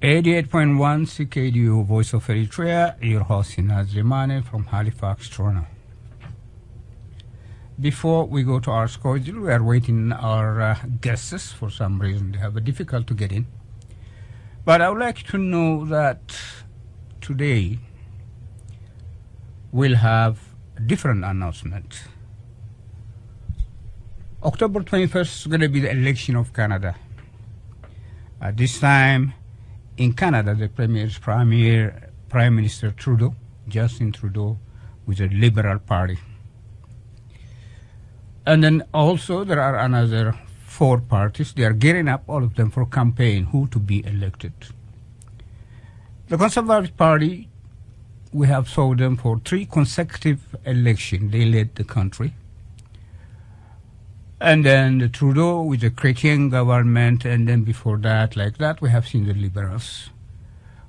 eighty-eight point one C K D U, Voice of Eritrea, your host Sinaz Limane from Halifax, Toronto. Before we go to our schedule, we are waiting our uh, guests. For some reason, they have a difficult to get in. But I would like to know that today we'll have a different announcement. October twenty-first is going to be the election of Canada. At this time, in Canada, the Premier is Premier, Prime Minister Trudeau, Justin Trudeau, with the Liberal Party. And then also there are another four parties. They are gearing up, all of them, for campaign, who to be elected. The Conservative Party, we have saw them for three consecutive election. They led the country. And then the Trudeau with the Chrétien government, and then before that, like that, we have seen the Liberals.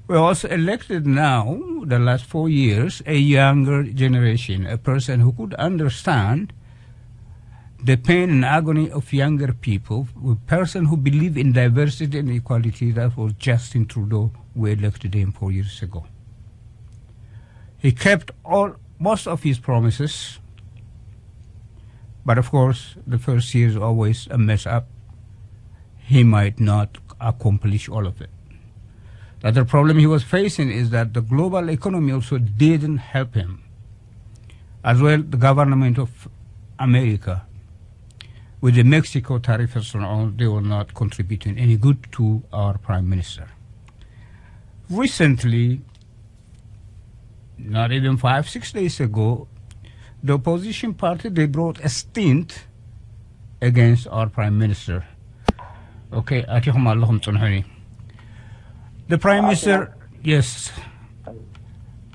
We also elected now, the last four years, a younger generation, a person who could understand the pain and agony of younger people, a person who believe in diversity and equality. That was Justin Trudeau. We elected him four years ago. He kept all most of his promises, but of course, the first year is always a mess up. He might not accomplish all of it. The other problem he was facing is that the global economy also didn't help him. As well, the government of America, with the Mexico tariffs and all, they were not contributing any good to our prime minister. Recently, not even five, six days ago, the opposition party, they brought a stint against our prime minister. Okay, ኣቲኹም ኣለኹም፣ ጽንሑኒ። The prime minister, yes,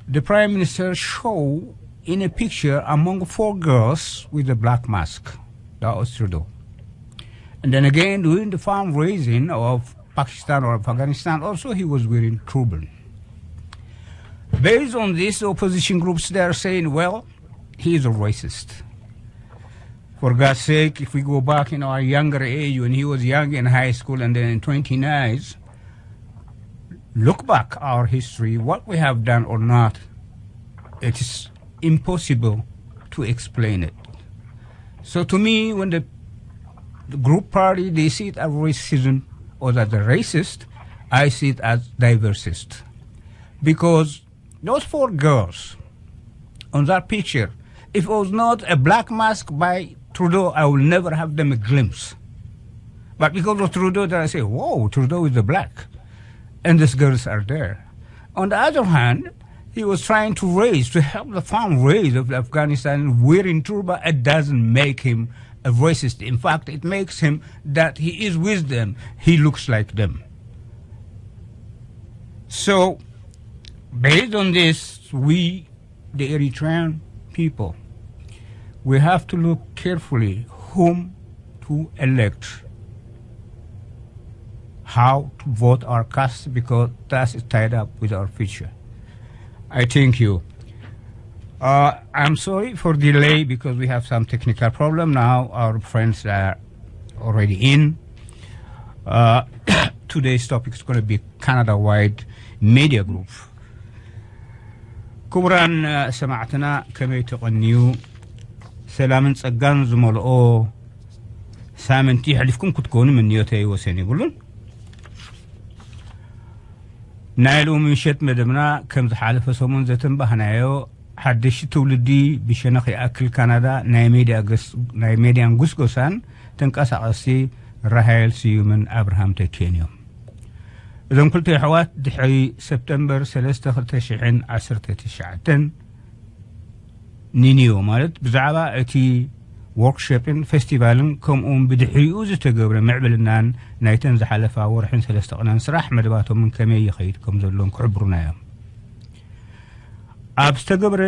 the prime minister show in a picture among four girls with a black mask. That was Trudeau. And then again, during the fundraising of Pakistan or Afghanistan, also he was wearing turban. Based on this, the opposition groups, they are saying, well, he is a racist. For God's sake, if we go back in our younger age, when he was young in high school and then in twenty-nines, look back our history, what we have done or not, it is impossible to explain it. So to me, when the, the group party, they see it as racism or that they're racist, I see it as diversist. Because those four girls on that picture, if it was not a black mask by Trudeau, I will never have them a glimpse. But because of Trudeau, then I say, whoa, Trudeau is the black. And these girls are there. On the other hand, he was trying to raise, to help the fundraise of Afghanistan wearing turban. It doesn't make him a racist. In fact, it makes him that he is with them. He looks like them. So, based on this, we, the Eritrean people, we have to look carefully whom to elect, how to vote our cast, because that is tied up with our future. I thank you. Uh, I'm sorry for delay because we have some technical problem. Now our friends are already in. Uh, today's topic is going to be Canada-wide media group. ክቡራን ሰማዕትና፣ ከመይ ተቐንዩ? ሰላምን ጸጋን ዝመልኦ ሳምንቲ የሕሊፍኩም ክትኮኑ ምንዮተይ ወሰን የብሉን። ናይ ሎሚ ምሸት መደብና፣ ከም ዝሓለፈ ሰሙን ዘተንባህናዮ፣ ሓደሽቲ ትውልዲ ብሸነኽ ይኣክል ካናዳ ናይ ሜድያ ገስ-፣ ናይ ሜድያን ጉስጎሳን ተንቀሳቐስቲ ራሃኤል ስዩምን ኣብርሃም ተኪኤን እዮም። እዞም ክልተ ኣሕዋት ድሕሪ ሰፕተምበር ሰለስተ ክልተ ሽሕን ዓሰርተ ትሽዓተን ኒኒዮ፣ ማለት ብዛዕባ እቲ ወርክሾፕን ፌስቲቫልን ከምኡውን ብድሕሪኡ ዝተገብረ ምዕብልናን ናይተን ዝሓለፋ ወርሕን ሰለስተ ቅነን ስራሕ መደባቶምን ከመይ ይኸይድ ከም ዘሎን ክሕብሩና እዮም። ኣብ ዝተገብረ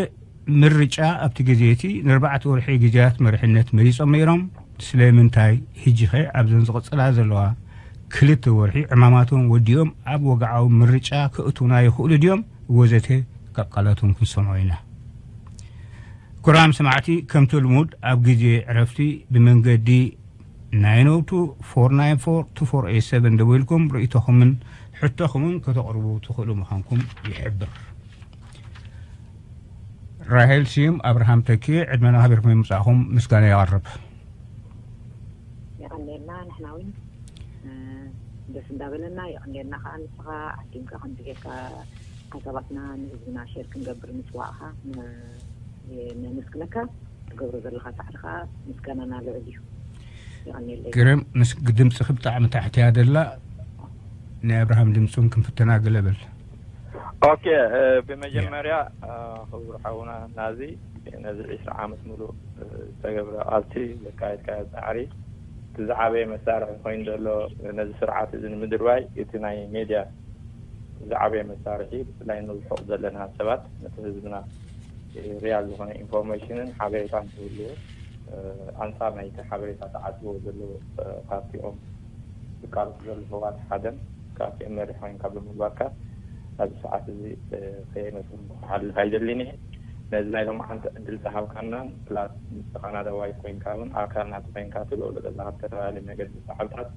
ምርጫ ኣብቲ ግዜ እቲ ንኣርባዕተ ወርሒ ግዜያት መሪሕነት መሪጾም ነይሮም። ስለምንታይ ሕጂኸ ኣብዘን ዝቕጽላ ዘለዋ ክልተ ወርሒ ዕማማቶም ወዲኦም ኣብ ወግዓዊ ምርጫ ክእቱና ይኽእሉ ድዮም? ወዘተ ካብ ቃላቶም ክንሰምዖ ኢና። ክቡራን ሰማዕቲ፣ ከምቲ ልሙድ ኣብ ግዜ ዕረፍቲ ብመንገዲ ናይን ኦ ቱ ፎር ናይን ፎር ቱ ፎር ኤት ሰቨን ደዊልኩም ርእይቶኹምን ሕቶኹምን ከተቕርቡ ትኽእሉ ምዃንኩም ይሕብር። ራሄል ስዩም፣ ኣብርሃም ተኪ፣ ዕድመና ኣኽቢርኩም ምምጻእኹም ምስጋና የቕርብ። የቐንየልና። ንሕና እውን ደስ እንዳበለና፣ የቐንየልና ከዓ ንስኻ ኣዲምካ ከምዚ ጌርካ ሓሳባትና ንህዝብና ሼር ክንገብር ምፅዋዕኻ ነመስግነካ። ትገብሮ ዘለኻ ፃዕሪ ከዓ ምስጋናና ልዑል እዩ። የቐንየለይ። ግርም። ምስ ድምፅኺ ብጣዕሚ ታሕቲ እያ ደላ። ናይ ኣብርሃም ድምፁን ክንፍትና ገለ በል። ኦኬ። ብመጀመርያ ክቡር ሓውና ናዚ ነዚ ዒስራ ዓመት ሙሉእ ዝተገብረ ቃልሲ ዘካየድካዮ ፃዕሪ እቲ ዝዓበየ መሳርሒ ኮይኑ ዘሎ ነዚ ስርዓት እዚ ንምድርባይ እቲ ናይ ሜድያ ዝዓበየ መሳርሒ ብፍላይ ንርሑቕ ዘለና ሰባት ነቲ ህዝብና ሪያል ዝኾነ ኢንፎርሜሽንን ሓበሬታን ክህልዎ ኣንፃር ናይቲ ሓበሬታ ተዓፅዎ ዘለዎ ካብቲኦም ዝቃልሱ ዘለዉ ህወሓት ሓደን ካብቲኦም መሪሕ ኮይንካ ብምግባርካ ኣብዚ ሰዓት እዚ ከየመስግንኩ ክሓልፍ ኣይደልን እየ። ነዚ ናይ ሎማዓንቲ ዕድል ዝሃብካናን ፕላስ ንስኻ ናዳዋይ ኮይንካ እውን ኣካል ናቱ ኮይንካ ትገብሮ ዘለኻ ዝተፈላለየ መገዲ ፃዕርታት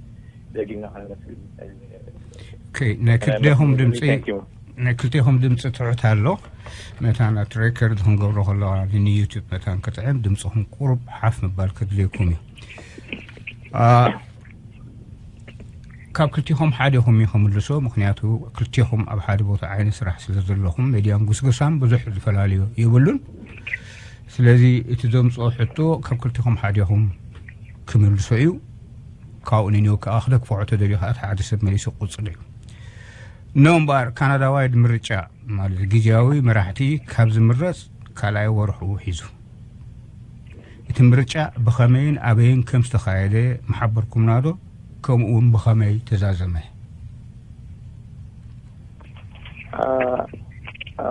ደጊምና ከነመስግን ናይ ክልቴኹም ድምፂ ናይ ክልቴኹም ድምፂ ትሑት ኣሎ። መታን ኣብቲ ሬከርድ ክንገብሮ ከለዋ ንዩቱብ መታን ክጥዕም ድምፅኹም ቁሩብ ሓፍ ምባል ከድልየኩም እዩ። ካብ ክልቲኹም ሓደኹም እዩ ከምልሶ፣ ምክንያቱ ክልቲኹም ኣብ ሓደ ቦታ ዓይነት ስራሕ ስለ ዘለኹም ሜድያን ጉስጉሳን ብዙሕ ዝፈላለዩ የብሉን። ስለዚ እቲ ዘምፅኦ ሕቶ ካብ ክልቲኹም ሓደኹም ክምልሶ እዩ። ካብኡ ንንዮ ከዓ ክደግፍዖ ተደልዩ ከዓ ሓደ ሰብ መሊሱ ክቕፅል እዩ። ኖ እምበኣር ካናዳዋይድ ምርጫ ማለት ግዜያዊ መራሕቲ ካብ ዝምረፅ ካልኣይ ወርሑ ሒዙ እቲ ምርጫ ብኸመይን ኣበይን ከም ዝተኻየደ ምሓበርኩምና ዶ? ከምኡ እውን ብኸመይ ተዛዘመ?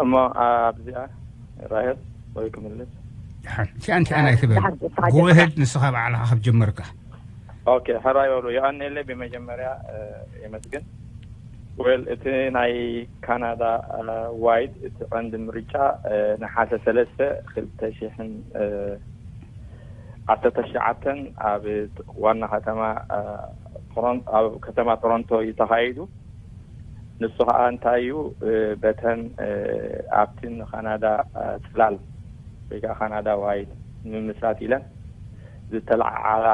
እሞ ኣብዚኣ ራሄል ወይ ክምልስ እቲኣን እቲኣን ኣይትበል። ጎሄድ ንስኻ ባዕልኻ ክትጀመርካ። ኦኬ፣ ሕራይ በሉ። የቐንየለይ ብመጀመርያ የመስግን። ወል እቲ ናይ ካናዳ ዋይድ እቲ ቀንዲ ምርጫ ነሓሰ ሰለስተ ክልተ ሽሕን ዓሰርተ ትሽዓተን ኣብ ዋና ከተማ ኣብ ከተማ ቶሮንቶ እዩ ተኻይዱ። ንሱ ከዓ እንታይ እዩ በተን ኣብቲ ንካናዳ ፅላል ወይ ከዓ ካናዳ ዋይድ ንምምስራት ኢለን ዝተለዓዓላ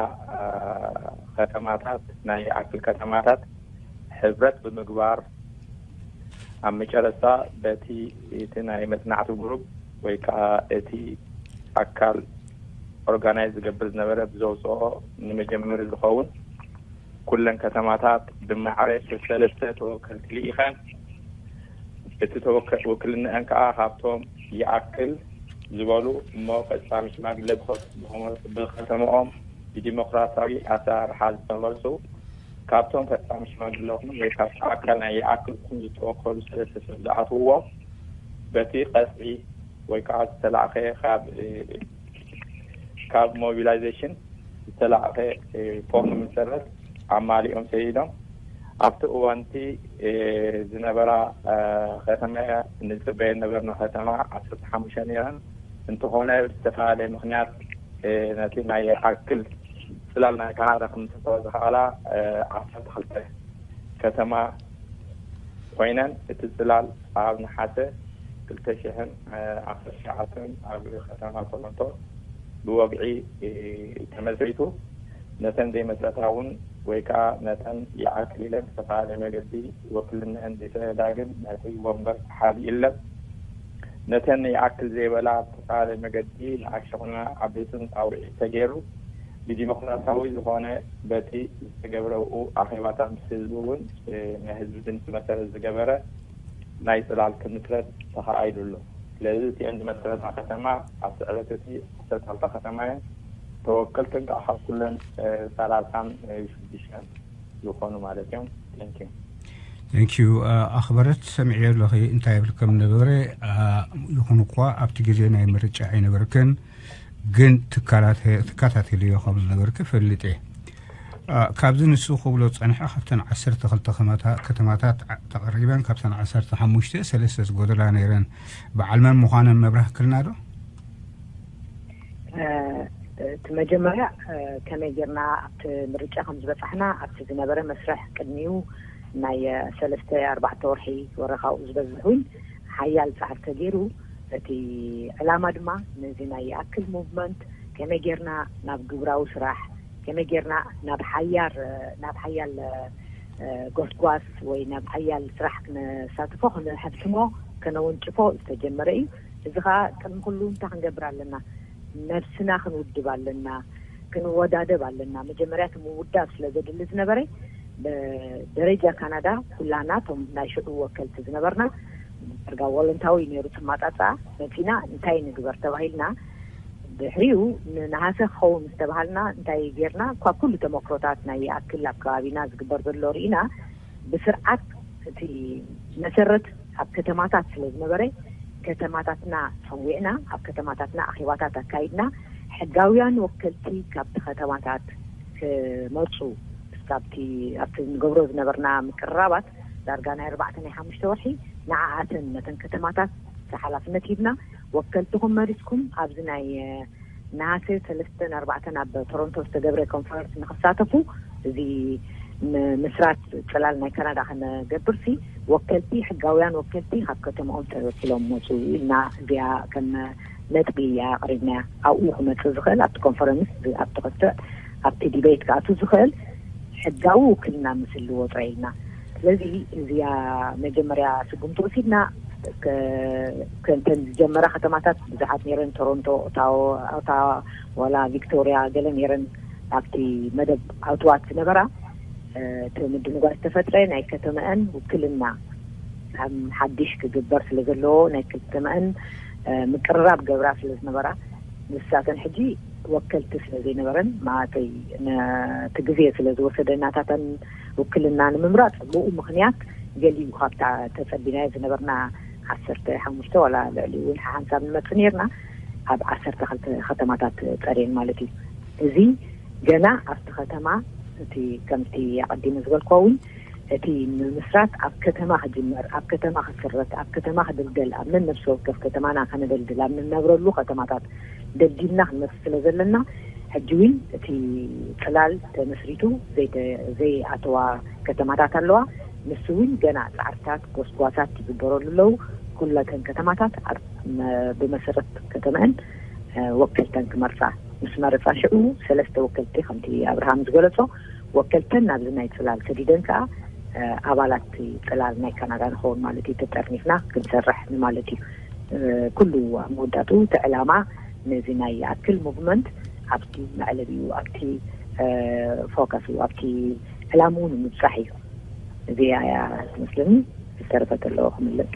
ከተማታት ናይ ኣክል ከተማታት ሕብረት ብምግባር ኣብ መጨረስታ በቲ እቲ ናይ መፅናዕቲ ግሩፕ ወይ ከዓ እቲ ኣካል ኦርጋናይዝ ዝገብር ዝነበረ ብዘውፅኦ ንመጀመሪ ዝኸውን ኩለን ከተማታት ብማዕረ ሰለስተ ተወከልቲ ልኢኸን እቲ ተወከ- ውክልንአን ከዓ ካብቶም ይኣክል ዝበሉ እሞ ፈፃሚ ሽማግለ ብኸ- ብኸተምኦም ብዲሞክራሲያዊ ኣሰራርሓ ዝተመርፁ ካብቶም ፈፃሚ ሽማግለ ኹም ወይ ካብ ኣካል ናይ ይኣክልኩም ዝተወከሉ ሰለስተ ሰብ ዝኣትውዎም በቲ ቀፅዒ ወይ ከዓ ዝተላእኸ ካብ ካብ ሞቢላይዜሽን ዝተላእኸ ፎርም መሰረት ኣማሊኦም ሰዲዶም ኣብቲ እዋንቲ ዝነበራ ከተማ ንፅበየ ነበርና ከተማ ዓሰርተ ሓሙሽተ ነይረን እንተኾነ ብዝተፈላለየ ምክንያት ነቲ ናይ ኣክል ፅላል ናይ ካናዳ ክምስርታ ዝኸኣላ ዓሰርተ ክልተ ከተማ ኮይነን እቲ ፅላል ኣብ ነሓሰ ክልተ ሽሕን ዓሰርተ ትሽዓተን ኣብ ከተማ ቶሮንቶ ብወግዒ ተመስሪቱ ነተን ዘይመስረታ እውን ወይ ከዓ ነተን ይኣክል ኢለን ዝተፈላለየ መገዲ ወክልነአን ዘይተዳግም ነቲ ወንበር ተሓቢእለን ነተን ይኣክል ዘይበላ ብዝተፈላለየ መገዲ ንኣሽኹና ዓበይትን ፃውዒት ተገይሩ ብዲሞክራሲያዊ ዝኾነ በቲ ዝተገብረ ብኡ ኣኼባታት ምስ ህዝቢ እውን ናይ ህዝቢ ድምፂ መሰረት ዝገበረ ናይ ፅላል ክምስረት ተኻኢሉ ኣሎ። ስለዚ እቲአን ዝመሰረታ ከተማ ኣብቲ ዕለት እቲ ዓሰርተ ክልተ ከተማ እየን። ተወከልተን ከዓ ካብ ኩለን ሰላሳን ሽዱሽተን ዝኾኑ ማለት እዮም። Thank you። Thank you ኣኽበረት ሰሚዐ ኣለኺ እንታይ ይብል ከም ነበረ ይኹን እኳ ኣብቲ ግዜ ናይ ምርጫ ኣይነበርክን ግን ትካታተልዮ ከም ዝነበርክ ፈልጥ እየ። ካብዚ ንሱ ክብሎ ዝፀንሐ ካብተን ዓሰርተ ክልተ ከተማታት ተቐሪበን ካብተን ዓሰርተ ሓሙሽተ ሰለስተ ዝጎደላ ነይረን በዓል መን ምዃነን መብራህክልና ዶ? እቲ መጀመርያ ከመይ ጌርና ኣብቲ ምርጫ ከም ዝበፃሕና ኣብቲ ዝነበረ መስርሕ ቅድሚኡ ናይ ሰለስተ ኣርባዕተ ወርሒ ወረኻኡ ዝበዝሕ እውን ሓያል ፃዕሪ ተገይሩ። እቲ ዕላማ ድማ ነዚ ናይ ይኣክል ሙቭመንት ከመይ ጌርና ናብ ግብራዊ ስራሕ፣ ከመይ ጌርና ናብ ሓያር ናብ ሓያል ጎስጓስ ወይ ናብ ሓያል ስራሕ ክነሳትፎ፣ ክነሕትሞ፣ ከነወንጭፎ ዝተጀመረ እዩ። እዚ ከዓ ቅድሚ ኩሉ እንታይ ክንገብር ኣለና? ነብስና ክንውድብ ኣለና፣ ክንወዳደብ ኣለና። መጀመርያ እቲ ምውዳብ ስለ ዘድሊ ዝነበረ፣ ብደረጃ ካናዳ ኩላና እቶም ናይ ሽዑ ወከልቲ ዝነበርና፣ ዳርጋ ቮለንታዊ ነይሩ እቲ ኣማፃፅኣ። መፂና እንታይ ንግበር ተባሂልና፣ ድሕሪኡ ንነሃሰ ክኸውን ምስ ተባሃልና እንታይ ጌርና፣ ካብ ኩሉ ተመክሮታት ናይ ይኣክል ኣብ ከባቢና ዝግበር ዘሎ ርኢና፣ ብስርዓት እቲ መሰረት ኣብ ከተማታት ስለ ዝነበረ፣ ከተማታትና ፀዊዕና፣ ኣብ ከተማታትና ኣኼባታት ኣካይድና፣ ሕጋውያን ወከልቲ ካብቲ ከተማታት ክመፁ፣ ካብቲ ኣብቲ ንገብሮ ዝነበርና ምቅርራባት፣ ዳርጋ ናይ ኣርባዕተ ናይ ሓሙሽተ ወርሒ፣ ንዓኣተን ነተን ከተማታት ሓላፍነት ሂብና፣ ወከልትኹም መሪፅኩም ኣብዚ ናይ ነሃሰ ሰለስተን ኣርባዕተን ኣብ ቶሮንቶ ዝተገብረ ኮንፈረንስ ንክሳተፉ፣ እዚ ም-፣ ምስራት ፅላል ናይ ካናዳ ከነገብርሲ፣ ወከልቲ፣ ሕጋውያን ወከልቲ ካብ ከተማኦም ተወኪሎም መፁ ኢልና እዚኣ ከም ነጥቢ እያ ኣቕሪብናያ። ኣብኡ ክመፅእ ዝኽእል፣ ኣብቲ ኮንፈረንስ፣ ኣብቲ ክትዕ፣ ኣብቲ ዲቤት ክኣቱ ዝኽእል ሕጋዊ ውክልና ምስ ህልዎ ጥራይ ኢልና። ስለዚ እዚኣ መጀመርያ ስጉምቲ ወሲድና፣ ከ-፣ ከንተን ዝጀመራ ከተማታት ብዙሓት ነይረን፣ ቶሮንቶ፣ ኦታዎ-፣ ኦታዋ፣ ዋላ ቪክቶሪያ ገለ ነይረን። ኣብቲ መደብ ኣውትዋት ዝነበራ፣ እ፣ እቲ ምድንጓይ ዝተፈጥረ ናይ ከተመአን ውክልና ከም ሓድሽ ክግበር ስለ ዘለዎ፣ ናይ ከተመአን፣ እ፣ ምቅርራብ ገብራ ስለ ዝነበራ፣ ንሳተን ሕጂ ወከልቲ ስለ ዘይነበረን፣ ማለተይ ነቲ ግዜ ስለ ዝወሰደ ናታተን ውክልና ንምምራፅ፣ ብኡ ምኽንያት ገሊኡ ካብታ ተፀቢናዮ ዝነበርና ዓሰርተ ሓሙሽተ ዋላ ልዕሊ እውን ሓንሳብ ንመፅእ ነይርና፣ ኣብ ዓሰርተ ክልተ ከተማታት ፀርየን ማለት እዩ። እዚ ገና ኣብቲ ከተማ፣ እቲ ከምቲ ኣቐዲመ ዝበልኩ እውን፣ እቲ ምምስራት ኣብ ከተማ ክጅመር፣ ኣብ ከተማ ክስረት፣ ኣብ ከተማ ክድልደል፣ ኣብ ነነብሲ ወከፍ ከተማና ከነደልድል፣ ኣብ ንነብረሉ ከተማታት ደልዲልና ክንመፅእ ስለ ዘለና፣ ሕጂ እውን እቲ ፅላል ተመስሪቱ ዘይተ-፣ ዘይኣተዋ ከተማታት ኣለዋ። ንሱ እውን ገና ፃዕርታት፣ ጎስጓሳት ይግበረሉ ኣለዉ። ኩለተን ከተማታት ኣብ መ-፣ ብመሰረት ከተመአን፣ እ፣ ወከልተን ክመርፃ፣ ምስ መረፃ ሽዑ ሰለስተ ወከልቲ ከምቲ ኣብርሃም ዝገለፆ፣ ወከልተን ናብዚ ናይ ፅላል ሰዲደን ከዓ፣ እ፣ ኣባላት ፅላል ናይ ካናዳ ንኸውን ማለት እዩ። ተጠርኒፍና ክንሰርሕ ንማለት እዩ። እ፣ ኩሉ ኣብ መወዳእቱ እቲ ዕላማ ነዚ ናይ ይኣክል ሙቭመንት ኣብቲ መዕለቢኡ፣ ኣብቲ፣ እ፣ ፎከሱ፣ ኣብቲ ዕላምኡ ንምብፃሕ እዩ። እዚኣ እያ ትመስለኒ። ዝተረፈ ዘለዎ ክምለጥ።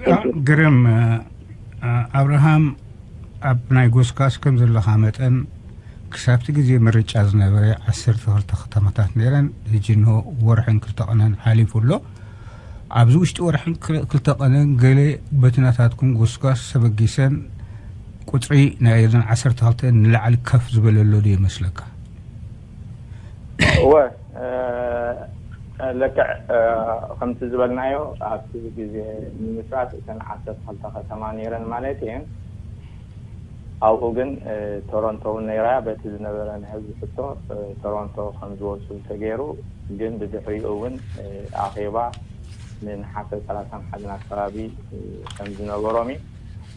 Thank you። ግርም፣ እ፣ ኣብርሃም፣ ኣብ ናይ ጎስጓስ ከም ዘለኻ መጠን፣ ክሳብቲ ግዜ ምርጫ ዝነበረ ዓሰርተ ክልተ ከተማታት ነይረን። ሕጂ እንሆ ወርሕን ክልተ ቀነን ሓሊፉ ኣሎ። ኣብዚ ውሽጢ ወርሕን ክል-፣ ክልተ ቀነን ገለ በቲ ናታትኩም ጎስጓስ ተበጊሰን ቁጽሪ ናይ እዘን ዓሰርተ ክልተ ንላዕሊ ከፍ ዝበለ ኣሎ ድዩ ይመስለካ? እወ፣ እ፣ ልክዕ፣ እ፣ ከምቲ ዝበልናዮ ኣብቲ ግዜ ንምስራት እተን ዓሰርተ ክልተ ከተማ ነይረን ማለት እየን። ኣብኡ ግን፣ እ፣ ቶሮንቶ እውን ነይራ። በቲ ዝነበረ ናይ ህዝቢ ሕቶ፣ እ፣ ቶሮንቶ ከም ዝወፁ ተገይሩ። ግን ብድሕሪኡ እውን፣ እ፣ ኣኼባ ንነሓሰ ሰላሳን ሓደን ኣካባቢ፣ እ፣ ከም ዝነበሮም እዩ።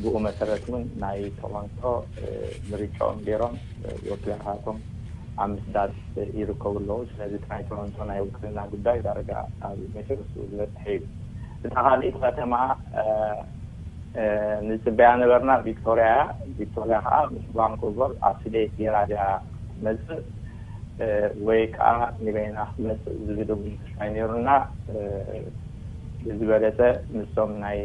ብኡ መሰረት እውን ናይ ቶሮንቶ፣ እ፣ ምርጫኦም ገይሮም፣ እ፣ ወኪላታቶም ኣብ ምስዳድ፣ እ፣ ይርከቡ ኣለዉ። ስለዚ እቲ ናይ ቶሮንቶ ናይ ውክልና ጉዳይ ዳርጋ ኣብ መጨረሽትኡ ዝበፅሐ እዩ። እታ ካልኣይቲ ከተማ፣ እ፣ እ፣ ንፅበያ ነበርና ቪክቶርያ እያ። ቪክቶርያ ከዓ ምስ ቫንኩቨር ኣፕስቴት ገይራ ድያ ክትመፅእ፣ እ፣ ወይ ከዓ ንበይና ክትመፅእ ዝብል እውን ተስፋ ነይሩና። እ፣ ብዝበለፀ ምስቶም ናይ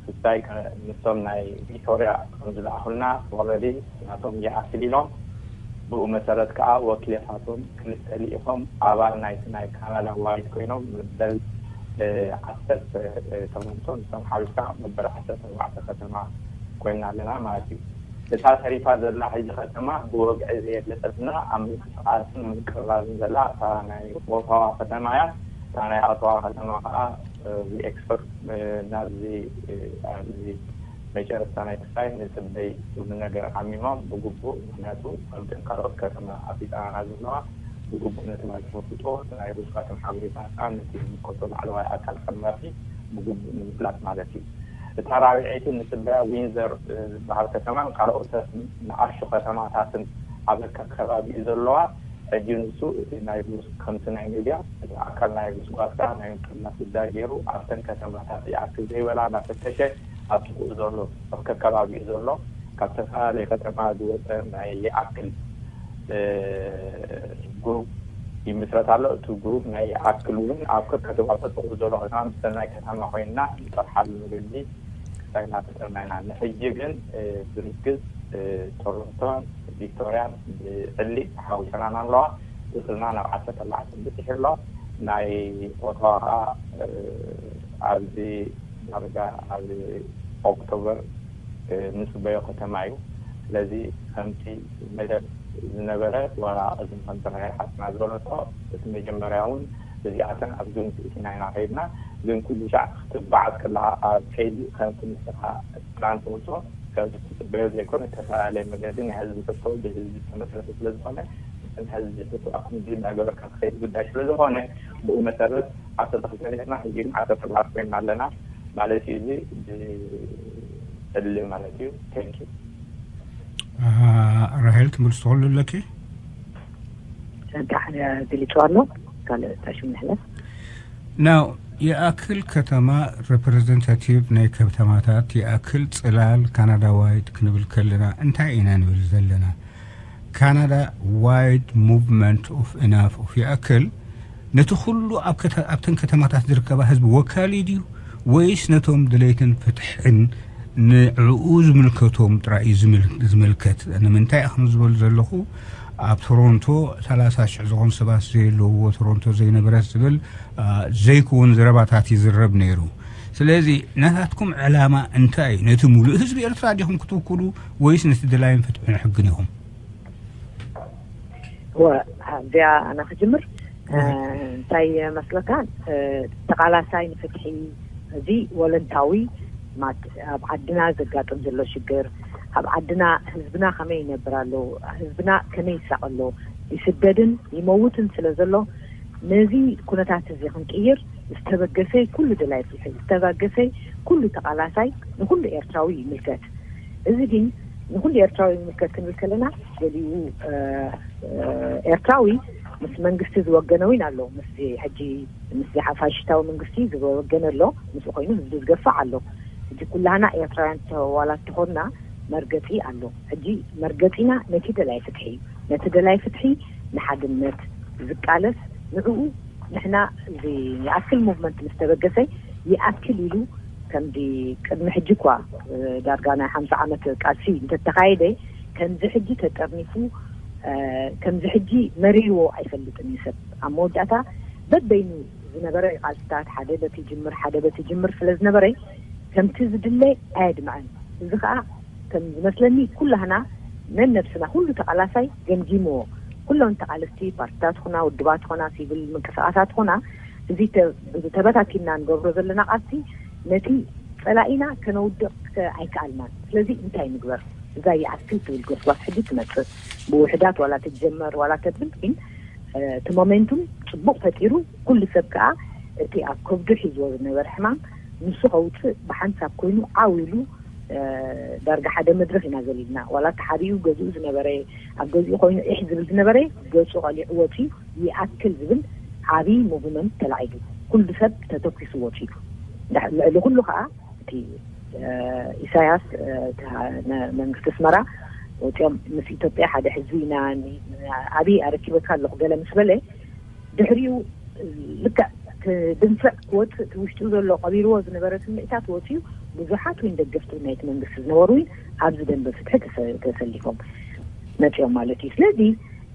ክስታይ ከ-፣ ምስቶም ናይ ቪክቶርያ ከም ዝለኣኹልና፣ ኦልሬዲ ናቶም ይኣክል ኢሎም። ብኡ መሰረት ከዓ ወኪላታቶም ክልተ ልኢኾም ኣባል ናይቲ ናይ ካናዳ ዋይድ ኮይኖም መበል፣ እ፣ ዓሰርተ፣ እ፣ ቶሮንቶ ምስቶም ሓዊስካ መበል ዓሰርተ ኣርባዕተ ከተማ ኮይና ኣለና ማለት እዩ። እታ ተሪፋ ዘላ ሕጂ ከተማ ብወግዒ ዘየፍለጠትና፣ ኣብ ምንቅስቓስን ምቅርራብን ዘላ እታ ናይ ኦታዋ ከተማ እያ። እታ ናይ ኦታዋ ከተማ ከዓ፣ እ፣ ብኤክስፐርት፣ እ፣ ናብዚ፣ እ፣ ኣብዚ መጨረስታ ናይ ክስታይ ንፅበይ ዝብል ነገር ዓሚሞም ብግቡእ፣ ምክንያቱ ከምተን ካልኦት ከተማ ኣፍሊጣና ዘለዋ ብግቡእ ነቲ ባይቶ ከፍልጦ፣ ናይ ሩስካ ከም ሓበሬታ፣ ነቲ ዝምልከቶ ላዕለዋይ ኣካል ከም መርሒ ብግቡእ ንምፍላጥ ማለት እዩ። እታ ራብዐይቲ ንጽበያ ዊንዘር፣ እ፣ ዝበሃል ከተማን ካልኦት ንኣሽቱ ከተማታትን ኣብ ከባቢኡ ዘለዋ፣ ሕጂ ንሱ እቲ ናይ ሩስ፣ ከምቲ ናይ ሚድያ፣ እቲ ኣካል ናይ ሩስ ጓስታ ናይ ምጥርናፍ ጉዳይ ገይሩ፣ ኣብተን ከተማታት ይኣክል ዘይበላ እናፈተሸ፣ ኣብ ጥቕኡ ዘሎ፣ ኣብ ከከባቢኡ ዘሎ፣ ካብ ዝተፈላለየ ከተማ ዝወፀ ናይ ይኣክል፣ እ፣ ግሩፕ ይምስረት ኣሎ። እቲ ግሩፕ ናይ ይኣክል እውን ኣብ ከከተማ ጥቕኡ ዘሎ ከተማ፣ ብሰናይ ከተማ ኮይንና ንጠርሓሉ መገዲ ክሳይ እናፈጠርና ኢና። ንሕጂ ግን፣ እ፣ ብርግጽ፣ እ፣ ቶሮንቶን ቪክቶርያን ብዕሊ ተሓዊሰናና ኣለዋ። ቁጽርና ናብ ዓሰርተ ኣርባዕተ በጺሑ ኣሎ። ናይ ኦታዋ ኸኣ፣ እ፣ ኣብዚ ዳርጋ ኣብ ኦክቶበር፣ እ፣ ንጽበዮ ከተማ እዩ። ስለዚ ከምቲ መደብ ዝነበረ፣ ዋላ ቅድሚ ከምቲ ራሄል ሓፍትና ዝበለቶ፣ እቲ መጀመርያ እውን እዚኣተን ኣብ ግምት እቲና ኢና ከይድና። ግን ኩሉ ሻዕ ክትጓዓዝ ከለኻ ኣብ ከይዲ ከምቲ ንስኻ ፕላን ተውፅኦ፣ ከምቲ ትፅበዮ ዘይኮነ፣ ዝተፈላለየ መገዲ ናይ ህዝቢ ሕቶ ብህዝቢ ዝተመስረተ ስለ ዝኾነ፣ እቲ ናይ ህዝቢ ሕቶ ኣብ ክንዲ እናገበርካ ትኸይድ ጉዳይ ስለ ዝኾነ፣ ብኡ መሰረት ዓሰርተ ክልተ ነርና፣ ሕጂ ግን ዓሰርተ ኣርባዕተ ኮይና ኣለና ማለት እዩ። እዚ ብዕሊ ማለት እዩ። Thank you። ኣሃ፣ ራሄል ትምልስ ትኽእሉ ኣለኪ? ጸጋሕ ገሊጹ ኣሎ። ካልእ ታሽም ንሕለፍ። ናው ይኣክል ከተማ፣ ሬፕሬዘንታቲቭ ናይ ከተማታት፣ ይኣክል ጽላል ካናዳዋይድ ክንብል ከለና እንታይ ኢና ንብል ዘለና? ካናዳ ዋይድ ሙቭመንት ኦፍ ኢናፍ ኦፍ ይኣክል ነቲ ኩሉ ኣብ ከተ-፣ ኣብተን ከተማታት ዝርከባ ህዝቢ ወካሊ ድዩ፣ ወይስ ነቶም ድሌትን ፍትሕን ንዕኡ ዝምልከቶም ጥራይ እዩ ዝምል-፣ ዝምልከት? ንምንታይ ከም ዝበሉ ዘለኹ፣ ኣብ ቶሮንቶ ሰላሳ ሽሕ ዝኾኑ ሰባት ዘየለውዎ ቶሮንቶ ዘይነበረት ዝብል፣ አ፣ ዘይክውን ዘረባታት ይዝረብ ነይሩ። ስለዚ ናታትኩም ዕላማ እንታይ እዩ? ነቲ ሙሉእ ህዝቢ ኤርትራ ዲኹም ክትውክሉ፣ ወይስ ነቲ ድላይን ፍትሕን ሕግን ኢኹም? እወ፣ እዚኣ ኣነ ክጅምር። እ፣ እህ። እንታይ መስለካ፣ እ፣ ተቓላሳይ ንፍትሒ፣ እዚ ወለንታዊ፣ ማት-፣ ኣብ ዓድና ዘጋጥም ዘሎ ሽግር፣ ኣብ ዓድና ህዝብና ከመይ ይነብር ኣሎ፣ ህዝብና ከመይ ይሳቕ ኣሎ፣ ይስደድን ይመውትን ስለ ዘሎ፣ ነዚ ኩነታት እዚ ክንቅይር ዝተበገሰ ኩሉ ደላይ ፍትሒ፣ ዝተበገሰ ኩሉ ተቓላሳይ፣ ንኩሉ ኤርትራዊ ይምልከት። እዚ ግን ንኩሉ ኤርትራዊ ይምልከት ክንብል ከለና፣ ገሊኡ፣ እ፣ እ፣ ኤርትራዊ ምስ መንግስቲ ዝወገነ እውን ኣሎ። ምስዚ ሕጂ፣ ምስዚ ፋሽስታዊ መንግስቲ ዝወገነ ኣሎ፣ ምስኡ ኮይኑ ህዝቢ ዝገፍዕ ኣሎ። ሕጂ ኩላህና ኤርትራውያን ተዋላት ተኾንና መርገጺ ኣሎ። ሕጂ መርገጺና ነቲ ደላይ ፍትሒ እዩ። ነቲ ደላይ ፍትሒ፣ ንሓድነት ዝቃለስ፣ ንዕኡ ንሕና እዚ ይኣክል ሙቭመንት ምስ ተበገሰ፣ ይኣክል ኢሉ፣ ከምዚ ቅድሚ ሕጂ እኳ፣ እ፣ ዳርጋ ናይ ሓምሳ ዓመት ቃልሲ እንተተኻየደ፣ ከምዚ ሕጂ ተጠርኒፉ፣ እ፣ ከምዚ ሕጂ መሪርዎ ኣይፈልጥን እዩ ሰብ። ኣብ መወዳእታ በበይኑ ዝነበረ ቃልስታት፣ ሓደ በቲ ጅምር፣ ሓደ በቲ ጅምር ስለ ዝነበረ፣ ከምቲ ዝድለ ኣየድምዐን። እዚ ኸኣ ከም ዝመስለኒ ኩላህና ነነብስና፣ ኩሉ ተቓላሳይ ገምጊምዎ። ኩሎም ተቓለስቲ ፓርቲታት ኹና፣ ውድባት ኹና፣ ሲቪል ምንቅስቓሳት ኹና፣ እዚ ተ-፣ እዚ ተበታቲንና ንገብሮ ዘለና ቃልሲ ነቲ ጸላኢና ከነውድቕ ከ-፣ ኣይከኣልናን። ስለዚ እንታይ ንግበር? እዛ ይኣክል ትብል ጎስጓስ ሕጂ ትመጽእ። ብውሕዳት ዋላ ትጀመር ዋላ ተብል፣ ግን፣ እ፣ እቲ ሞሜንቱም ጽቡቕ ፈጢሩ፣ ኩሉ ሰብ ከኣ እቲ ኣብ ከብዱ ሒዝዎ ዝነበረ ሕማም ንሱ ከውጽእ ብሓንሳብ ኮይኑ ዓው ኢሉ፣ እ፣ ዳርጋ ሓደ መድረኽ ኢና ዘሊልና። ዋላ ተሓቢኡ ገዝኡ ዝነበረ፣ ኣብ ገዝኡ ኮይኑ ኢሕ ዝብል ዝነበረ፣ ገጹ ቀሊዑ ወጺኡ ይኣክል ዝብል ዓቢ ሙቭመንት ተላዒሉ። ኩሉ ሰብ ተተኲሱ ወጺኡ። ዳ-፣ ልዕሊ ኩሉ ከኣ እቲ፣ እ፣ ኢሳያስ፣ እ፣ እቲ ሃ-፣ ነ-፣ መንግስቲ ኣስመራ ወጺኦም ምስ ኢትዮጵያ ሓደ ህዝቢ ኢና፣ ኒ-፣ ኒ-፣ ኣብይ ኣረኪበካ ኣለኹ ገለ ምስ በለ፣ ድሕሪኡ ልክዕ ክድንፍዕ ክወጽእ እቲ ውሽጡ ዘሎ ቀቢርዎ ዝነበረ ስምዒታት ወጺኡ፣ ብዙሓት እውን ደገፍቲ ናይቲ መንግስቲ ዝነበሩ እውን ኣብዚ ደንበ ፍትሒ ተሰ-፣ ተሰሊፎም መጺኦም ማለት እዩ። ስለዚ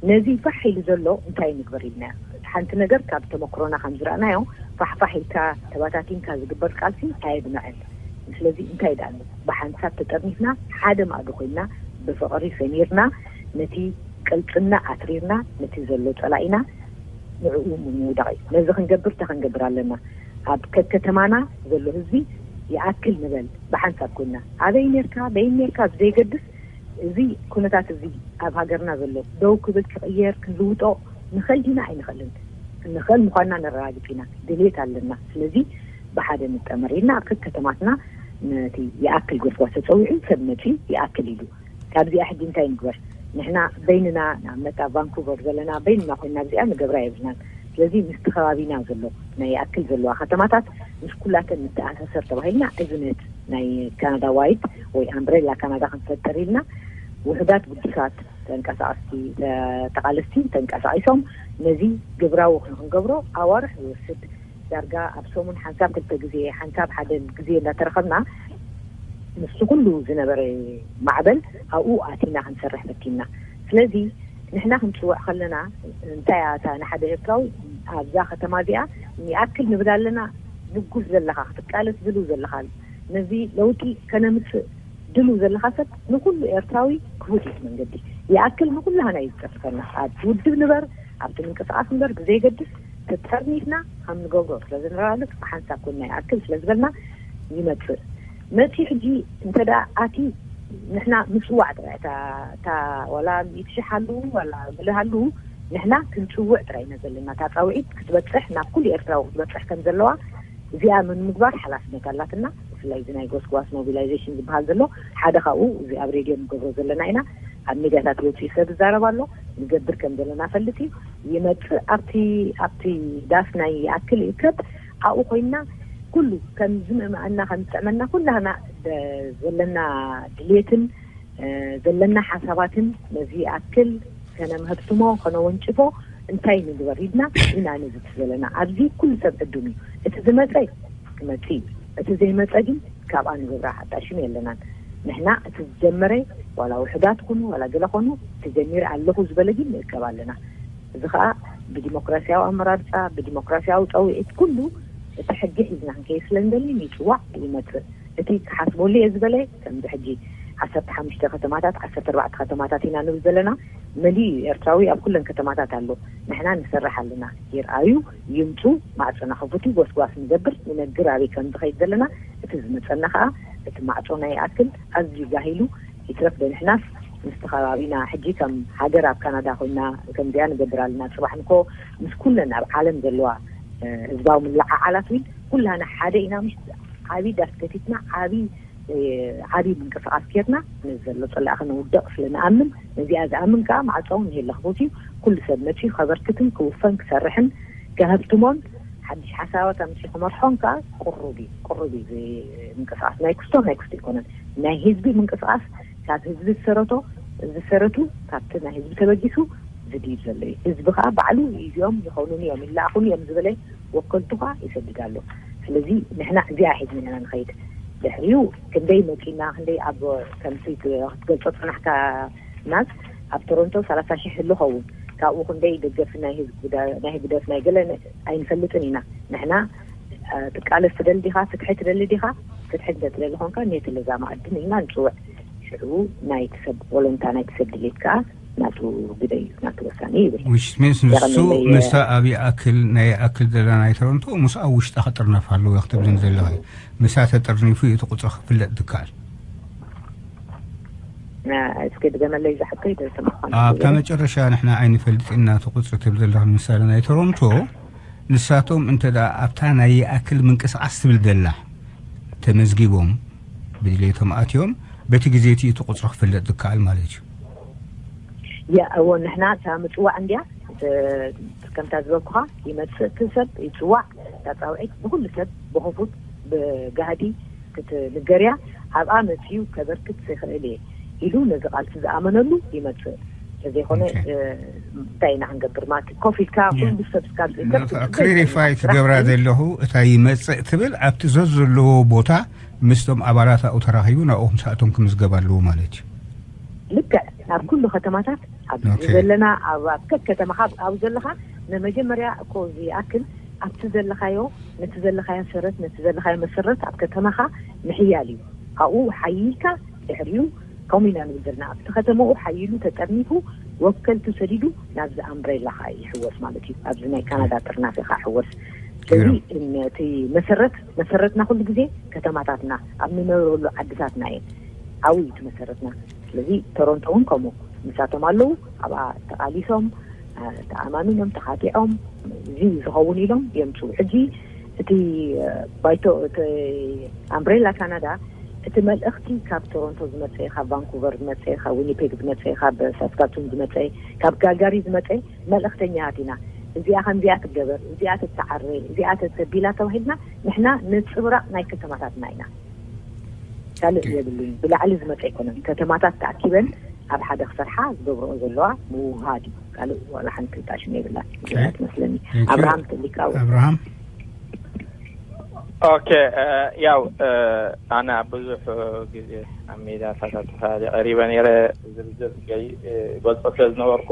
ነዚ ፋሕ ኢሉ ዘሎ እንታይ ንግበር ኢልና፣ ሓንቲ ነገር ካብ ተመክሮና ከም ዝረኣናዮ፣ ፋሕፋሕ ኢልካ ተባታቲንካ ዝግበር ቃልሲ ኣየድምዕን። ስለዚ እንታይ ደኣ ኣሎ? ብሓንሳብ ተጠርኒፍና፣ ሓደ ማእዶ ኮይንና፣ ብፍቕሪ ሰሚርና፣ ነቲ ቅልጽምና ኣትሪርና፣ ነቲ ዘሎ ጸላኢና ንዕኡ ምውዳቕ እዩ። ነዚ ክንገብር እንታይ ክንገብር ኣለና? ኣብ ከከተማና ዘሎ ህዝቢ ይኣክል ንበል፣ ብሓንሳብ ኮይንና። ኣበይ ኔርካ፣ በይን ኔርካ ብዘይገድስ፣ እዚ ኩነታት እዚ ኣብ ሃገርና ዘሎ ደው ክብል፣ ክቕየር፣ ክንልውጦ ንኸል ዲና ኣይንኸልን፣ ንኸል ምዃንና ነረጋግጽ ኢና። ድሌት ኣለና። ስለዚ ብሓደ ንጠመር ኢልና ኣብ ከከተማትና ነቲ ይኣክል ጎስጓስ ተጸዊዑ ሰብ መጺኡ ይኣክል ኢሉ። ካብዚኣ ሕጂ እንታይ ንግበር? ንሕና በይንና ንኣብነት ኣብ ቫንኩቨር ዘለና በይንና ኮይና እዚኣ ንገብራ የብልናን። ስለዚ ምስቲ ከባቢና ዘሎ ናይ ይኣክል ዘለዋ ከተማታት ምስ ኩላተን ንተኣሳሰር ተባሂልና እዝነት ናይ ካናዳ ዋይድ ወይ ኣምብሬላ ካናዳ ክንፈጥር ኢልና ውሕዳት ግዱሳት ተንቀሳቐስቲ ተቃለስቲ ተንቀሳቒሶም ነዚ ግብራዊ ክንገብሮ ኣዋርሕ ዝወስድ ዳርጋ ኣብ ሰሙን ሓንሳብ ክልተ ግዜ ሓንሳብ ሓደ ግዜ እንዳተረኸብና ምስቲ ኩሉ ዝነበረ ማዕበል ኣብኡ ኣቲና ክንሰርሕ ፈቲና። ስለዚ ንሕና ክንፅውዕ ከለና እንታይ እያ እታ ንሓደ ኤርትራዊ ኣብዛ ከተማ እዚኣ ይኣክል ንብል ኣለና። ምጉስ ዘለኻ ክትቃለስ ድልው ዘለኻ ነዚ ለውጢ ከነምፅእ ድልው ዘለኻ ሰብ ንኩሉ ኤርትራዊ ክፉት እዩ መንገዲ። ይኣክል ንኩላህና እዩ ዝፀፍፈና። ኣብ ውድብ ንበር ኣብቲ ምንቅስቃስ ንበር ብዘይገድስ ተጠርኒፍና ከም ንገብሮ ስለ ዝንረባለስ ብሓንሳብ ኮንና ይኣክል ስለ ዝበልና ይመፅእ መፂ ሕጂ እንተ ኣቲ ንሕና ምፅዋዕ ጥራይ እታ ዋላ ሚእቲ ሽሕ ሃሉ ዋላ ምልእ ሃሉ ንሕና ክንፅውዕ ጥራይ ኢና ዘለና። እታ ፃውዒት ክትበፅሕ ናብ ኩሉ ኤርትራዊ ክትበፅሕ ከም ዘለዋ እዚኣ ምንምግባር ሓላፍነት ኣላትና። ብፍላይ እዚ ናይ ጎስጓስ ሞቢላይዜሽን ዝበሃል ዘሎ ሓደ ካብኡ እዚ ኣብ ሬድዮ ንገብሮ ዘለና ኢና። ኣብ ሚድያታት ወፂኡ ሰብ ይዛረብ ኣሎ። ንገብር ከም ዘለና ፈልጥ እዩ። ይመፅእ ኣብቲ ኣብቲ ዳስ ናይ ይኣክል ይእከብ ኣብኡ ኮይንና ኩሉ ከም ዝምእመኣና ከም ዝጥዕመና ኩላህና ዘለና ድሌትን ዘለና ሓሳባትን ነዚ ይኣክል ከነምህብትሞ ከነወንጭፎ እንታይ ንግበር ኢድና ኢና ንዝቲ ዘለና ኣብዚ ኩሉ ሰብ ዕዱም እዩ። እቲ ዝመፀ ክመፅእ እዩ። እቲ ዘይመፀ ግን ካብኣ ንገብራ ኣጣሽም የለናን። ንሕና እቲ ዝጀመረ ዋላ ውሕዳት ኩኑ ዋላ ገለ ኮኑ እቲ ጀሚረ ኣለኹ ዝበለ ግን ንእከብ ኣለና። እዚ ከዓ ብዲሞክራሲያዊ ኣመራርፃ ብዲሞክራሲያዊ ፀውዒት ኩሉ እቲ ሕጊ ሒዝና ክንከይድ ስለ ንደሊ ይፅዋዕ ይመፅእ። እቲ ክሓስበሉ እየ ዝበለ ከምዚ ሕጂ ዓሰርተ ሓሙሽተ ከተማታት ዓሰርተ ኣርባዕተ ከተማታት ኢና ንብል ዘለና። መሊኡ ኤርትራዊ ኣብ ኩለን ከተማታት ኣሎ። ንሕና ንሰርሕ ኣለና። ይርኣዩ ይምፁ ማዕፅና ክፉት እዩ። ጎስጓስ ንገብር ንነግር ኣበይ ከም ዝኸይድ ዘለና። እቲ ዝመፀና ከዓ እቲ ማዕፆ ናይ ይኣክል ኣዝዩ ጋሂሉ ይትረፍ ዶ ንሕናስ ምስቲ ከባቢና ሕጂ ከም ሃገር ኣብ ካናዳ ኮይና ከምዚኣ ንገብር ኣለና። ፅባሕ ንኮ ምስ ኩለን ኣብ ዓለም ዘለዋ ህዝባዊ ምልዓዓላት እውን ኩላና ሓደ ኢና። ምሽ ዓብዪ ዳስ ከፊትና ዓብዪ ዓብዪ ምንቅስቃስ ጌርና ነዚ ዘሎ ፀላእ ከነውደቕ ስለ ንኣምን ነዚኣ ዝኣምን ከዓ ማዕፃውን የለ ክቦት እዩ። ኩሉ ሰብ መፅዩ ከበርክትን ክውፈን ክሰርሕን ከህብትሞን ሓድሽ ሓሳባት ኣምፅኡ ክመርሖን ከዓ ቅሩብ እዩ። ቅሩብ እዩ እዚ ምንቅስቃስ ናይ ክስቶ ናይ ክስቶ ኣይኮነን። ናይ ህዝቢ ምንቅስቃስ ካብ ህዝቢ ዝሰረቶ ዝሰረቱ ካብቲ ናይ ህዝቢ ተበጊሱ ዝድይብ ዘሎ እዩ። ህዝቢ ከዓ ባዕሉ እዚኦም ይኸውኑኒ እዮም ይለኣኹኒ እዮም ዝበለ ወከልቱ ከዓ ይሰድድ ኣሎ። ስለዚ ንሕና እዚኣ ሒዝና ኢና ንኸይድ። ድሕሪኡ ክንደይ መፂና ክንደይ ኣብ ከምቲ ክትገልፆ ፅናሕካ ናዝ ኣብ ቶሮንቶ ሰላሳ ሽሕ ህሉ ኸውን ካብኡ ክንደይ ደገፊ ናይ ህዝቢ ናይ ህግደፍ ናይ ገለ ኣይንፈልጥን ኢና። ንሕና ትቃለስ ትደሊ ዲኻ ፍትሒ ትደሊ ዲኻ? ፍትሒ እንተ ትደሊ ኮንካ ኔቲ ለዛ ማዕድን ኢልና ንፅውዕ። ሽዑ ናይቲ ሰብ ወለንታ ናይቲ ሰብ ድሌት ከዓ ናቱ ግደ እዩ ናቱ ወሳኒ ይብል። Which means ንሱ ምሳ ኣብ ይኣክል ናይ ይኣክል ዘላ ናይ ቶሮንቶ ምስ ኣብ ውሽጣ ክጥርነፍ ኣለዎ ክትብልን ዘለኺ። ምሳ ተጠርኒፉ እዩ እቲ ቁፅሪ ክፍለጥ ዝከኣል። እስኪ ድገመለይ ዝሓተይ ደሰማኳን ኣብታ መጨረሻ ንሕና ኣይንፈልጥ ኢና እቲ ቁፅሪ ትብል ዘለኽን ምሳሌ ናይ ቶሮንቶ ንሳቶም እንተ ኣብታ ናይ ይኣክል ምንቅስቃስ ትብል ዘላ ተመዝጊቦም ብድሌቶም ኣትዮም በቲ ግዜ እቲ እቲ ቁፅሪ ክፍለጥ ዝከኣል ማለት እዩ። ያ እዎ ንሕና እታ ምፅዋዕ እንድያ ከምታ ዝበልኩኻ ይመፅእ እቲ ሰብ ይፅዋዕ እታ ፃውዒት ብኩሉ ሰብ ብክፉት ብጋህዲ ክትንገር እያ። ኣብኣ መፅዩ ከበርክት ዘይክእል እየ ኢሉ ነዚ ቃልሲ ዝኣመነሉ ይመፅእ። ተዘይኮነ እንታይ ኢና ክንገብር ማለት ኮፍ ኢልካ ኩሉ ሰብ ስካብ ክሊሪፋይ ክገብራ ዘለኹ እታ ይመፅእ ትብል ኣብቲ ዘዘለዎ ቦታ ምስቶም ኣባላት ኣብኡ ተራኺቡ ናብኡ ክምስኣቶም ክምዝገብ ኣለዎ ማለት እዩ። ልክዕ ኣብ ኩሉ ከተማታት ኣብ ዘለና ኣብ ኣብ ከከተማኻ ኣብ ዘለኻ ንመጀመርያ እኮ ዝኣክል ኣብቲ ዘለኻዮ ነቲ ዘለኻዮ ሰረት ነቲ ዘለኻዮ መሰረት ኣብ ከተማኻ ምሕያል እዩ። ካብኡ ሓይልካ ድሕሪኡ ከምኡ ኢና ንብል ዘለና ኣብቲ ከተማኡ ሓይሉ ተጠርኒፉ ወከልቱ ሰዲዱ ናብዚ ኣምብሬላ ከዓ ይሕወስ ማለት እዩ። ኣብዚ ናይ ካናዳ ጥርናፊ ከዓ ሕወስ ስለዚ እቲ መሰረት መሰረትና ኩሉ ግዜ ከተማታትና ኣብ ንነብረሉ ዓድታትና እየ ዓብዩ እቲ መሰረትና። ስለዚ ቶሮንቶ እውን ከምኡ ንሳቶም ኣለዉ ኣብኣ ተቃሊሶም ተኣማሚኖም ተኻቲዖም እዚ ዝኸውን ኢሎም የምፅኡ። ሕጂ እቲ ባይቶ እቲ ኣምብሬላ ካናዳ እቲ መልእኽቲ ካብ ቶሮንቶ ዝመፀ፣ ካብ ቫንኩቨር ዝመፀ፣ ካብ ዊኒፔግ ዝመፀ፣ ካብ ሳስካቱን ዝመፀ፣ ካብ ጋልጋሪ ዝመፀ መልእኽተኛታት ኢና። እዚኣ ከምዚኣ ትገበር፣ እዚኣ ትተዓረ፣ እዚኣ ተተቢላ ተባሂልና ንሕና ንፅብራቕ ናይ ከተማታትና ኢና። ካልእ የብሉን። ብላዕሊ ዝመፀ ኣይኮነን። ከተማታት ተኣኪበን ኣብ ሓደ ክሰርሓ ዝገብረኦ ዘለዋ ምውሃድ እዩ። ካልእ ዋላ ሓንቲ ጣሽም የብላን። እዚኣ ትመስለኒ። Thank you። ኣብርሃም ትልካው። ኣብርሃም። ኦኬ። ያው ኣነ ኣብ ብዙሕ ግዜ ኣብ ሜዳ ተሳተፋ ቀሪበ ነይረ። ዝርዝር ገልፆ ስለ ዝነበርኩ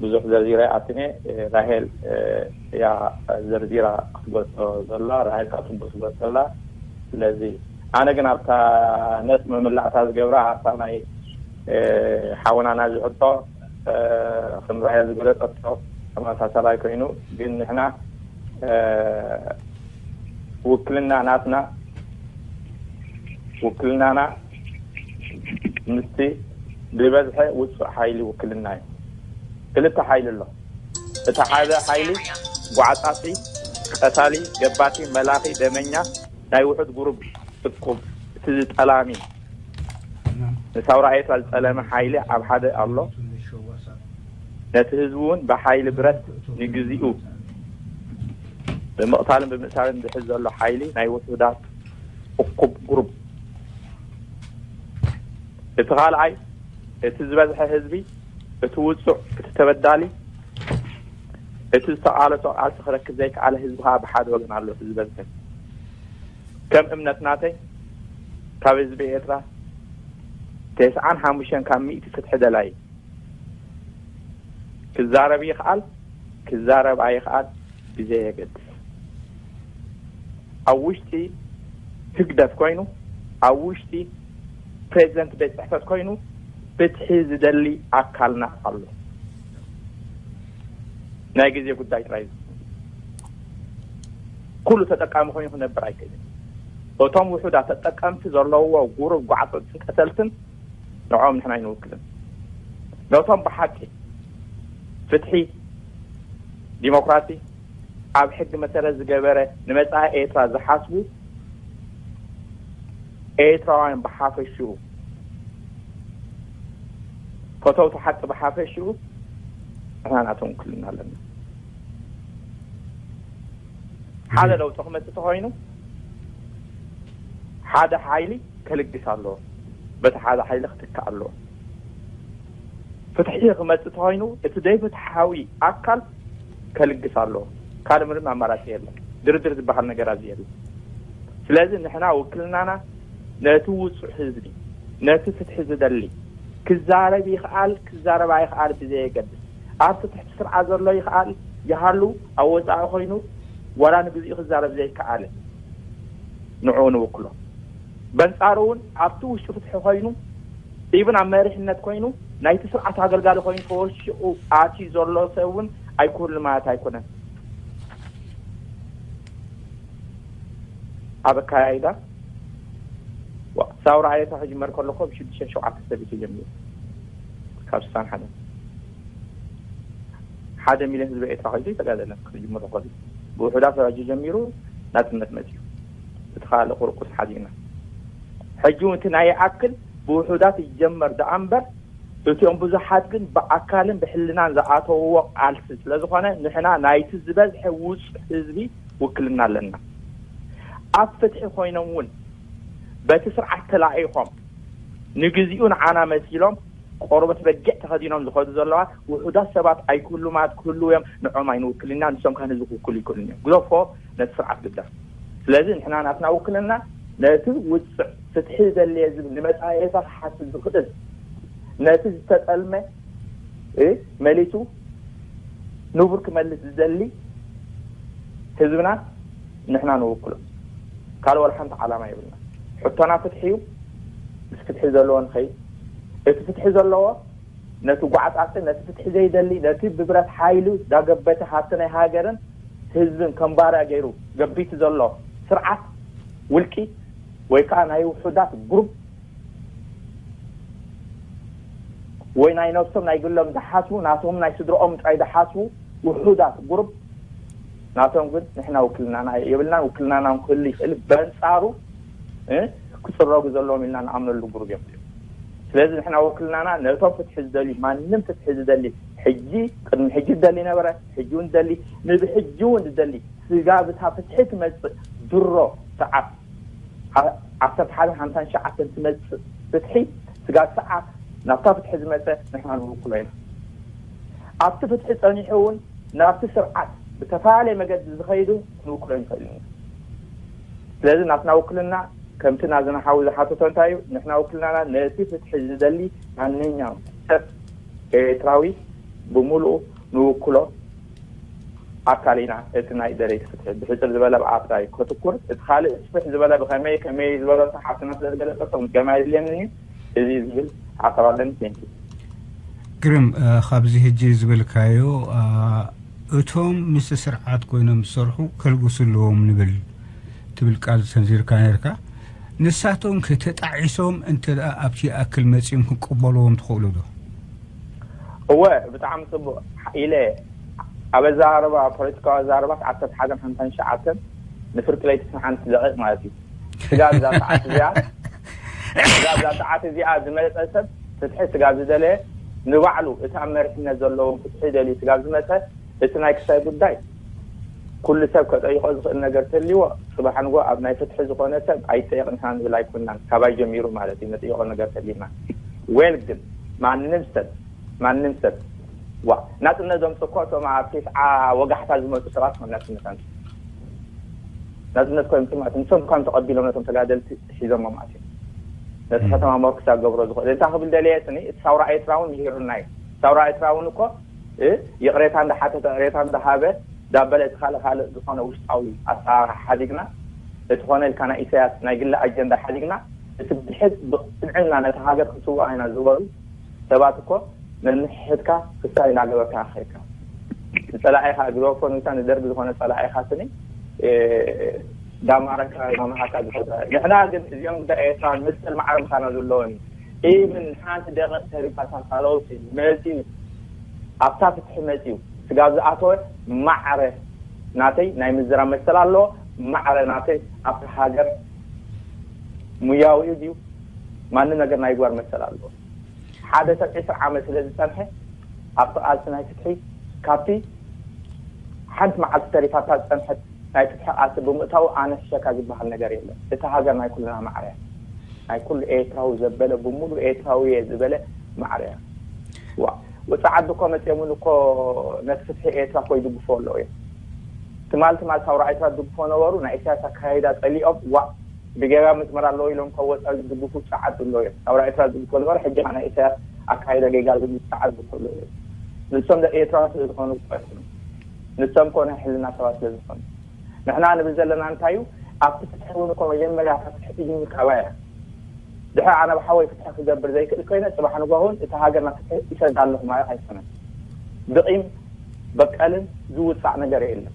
ብዙሕ ዘርዚረ ኣትነ። ራሄል እያ ዘርዚራ ክትገልፆ ዘላ። ራሄል ካብ ትቦ ትገልፆ ዘላ። ስለዚ ኣነ ግን ኣብታ ነጥቢ ምላእታ ዝገብራ ኣብታ ናይ ሓውናና ዝሕቶ ከም ራሄል ዝገለፀቶ ተመሳሳላይ ኮይኑ፣ ግን ንሕና ውክልና ናትና ውክልናና ምስቲ ዝበዝሐ ውፁዕ ሓይሊ ውክልና እዩ። ክልተ ሓይሊ ኣሎ። እቲ ሓደ ሓይሊ ጓዕፃፂ፣ ቀታሊ፣ ገባቲ፣ መላኺ፣ ደመኛ፣ ናይ ውሑድ ጉሩብ እኩብ፣ እቲ ዝጠላሚ ንሳውራ ኤርትራ ዝጠለመ ሓይሊ ኣብ ሓደ ኣሎ። ነቲ ህዝቢ እውን ብሓይሊ ብረት ንግዚኡ ብምቕታልን ብምእሳርን ዝሕዝ ዘሎ ሓይሊ ናይ ውሑዳት እኩብ ጉሩብ። እቲ ካልኣይ፣ እቲ ዝበዝሐ ህዝቢ፣ እቲ ውጹዕ፣ እቲ ተበዳሊ፣ እቲ ዝተቓለሶ ቃልሲ ክረክብ ዘይከኣለ ህዝቢ ከኣ ብሓደ ወገን ኣሎ። እቲ ዝበዝሐ፣ ከም እምነት ናተይ፣ ካብ ህዝቢ ኤርትራ ተስዓን ሓሙሽተን ካብ ሚእቲ ፍትሒ ደላይ፣ ክዛረብ ይኽኣል ክዛረብ ኣይኽኣል ብዘየገድስ፣ ኣብ ውሽጢ ህግደፍ ኮይኑ፣ ኣብ ውሽጢ ፕሬዚደንት ቤት ጽሕፈት ኮይኑ ፍትሒ ዝደሊ ኣካልና ኣሎ። ናይ ግዜ ጉዳይ ጥራይ እዩ። ኩሉ ተጠቃሚ ኮይኑ ክነብር ኣይክእልን። እቶም ውሑዳት ተጠቀምቲ ዘለውዎ ጉሩብ ጓዕፀፅትን ቀተልትን ንዕኦም ንሕና ኣይንውክልን። ነቶም ብሓቂ ፍትሒ፣ ዲሞክራሲ ኣብ ሕጊ መሰረት ዝገበረ ንመጻኢ ኤርትራ ዝሓስቡ ኤርትራውያን ብሓፈሽኡ፣ ፈተውቲ ሓቂ ብሓፈሽኡ ንሕና ናቶም ውክልና ኣለና። ሓደ ለውጢ ክመጽእ ተኾይኑ ሓደ ሓይሊ ከልግስ ኣለዎ፣ በቲ ሓደ ሓይሊ ክትካእ ኣለዎ። ፍትሒ ክመጽእ ተኾይኑ እቲ ዘይፍትሓዊ ኣካል ከልግስ ኣለዎ። ካልእ ምንም ኣማራጺ የለን። ድርድር ዝበሃል ነገር ኣብዚ የለን። ስለዚ ንሕና ውክልናና ነቲ ውጹዕ ህዝቢ፣ ነቲ ፍትሒ ዝደሊ፣ ክዛረብ ይኽኣል ክዛረብ ኣይኽኣል ብዘየገድስ፣ ኣብቲ ትሕቲ ስርዓት ዘሎ ይኽኣል ይሃሉ፣ ኣብ ወጻኢ ኮይኑ ዋላ ንግዚኡ ክዛረብ ዘይከኣለ ንዕኡ ንውክሎ። በንጻሩ እውን ኣብቲ ውሽጢ ፍትሒ ኮይኑ፣ ኢቭን ኣብ መሪሕነት ኮይኑ ናይቲ ስርዓት ኣገልጋሊ ኮይኑ ተወሺቑ ኣትዩ ዘሎ ሰብ እውን ኣይክህሉ ማለት ኣይኮነን። ኣብ ኣካያይዳ ሳውራ ኣየታ ክጅመር ከሎ እኮ ብሽዱሽተ ሸውዓተ ሰብ እዩ ተጀሚሩ። ካብ ስሳን ሓደ ሓደ ሚልዮን ህዝቢ ኤርትራ ከይዱ ይተጋደለ ክጅምሮ ከሎ ብውሑዳት ደረጃ ጀሚሩ ናጽነት መጽዩ። እቲ ካልእ ቁርቁስ ሓዚእና። ሕጂ እውን እቲ ናይ ይኣክል ብውሑዳት ይጀመር ደኣ እምበር እቲኦም ብዙሓት ግን ብኣካልን ብሕልናን ዝኣተውዎ ቃልሲ ስለ ዝኾነ ንሕና ናይቲ ዝበዝሐ ውጹዕ ህዝቢ ውክልና ኣለና። ኣብ ፍትሒ ኮይኖም እውን በቲ ስርዓት ተላኢኾም ንግዚኡ ንዓና መሲሎም ቆርበት በጊዕ ተኸዲኖም ዝኸዱ ዘለዋ ውሑዳት ሰባት ኣይክህሉ ማለት ክህልው እዮም። ንዖም ኣይንውክልን ኢና፣ ንሶም ከ ንህዝቢ ክውክሉ ይክእሉን እዮም። ግደፎ ነቲ ስርዓት ግዳ። ስለዚ ንሕና ናትና ውክልና ነቲ ውፅዕ ፍትሒ ዘድልየ ዝብል ንመፃኢ ኤርትራ ክሓስብ ዝኽእል ነቲ ዝተጠልመ እ መሊሱ ንቡር ክመልስ ዝደሊ ህዝብና ንሕና ንውክሎ። ካልእ ዋላ ሓንቲ ዓላማ የብልና። ሕቶና ፍትሒ እዩ። ምስ ፍትሒ ዘለዎ ንኸይድ። እቲ ፍትሒ ዘለዎ ነቲ ጓዕጻጽ ነቲ ፍትሒ ዘይደሊ ነቲ ብብረት ሓይሉ ዳገበተ ሃብቲ ናይ ሃገርን ህዝብን ከም ባርያ ገይሩ ገቢቱ ዘሎ ስርዓት ውልቂ ወይ ከዓ ናይ ውሑዳት ግሩፕ ወይ ናይ ነብሶም ናይ ግሎም ዝሓስቡ፣ ናቶም ናይ ስድርኦም ጥራይ ዝሓስቡ ውሑዳት ጉሩብ፣ ናቶም ግን ንሕና ውክልናና የብልናን፣ ውክልናና ክህሉ ይኽእል፣ በንጻሩ እ፣ ክጽረጉ ዘለዎም ኢልና ንኣምነሉ ጉሩብ እዮም። ስለዚ ንሕና ውክልናና ነቶም ፍትሒ ዝደልዩ፣ ማንም ፍትሒ ዝደሊ፣ ሕጂ፣ ቅድሚ ሕጂ ዝደሊ ነበረ፣ ሕጂ እውን ዝደሊ፣ ንብሕጂ እውን ዝደሊ፣ ስጋብ እታ ፍትሒ ትመጽእ ድሮ ሰዓት ዓ-፣ ዓሰርተ ሓደ ሓምሳን ትሽዓተን ትመጽእ ፍትሒ፣ ስጋብ ሰዓት ናብታ ፍትሒ ዝመጸ ንሕና ንውክሎ ኢና። ኣብቲ ፍትሒ ጸኒሑ እውን ናብቲ ስርዓት ብተፈላለየ መገዲ ዝኸይዱ ክንውክሎ ንኽእል ኢና። ስለዚ ናትና ውክልና ከምቲ ናዝና ሓዊ ዝሓተቶ እንታይ እዩ? ንሕና ውክልናና ነቲ ፍትሒ ዝደሊ ማንኛውም ሰብ ኤርትራዊ ብምሉኡ ንውክሎ ኣካል ኢና። እቲ ናይ ደለይቲ ፍትሒ ብሕጽር ዝበለ ብኣፍራይ ከትኩር፣ እቲ ካልእ ስፍሕ ዝበለ ብኸመይ ከመይ ዝበለቶ ሓፍትና ስለ ዝገለጸቶ ምድጋም ኣየድልየንን እዩ። እዚ ዝብል ሓሳብ ኣለኒ። ቴንኪ። ግርም፣ እ፣ ካብዚ ሕጂ ዝበልካዮ፣ እ፣ እቶም ምስ ስርዓት ኮይኖም ዝሰርሑ ከልግሱ ኣለዎም ንብል ትብል ቃል ሰንዚርካ ነርካ። ንሳቶም ከተጣዒሶም እንተ ደኣ ኣብቲ ይኣክል መጺኦም ክንቅበልዎም ትኽእሉ ዶ? እወ፣ ብጣዕሚ ጽቡቕ ኢለ ኣብ ኣዘራርባ፣ ፖለቲካዊ ኣዘራርባ ዓሰርተ ሓደን ሓምሳን ትሽዓተን ንፍርቂ ለይቲ ሓንቲ ደቂቕ ማለት እዩ። ስጋብ እዛ ሰዓት እዚኣ፣ ስጋብ እዛ ሰዓት እዚኣ ዝመጸ ሰብ ፍትሒ ስጋብ ዝደለየ ንባዕሉ እቲ ኣብ መሪሕነት ዘለዎም ፍትሒ ደልዩ ስጋብ ዝመጸ እቲ ናይ ክሳይ ጉዳይ ኩሉ ሰብ ከጠይቆ ዝኽእል ነገር ተልይዎ ጽባሕ ንጎ ኣብ ናይ ፍትሒ ዝኾነ ሰብ ኣይጠየቕ ንሕና ንብል ኣይኮንናን። ካባይ ጀሚሩ ማለት እዩ ነጥይቆ ነገር ተልይና። ዌል ግን ማንም ሰብ ማንም ሰብ ዋ ናጽነት ዘምጽእ እኮ እቶም ኣብ ቴስዓ ወጋሕታ ዝመጹ ሰባት እዮም ናጽነት ኣምጽኡ። ናጽነት እኮ የምጽኡ ማለት ንሶም እኳ ተቐቢሎም ነቶም ተጋደልቲ ሒዞሞ ማለት እዩ። ነቲ ከተማ ሞርክሳ ክገብሮ ዝኽእል እንታይ ክብል ደለየ ስኒ እቲ ሳውራ ኤርትራ እውን ምሂሩና እዩ። ሳውራ ኤርትራ እውን እኮ እ፣ ይቕሬታ እንዳሓተተ፣ ይቕሬታ እንዳሃበ፣ ዳበለ እቲ ካልእ ካልእ ዝኾነ ውሽጣዊ ኣሰራርሓ ሓዲግና፣ እቲ ኮነ ኢልካ ናይ ኢሳያስ ናይ ግሊ ኣጀንዳ ሓዲግና፣ እቲ ብድሕት ብቕንዕና ነታ ሃገር ክስውኣ ኢና ዝበሉ ሰባት እኮ ነንሕድካ ክሳይ እናገበርካ ከይድካ። ንጸላኢኻ ግደፎ ንሳ ንደርጊ ዝኾነ ጸላኢኻ ስኒ፣ እ፣ ዳማረካ፣ ዳማሃካ ዝፈጥረ። ንሕና ግን እዚኦም ጉዳይ ኤርትራ መሰል ማዕረ ምዃና ዘለዎን ኢብን ሓንቲ ደቂቕ ተሪፋታ ካልኦት መፂኡ ኣብታ ፍትሒ መፂኡ ስጋብ ዝኣተወ ማዕረ ናተይ ናይ ምዝራብ መሰል ኣለዎ። ማዕረ ናተይ ኣብታ ሃገር ሙያዊ እዩ ድዩ ማንም ነገር ናይ ምግባር መሰል ኣለዎ። ሓደ ሰብ ዕስራ ዓመት ስለ ዝፀንሐ ኣብቲ ቃልሲ ናይ ፍትሒ ካብቲ ሓንቲ መዓልቲ ተሪፋታ ዝፀንሐት ናይ ፍትሒ ቃልሲ ብምእታዉ ኣነ ሕሸካ ዝበሃል ነገር የለን። እታ ሃገር ናይ ኩልና ማዕረ እያ። ናይ ኩሉ ኤርትራዊ ዘበለ ብሙሉ ኤርትራዊ እየ ዝበለ ማዕረ እያ። ዋ ወፃ ዓዲ እኮ መፅኦምን እኮ ነቲ ፍትሒ ኤርትራ እኮ ይድግፎ ኣለዉ እዮም። ትማል ትማል ሳውራ ኤርትራ ዝድግፎ ነበሩ ናይ ኢሳያስ ኣካይዳ ፀሊኦም ዋ ብገበያ መስመር ኣለዎ ኢሎም ከወፃ ዝድግፉ ፃዓት ኣለዉ እዮም። ሳውራ ኤርትራ ዝድግፎ ነበሩ ሕጂ ናይ ኢሳያስ ኣካይዳ ጌጋ ዝብል ፃዓት ዝኮሉ እዮም። ንሶም ደቂ ኤርትራ ስለ ዝኾኑ እኮ እዮም። ንሶም ኮነ ሕልና ሰባት ስለ ዝኾኑ ንሕና ንብል ዘለና እንታይ እዩ? ኣብቲ ፍትሒ እውን እኮ መጀመርያ እታ ፍትሒ ትጅምር ካባይ እያ። ድሕሪ ኣነ ብሓወይ ፍትሒ ክገብር ዘይክእል ኮይነ ፅባሕ ንጓ እውን እታ ሃገር ናብ ፍትሒ ይሰዳ ኣለኹ ማለት ኣይኮነን። ብቂም በቀልን ዝውፃእ ነገር የለን።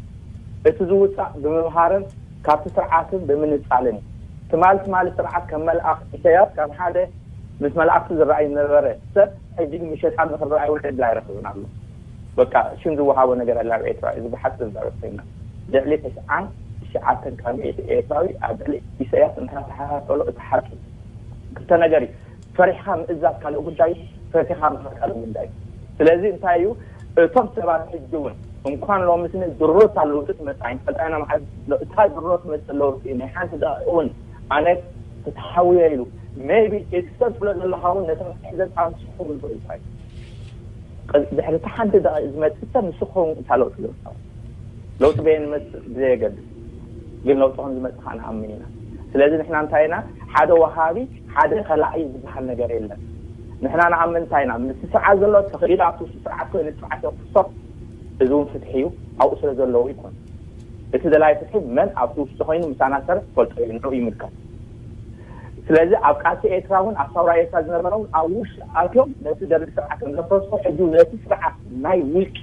እቲ ዝውፃእ ብምምሃርን ካብቲ ስርዓትን ብምንፃልን እዩ። ትማሊ ትማሊ ስርዓት ከም መልኣኽ ኢሳያስ ካብ ሓደ ምስ መላእክቲ ዝረኣይ ዝነበረ ሰብ ሕጂ ግን ብሸጣን ንክረኣይ እውን ዕድል ኣይረኽብን ኣሎ። በቃ ሽም ዝወሃቦ ነገር ኣለ ኣብ ኤርትራ እዚ ብሓፂር ዘረብ ኮይና ልዕሊ ተስዓን ትሽዓተን ካብ ሚእቲ ኤርትራዊ ኣብ ልዕሊ ኢሳያስ እንተተሓሳሰሎ እቲ ሓቂ ክልተ ነገር እዩ። ፈሪሕኻ ምእዛዝ ካልእ ጉዳይ፣ ፈቲኻ ምኽር ካልእ ጉዳይ። ስለዚ እንታይ እዩ እቶም ሰባት ሕጂ እውን እንኳን ሎሚ ስኒ ድሮ እታ ለውጢ ትመፅእ ኣይንፈልጣ ኢና። መዓዝ እታ ድሮ ትመፅእ ለውጢ ናይ ሓንቲ ደቂቕ እውን ኣነ ተተሓውየ ኢሉ maybe እቲ ሰብ ትብሎ ዘለኻ እውን ነቶም ሕዘን ኣምስኹ ዝብል እንታይ ድሕሪ እቲ ሓንቲ ደቂቕ ዝመፅእ ሰብ ንሱ ክኸውን እታ ለውጢ ለውጢ ለውጢ በየን ዝመፅእ ብዘየገድስ ግን ለውጢ ከም ዝመፅእ ከዓ ንኣምን ኢና። ስለዚ ንሕና እንታይ ኢና ሓደ ወሃቢ ሓደ ከላዒ ዝበሃል ነገር የለን። ንሕና ንኣምን እንታይ ኢና ምስ ስርዓት ዘሎ ተኽኢሉ ኣብቲ ውሽጢ ስርዓት ኮይኑ ስርዓት ክሶፍ እዚ እውን ፍትሒ እዩ። ኣብኡ ስለ ዘለዉ ይኮን እቲ ደላይ ፍትሒ መን ኣብቲ ውሽጢ ኮይኑ ምሳና ዝሰርሕ ፈልጦ እዩ ንዑ ይምልከት። ስለዚ ኣብ ቃልሲ ኤርትራ እውን ኣብ ሳውራ ኤርትራ ዝነበረ እውን ኣብ ውሽጢ ኣትዮም ነቲ ደርግ ስርዓት ከም ዘፍረሱ ሕጂ ነቲ ስርዓት ናይ ውልቂ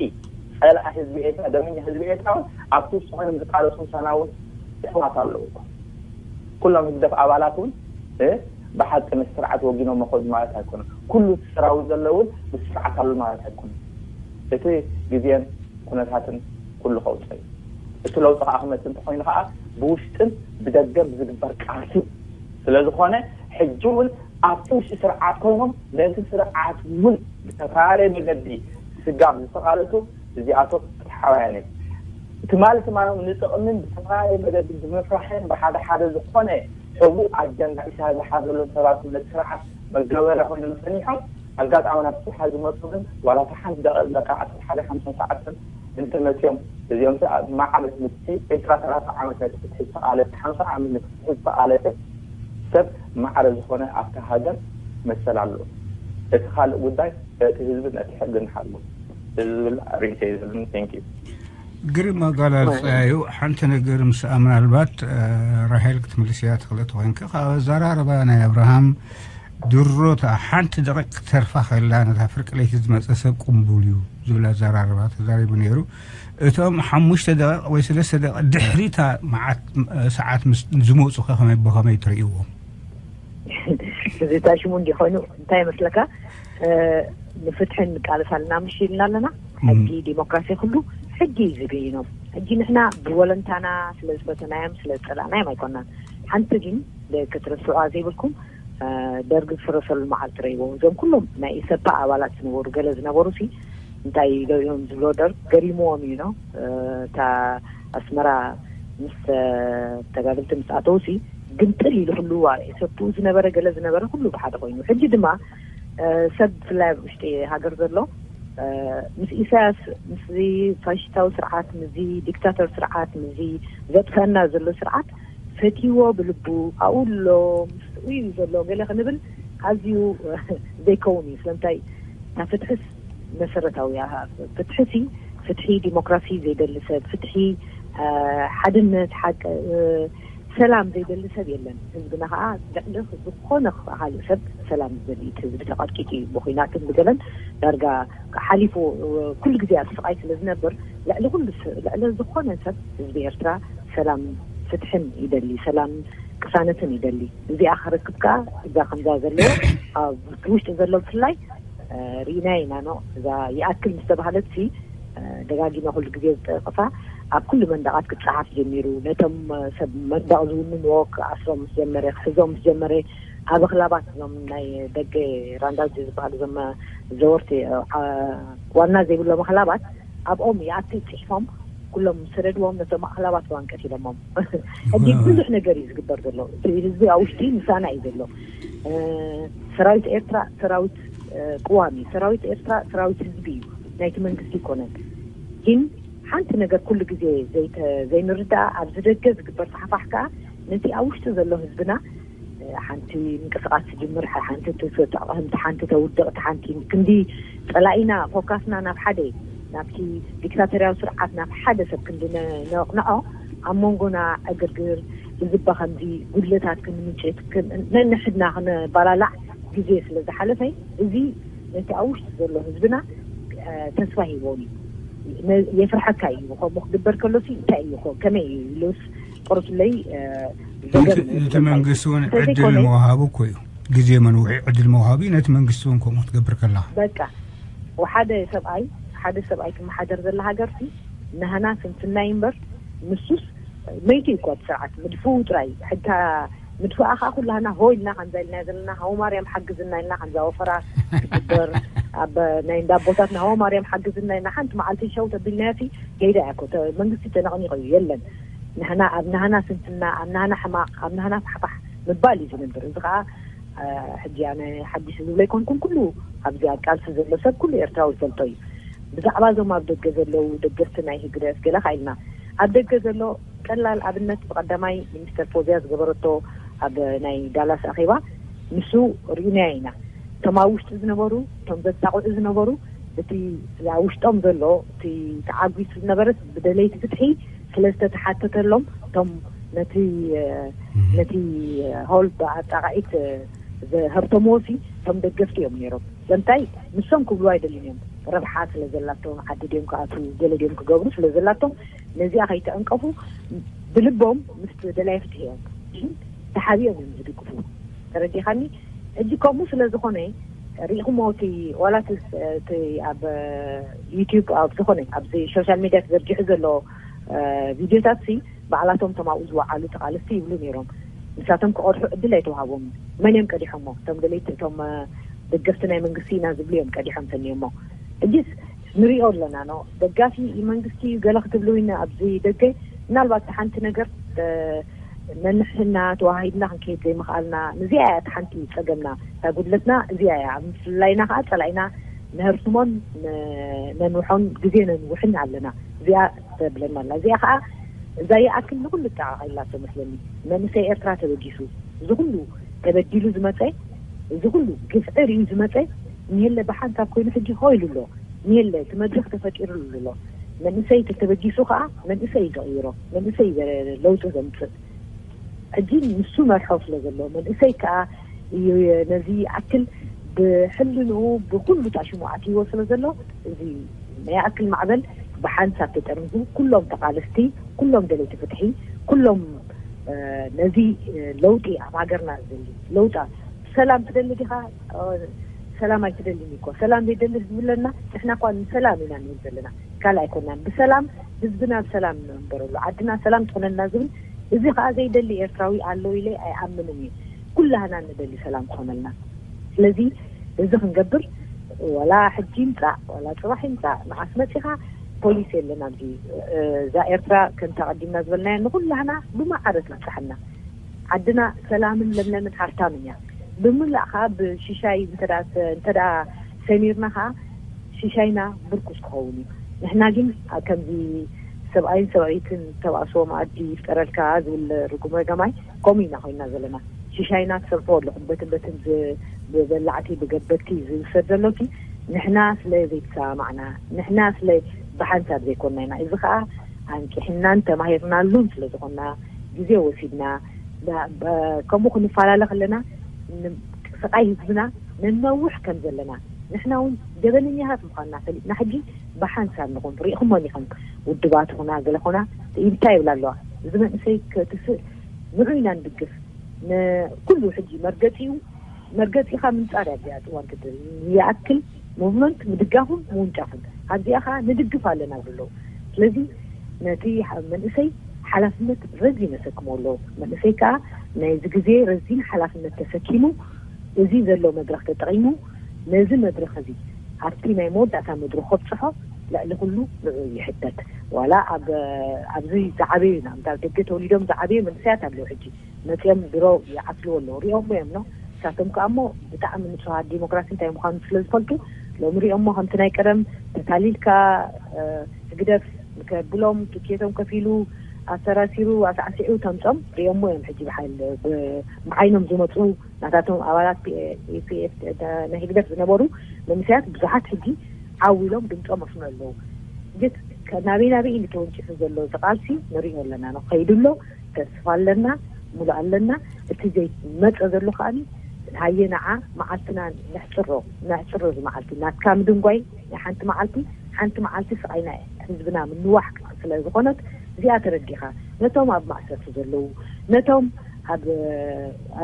ፀላኢ ህዝቢ ኤርትራ ደመኛ ህዝቢ ኤርትራ እውን ኣብቲ ውሽጢ ኮይኖም ዝቃለሱ ምሳና እውን እሕዋት ኣለዉ። ኩሎም ህግደፍ ኣባላት እውን እ ብሓቂ ምስ ስርዓት ወጊኖም መኸዱ ማለት ኣይኮነን። ኩሉ እቲ ሰራዊት ዘሎ እውን ምስ ስርዓት ኣሎ ማለት ኣይኮነን። እቲ ግዜን ኩነታትን ኩሉ ከውፅኦ እዩ። እቲ ለውጢ ከዓ ክመፅእ እንተኮይኑ ከዓ ብውሽጥን ብደገን ብዝግበር ቃልሲ ስለዝኾነ፣ ሕጂ እውን ኣብቲ ውሽጢ ስርዓት ኮይኖም ነቲ ስርዓት እውን ብዝተፈላለየ መገዲ ስጋብ ዝተቃለሱ፣ እዚኣቶም ፍትሓውያን እዮም። ትማሊ ትማኖም ንጥቕምን ብዝተፈላለየ መገዲ ብምፍራሕን ብሓደ ሓደ ዝኾነ ሕቡእ ኣጀንዳ ኢሳያስ ዝሓዘሎም ሰባት ነቲ ስርዓት መጋበርያ ኮይኖም ጸኒሖም፣ ኣጋጣሚ ናብ ስራሕ ዝመጹ ግን ዋላ እታ ሓንቲ ደቂቕ፣ ደቂቕ ዓሰርተ ሓደ ሓምሳን ሰዓትን እንተመጽዮም፣ እዚኦም ማዕረ ንፍትሒ ዕስራ ሰላሳ ዓመት ነቲ ፍትሒ ዝተቓለሰ፣ ሓምሳ ዓመት ነቲ ፍትሒ ዝተቓለሰ ሰብ ማዕረ ዝኾነ ኣብታ ሃገር መሰል ኣለዎ። እቲ ካልእ ጉዳይ እቲ ህዝቢ ነቲ ሕጊ ንሓልዎ። እዚ ዝብል ርእይቶ እዩ ዘለኒ። Thank you። ግርም ኣገላልጻ እዩ። ሓንቲ ነገር ምስኣ ምናልባት ራሄል ክትምልስያ ትኽእለ ተኾይንካ፣ ካብ ኣዘራርባ ናይ ኣብርሃም ድሮታ ሓንቲ ደቂቕ ክትተርፋ ከላ፣ ነታ ፍርቂ ለይቲ ዝመጸ ሰብ ቅቡል እዩ ዝብል ኣዘራርባ ተዛሪቡ ነይሩ። እቶም ሓሙሽተ ደቂቕ ወይ ሰለስተ ደቂቕ ድሕሪታ መዓት ሰዓት ምስ ዝመጹ ከ ከመይ ብኸመይ ትርእይዎም? እዚ ታሽሙ እንዲኾይኑ እንታይ ይመስለካ? ንፍትሒ ንቃለስ ኣለና ምሽ ኢልና ኣለና። ሕጊ ዲሞክራሲ ኩሉ ሕጊ እዩ ዝብይኖም። ሕጂ ንሕና ብወለንታና ስለ ዝፈተናዮም ስለ ዝፀላእናዮም ኣይኮናን። ሓንቲ ግን ክትርስዑ ዘይብልኩም፣ ደርጊ ዝፍረሰሉ መዓልቲ ረይቦ እዞም ኩሎም ናይ ኢሰፓ ኣባላት ዝነበሩ ገለ ዝነበሩ ሲ እንታይ ኢሎ እዮም ዝብሎ ደርግ ገሪምዎም እዩ ነው። እታ ኣስመራ ምስ ተጋደልቲ ምስ ኣተውሲ ግምጥል ኢሉ ኩሉ ኢሰፕኡ ዝነበረ ገለ ዝነበረ ኩሉ ብሓደ ኮይኑ። ሕጂ ድማ ሰብ ብፍላይ ኣብ ውሽጢ ሃገር ዘሎ ምስ ኢሳያስ ምስዚ ፋሽስታዊ ስርዓት ምስዚ ዲክታተር ስርዓት ምስዚ ዘጥፈና ዘሎ ስርዓት ፈትይዎ ብልቡ ኣብኡ ኣሎ ምስኡ እዩ ዘሎ ገለ ክንብል ኣዝዩ ዘይከውን እዩ። ስለምንታይ እታ ፍትሕስ መሰረታዊ እያ። ፍትሒ ሲ ፍትሒ ዲሞክራሲ ዘይደሊ ሰብ ፍትሒ ሓድነት ሓቂ ሰላም ዘይደሊ ሰብ የለን። ህዝብና ከዓ ልዕሊ ዝኾነ ካልእ ሰብ ሰላም ዝደሊ እቲ ህዝቢ ተቐጥቂጡ እዩ ብኩናትን ብገለን ዳርጋ ሓሊፉ ኩሉ ግዜ ኣብ ስቓይ ስለ ዝነብር ልዕሊ ኩሉ ልዕሊ ዝኾነ ሰብ ህዝቢ ኤርትራ ሰላም ፍትሕን ይደሊ ሰላም ቅሳነትን ይደሊ። እዚኣ ክረክብ ከዓ እዛ ከምዛ ዘለዎ ኣብ ውሽጢ ዘሎ ብፍላይ ርኢና ኢና ኖ እዛ ይኣክል ምስ ተባሃለት ሲ ደጋጊመ ኩሉ ግዜ ዝጠቅሳ ኣብ ኩሉ መንደቃት ክፀሓፍ ጀሚሩ ነቶም ሰብ መንደቅ ዝውንንዎ ክኣስሮም ምስ ጀመረ ክሕዞም ምስ ጀመረ ኣብ ኣክላባት እዞም ናይ ደገ ራንዳጅ ዝበሃሉ እዞም ዘወርቲ ዋና ዘይብሎም ኣክላባት ኣብኦም ይኣክል ፅሒፎም ኩሎም ሰደድዎም ነቶም ኣክላባት ዋን ቀቲሎሞም። ሕጂ ብዙሕ ነገር እዩ ዝግበር ዘሎ። እቲ ህዝቢ ኣብ ውሽጢ ምሳና እዩ ዘሎ። ሰራዊት ኤርትራ ሰራዊት ቅዋም እዩ። ሰራዊት ኤርትራ ሰራዊት ህዝቢ እዩ፣ ናይቲ መንግስቲ ይኮነን። ግን ሓንቲ ነገር ኩሉ ግዜ ዘይንርዳእ ኣብዚ ደገ ዝግበር ፋሕፋሕ ከዓ ነቲ ኣብ ውሽጢ ዘሎ ህዝብና ሓንቲ ምንቅስቃስ ትጅምር፣ ሓንቲ ትሰጣቕ፣ ሓንቲ ተውድቕ፣ ሓንቲ ክንዲ ፀላኢና ፎካስና ናብ ሓደ ናብቲ ዲክታተርያዊ ስርዓት ናብ ሓደ ሰብ ክንዲ ነቕንዖ ኣብ መንጎና ዕግርግር ብዝባ ከምዚ ጉድለታት ክንምንጭት ነንሕድና ክነባላላዕ ግዜ ስለ ዝሓለፈ እዚ ነቲ ኣብ ውሽጢ ዘሎ ህዝብና ተስፋ ሂቦም እዩ። የፍርሐካ እዩ። ከምኡ ክግበር ከሎ ሲ እንታይ እዩ? ከመይ እዩ ኢሉስ ቆርሱለይ እቲ መንግስቲ እውን ዕድል መውሃቡ እኮ እዩ። ግዜ መንውሒ ዕድል መውሃቡ እዩ። ነቲ መንግስቲ እውን ከምኡ ክትገብር ከለካ በቃ ሓደ ሰብኣይ ሓደ ሰብኣይ ክመሓደር ዘላ ሃገር ሲ ናህና ስንፍናይ እምበር ንሱስ መይቱ እዩ እኮ እቲ ስርዓት ምድፍኡ ጥራይ ሕታ ምድፍኣ ከዓ ኩላህና ሆ ኢልና ከምዛ ኢልና ዘለና ሃው ማርያም ሓግዝና ኢልና ከምዛ ወፈራ ትግበር ኣብ ናይ እንዳ ኣቦታትና ሃው ማርያም ሓግዝና ኢልና ሓንቲ መዓልቲ ሸው ተቢልናዮ ሲ ከይዳ እያ እኮ መንግስቲ ተነቕኒቑ እዩ የለን። ንሕና ኣብ ናህና ስንፍና ኣብ ናህና ሕማቕ ኣብ ናህና ፋሕፋሕ ምባል እዩ ዝነብር። እዚ ከዓ ሕጂ ኣነ ሓዲሽ ዝብሎ ኣይኮንኩን ኩሉ ኣብዚ ኣብ ቃልሲ ዘሎ ሰብ ኩሉ ኤርትራዊ ዝፈልጦ እዩ። ብዛዕባ እዞም ኣብ ደገ ዘለዉ ደገፍቲ ናይ ህግደፍ ገለ ካኢልና ኣብ ደገ ዘሎ ቀላል ኣብነት ብቀዳማይ ሚኒስተር ፎዝያ ዝገበረቶ ኣብ ናይ ዳላስ ኣኼባ ንሱ ርኢናዮ ኢና። እቶም ኣብ ውሽጢ ዝነበሩ እቶም ዘጣቕዑ ዝነበሩ እቲ ኣብ ውሽጦም ዘሎ እቲ ተዓጒሱ ዝነበረስ ብደለይቲ ፍትሒ ስለ ዝተተሓተተሎም እቶም ነቲ ነቲ ሆል ኣጣቃዒት ዘሀብተምዎ ሲ እቶም ደገፍቲ እዮም ነይሮም። ስለምንታይ ንሶም ክብሉ ኣይደልን እዮም። ረብሓ ስለ ዘላቶም ዓዲ ድዮም ክኣትዉ ገለ ድዮም ክገብሩ ስለ ዘላቶም ነዚኣ ከይተዕንቀፉ ብልቦም ምስ ደላይ ፍትሒ እዮም ተሓቢኦም እዮም ዝድግፉ። ተረዲኻኒ? ሕጂ ከምኡ ስለ ዝኾነ ርኢኹሞ፣ እቲ ዋላ እቲ እቲ ኣብ ዩቲዩብ፣ ኣብ ዝኾነ ኣብዚ ሶሻል ሚድያ ተዘርጊሑ ዘሎ ቪድዮታት ሲ ባዕላቶም እቶም ኣብኡ ዝወዓሉ ተቓለስቲ ይብሉ ነይሮም። ንሳቶም ክቐድሑ ዕድል ኣይተዋሃቦም። መን እዮም ቀዲሖሞ? እቶም ደለይቲ፣ እቶም ደገፍቲ ናይ መንግስቲ ኢና ዝብሉ እዮም ቀዲሖም ሰኒዮሞ። ሕጂስ ንሪኦ ኣለና። ኖ ደጋፊ መንግስቲ እዩ ገለ ክትብሉ ኢና ኣብዚ ደገ። ምናልባት ሓንቲ ነገር ነንሕና ተዋሂድና ክንከይድ ዘይምኽኣልና፣ ንዚኣ እያ እቲ ሓንቲ ጸገምና። እታ ጉድለትና እዚኣ እያ። ኣብ ምፍልላይና ከዓ ጸላኢና ነህርትሞን ነንውሖን ግዜ ነንውሕን ኣለና። እዚኣ ተብለና ኣላ። እዚኣ ከዓ እዛ ይኣክል ንኹሉ ጠቃቂላቶ መስለኒ። መንእሰይ ኤርትራ ተበጊሱ፣ እዚ ኩሉ ተበዲሉ ዝመፀ፣ እዚ ኩሉ ግፍዒ ርእዩ ዝመፀ፣ ንየለ ብሓንሳብ ኮይኑ ሕጂ ሆ ኢሉ ኣሎ። ንየለ እቲ መድረክ ተፈጢሩሉ ኣሎ። መንእሰይ ተተበጊሱ ከዓ መንእሰይ እዩ ዘቕይሮ፣ መንእሰይ እዩ ለውጢ ዘምፅእ። ሕጂ ንሱ መርሖ ስለ ዘሎ፣ መንእሰይ ከዓ እዩ ነዚ ይኣክል ብሕልንኡ ብኩሉ ታሽሙ ኣትይዎ ስለ ዘሎ፣ እዚ ናይ ይኣክል ማዕበል ብሓንሳብ ተጠርኒፉ፣ ኩሎም ተቓለስቲ፣ ኩሎም ደለይቲ ፍትሒ፣ ኩሎም ነዚ ለውጢ ኣብ ሃገርና ዝደሊ ለውጣ፣ ሰላም ትደሊ ዲኻ? ሰላም ኣይትደልን እኮ። ሰላም ዘይደሊ ህዝቢ ኣለና። ንሕና እኳ ንሰላም ኢና ንብል ዘለና፣ ካልእ ኣይኮናን። ብሰላም ህዝብና ብሰላም ንንበረሉ፣ ዓድና ሰላም ትኾነልና ዝብል፣ እዚ ከዓ ዘይደሊ ኤርትራዊ ኣሎ ኢለ ኣይኣምንን እየ። ኩላህና ንደሊ ሰላም ክኾነልና። ስለዚ እዚ ክንገብር፣ ዋላ ሕጂ ይምፃእ ዋላ ፅባሕ ይምፃእ፣ መዓስ መፂኻ፣ ፖሊስ የለን ኣብዚ። እዛ ኤርትራ ከምታ ቀዲምና ዝበልናያ ንኩላህና ብማዕረ ትብፅሓና። ዓድና ሰላምን ለምለምን ሃብታምን እያ። ብምሉእ ከዓ ብሽሻይ እንተ ደኣ ሰሚርና ከዓ ሽሻይና ብርኩስ ክኸውን እዩ። ንሕና ግን ከምዚ ሰብኣይን ሰበይትን ተባእስዎ መኣዲ ይፍጠረልካ ዝብል ርጉም ረገማይ፣ ከምኡ ኢና ኮይና ዘለና። ሽሻይና ትሰርፎ ኣሎ፣ በትን በትን ብበላዕቲ ብገበቲ ዝውሰድ ዘሎኪ። ንሕና ስለ ዘይተሰማማዕና፣ ንሕና ስለ ብሓንሳብ ዘይኮንና ኢና። እዚ ከዓ ኣንቂሕናን ተማሂርናሉን ስለ ዝኾንና፣ ግዜ ወሲድና ከምኡ ክንፈላለ ከለና፣ ስቓይ ህዝብና ነነውሕ ከም ዘለና፣ ንሕና እውን ገበነኛታት ምዃንና ፈሊጥና ሕጂ ብሓንሳብ ንኹን። ርኢኹሞን ኢኹም፣ ውድባት ኹና ገለ ኹና እንታይ ይብላ ኣለዋ? እዚ መንእሰይ ክትስእ ንዑ ኢና ንድግፍ። ንኩሉ ሕጂ መርገጺኡ፣ መርገጺኻ ምንጻር እያ እዚኣ እዋን ክትብል። ይኣክል ሙቭመንት ምድጋፉን ምውንጫፍን። ኣብዚኣ ኸዓ ንድግፍ ኣለና ዝብሉ ኣለዉ። ስለዚ ነቲ መንእሰይ ሓላፍነት ረዚን የሰክሞ ኣለዉ። መንእሰይ ከኣ ናይዚ ግዜ ረዚን ሓላፍነት ተሰኪሙ፣ እዚ ዘሎ መድረኽ ተጠቒሙ፣ ነዚ መድረኽ እዚ ኣብቲ ናይ መወዳእታ መድረኽ ከብጽሖ ልዕሊ ኩሉ ንዕኡ ይሕተት። ዋላ ኣብ፣ ኣብዚ ዝዓበዩ ኢና፣ ኣብ ደገ ተወሊዶም ዝዓበዩ መንእሰያት ኣለዉ። ሕጂ መጺኦም ድሮ ይዓስልዎ ኣለዉ። ሪኦሞ እዮም፣ ኖ? ንሳቶም ከኣ እሞ ብጣዕሚ ንጹሃት ዲሞክራሲ እንታይ ምዃኑ ስለ ዝፈልጡ፣ ሎም ሪኦሞ ከምቲ ናይ ቀደም ተታሊልካ፣ እ፣ ህግደፍ ከብሎም ትኬቶም ከፊሉ ኣሰራሲሩ ኣሳዕሲዑ ተምጾም ሪኦሞ እዮም። ሕጂ ብሓይል ብ-፣ ብዓይኖም ዝመጹ ናታቶም ኣባላት ፒ-፣ ፒ ኤፍ ናይ ህግደፍ ዝነበሩ መንእሰያት ብዙሓት ሕጂ ዓው ኢሎም ድምጾም ኣስምዑ ኣለዉ። ግን ከ-፣ ናበይ ናበይ እዩ ተወንጪፉ ዘሎ እዚ ቃልሲ ንሪኦ ኣለና፣ ንኸይዱ ኣሎ። ተስፋ ኣለና፣ ሙሉእ ኣለና። እቲ ዘይመጸ ዘሎ ከኣኒ ሃየ ንዓ መዓልትና ነሕጽሮ፣ ነሕጽሮ እዚ መዓልቲ። ናትካ ምድንጓይ ናይ ሓንቲ መዓልቲ፣ ሓንቲ መዓልቲ ስቓይ ናይ ህዝብና ምንዋሕ ስለ ዝኾነት፣ እዚኣ ተረዲኻ ነቶም ኣብ ማእሰርቲ ዘለዉ፣ ነቶም ኣብ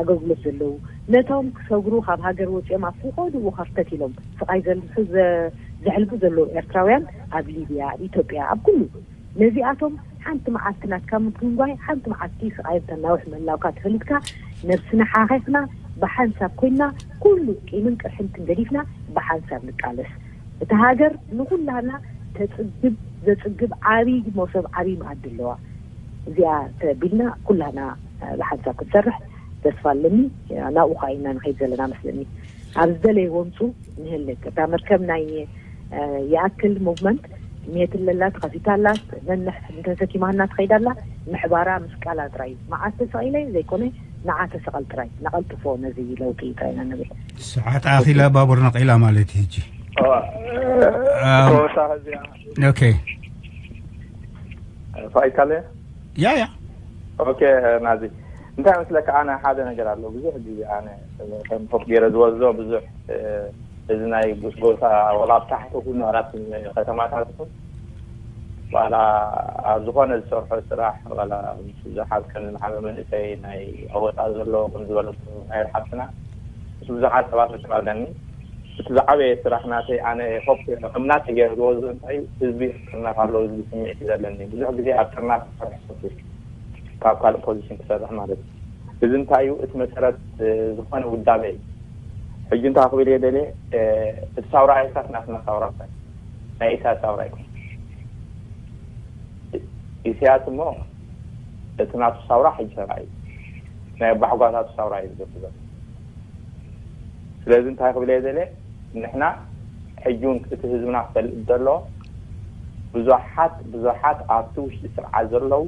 ኣገልግሎት ዘለዉ፣ ነቶም ክሰግሩ ካብ ሃገር ወጺኦም ኣብ ፈቖድኡ ከርተት ኢሎም ስቓይ ዘልሑ ዘ-፣ ዘሕልፉ ዘለዉ ኤርትራውያን ኣብ ሊብያ፣ ኣብ ኢትዮጵያ፣ ኣብ ኩሉ ነዚኣቶም ሓንቲ መዓልቲ ናትካ ምድንጓይ፣ ሓንቲ መዓልቲ ስቓዮም ተናውሕ ምህላውካ ተፈሊጥካ፣ ነብስና ሓኺኽና ብሓንሳብ ኮይንና፣ ኩሉ ቂምን ቅርሕንትን ገዲፍና ብሓንሳብ ንቃለስ። እታ ሃገር ንኹላህና ተጽግብ፣ ዘጽግብ ዓቢ መሶብ፣ ዓቢ መኣዲ ኣለዋ። እዚኣ ተቢልና ኩላህና፣ እ፣ ብሓንሳብ ክንሰርሕ ተስፋ ኣለኒ። ናብኡ ኸኣ ኢና ንኸይድ ዘለና መስለኒ። ኣብ ዝደለይዎ ምጹ ንህልክ። እታ መርከብ ናይ፣ እ፣ ይኣክል ሙቭመንት ሜት ኣለላ፣ ተኸፊታ ኣላ፣ ነንሕ እንተሰኪማና ትኸይድ ኣላ። ምሕባራ ምስ ቃላ ጥራይ እዩ። መዓስ ተሰቒለ ዘይኮነ፣ ንዓ ተሰቐል ጥራይ። ነቐልጥፎ ነዚ ለውጢ ጥራይ ኢና ንብል። ሰዓት ኣኺላ፣ ባቡር ነቒላ ማለት እዩ ሕጂ። ኦ፣ ኣም፣ ተወሳኺ እዚኣ ኦኬ። ፋይካለ? ያ፣ ያ። ኦኬ፣ ናዚ። እንታይ መስለካ፣ ኣነ ሓደ ነገር ኣሎ። ብዙሕ ግዜ ኣነ ከም ፎቅ ገይረ ዝወስዶ ብዙሕ፣ እ፣ እዚ ናይ ጉስጎሳ፣ ወላ ኣብ ታሕቲ ኩሉ ኣራት ከተማታት ይኹን፣ ዋላ ኣብ ዝኾነ ዝሰርሖ ስራሕ ዋላ ምስ ብዙሓት ከም ዝመሓበ መንእሰይ ናይ ኣወፃ ዘሎ ከም ዝበለቱ ናይ ሓብትና ምስ ብዙሓት ሰባት ርክብ ኣለኒ። እቲ ዝዓበየ ስራሕ ናተይ ኣነ ሆፕ እምናት ገይረ ዝወዝኦ እንታይ እዩ፣ ህዝቢ ጥርናፍ ኣለዎ ዝብል ስምዒት እዩ ዘለኒ። ብዙሕ ግዜ ኣብ ጥርናፍ ክሰርሕ ፈቱ ካብ ካልእ ፖዚሽን ክሰርሕ ማለት እዩ። እዚ እንታይ እዩ እቲ መሰረት ዝኾነ ውዳበ እዩ። ሕጂ እንታይ ክብል እየ ደልየ፣ እቲ ሳውራ ኣይሳት ናትና ሳውራ ናይ ኢሳያስ ሳውራ ኣይኮነ። ኢሳያስ እሞ እቲ ናቱ ሳውራ ሕጂ ሰብኣይ ናይ ኣባሕጓታቱ ሳውራ እዩ ዝገብር ዘሎ። ስለዚ እንታይ ክብል እየ ደልየ፣ ንሕና ሕጂ እውን እቲ ህዝብና ክፈልጥ ዘሎ ብዙሓት ብዙሓት ኣብቲ ውሽጢ ስርዓት ዘለዉ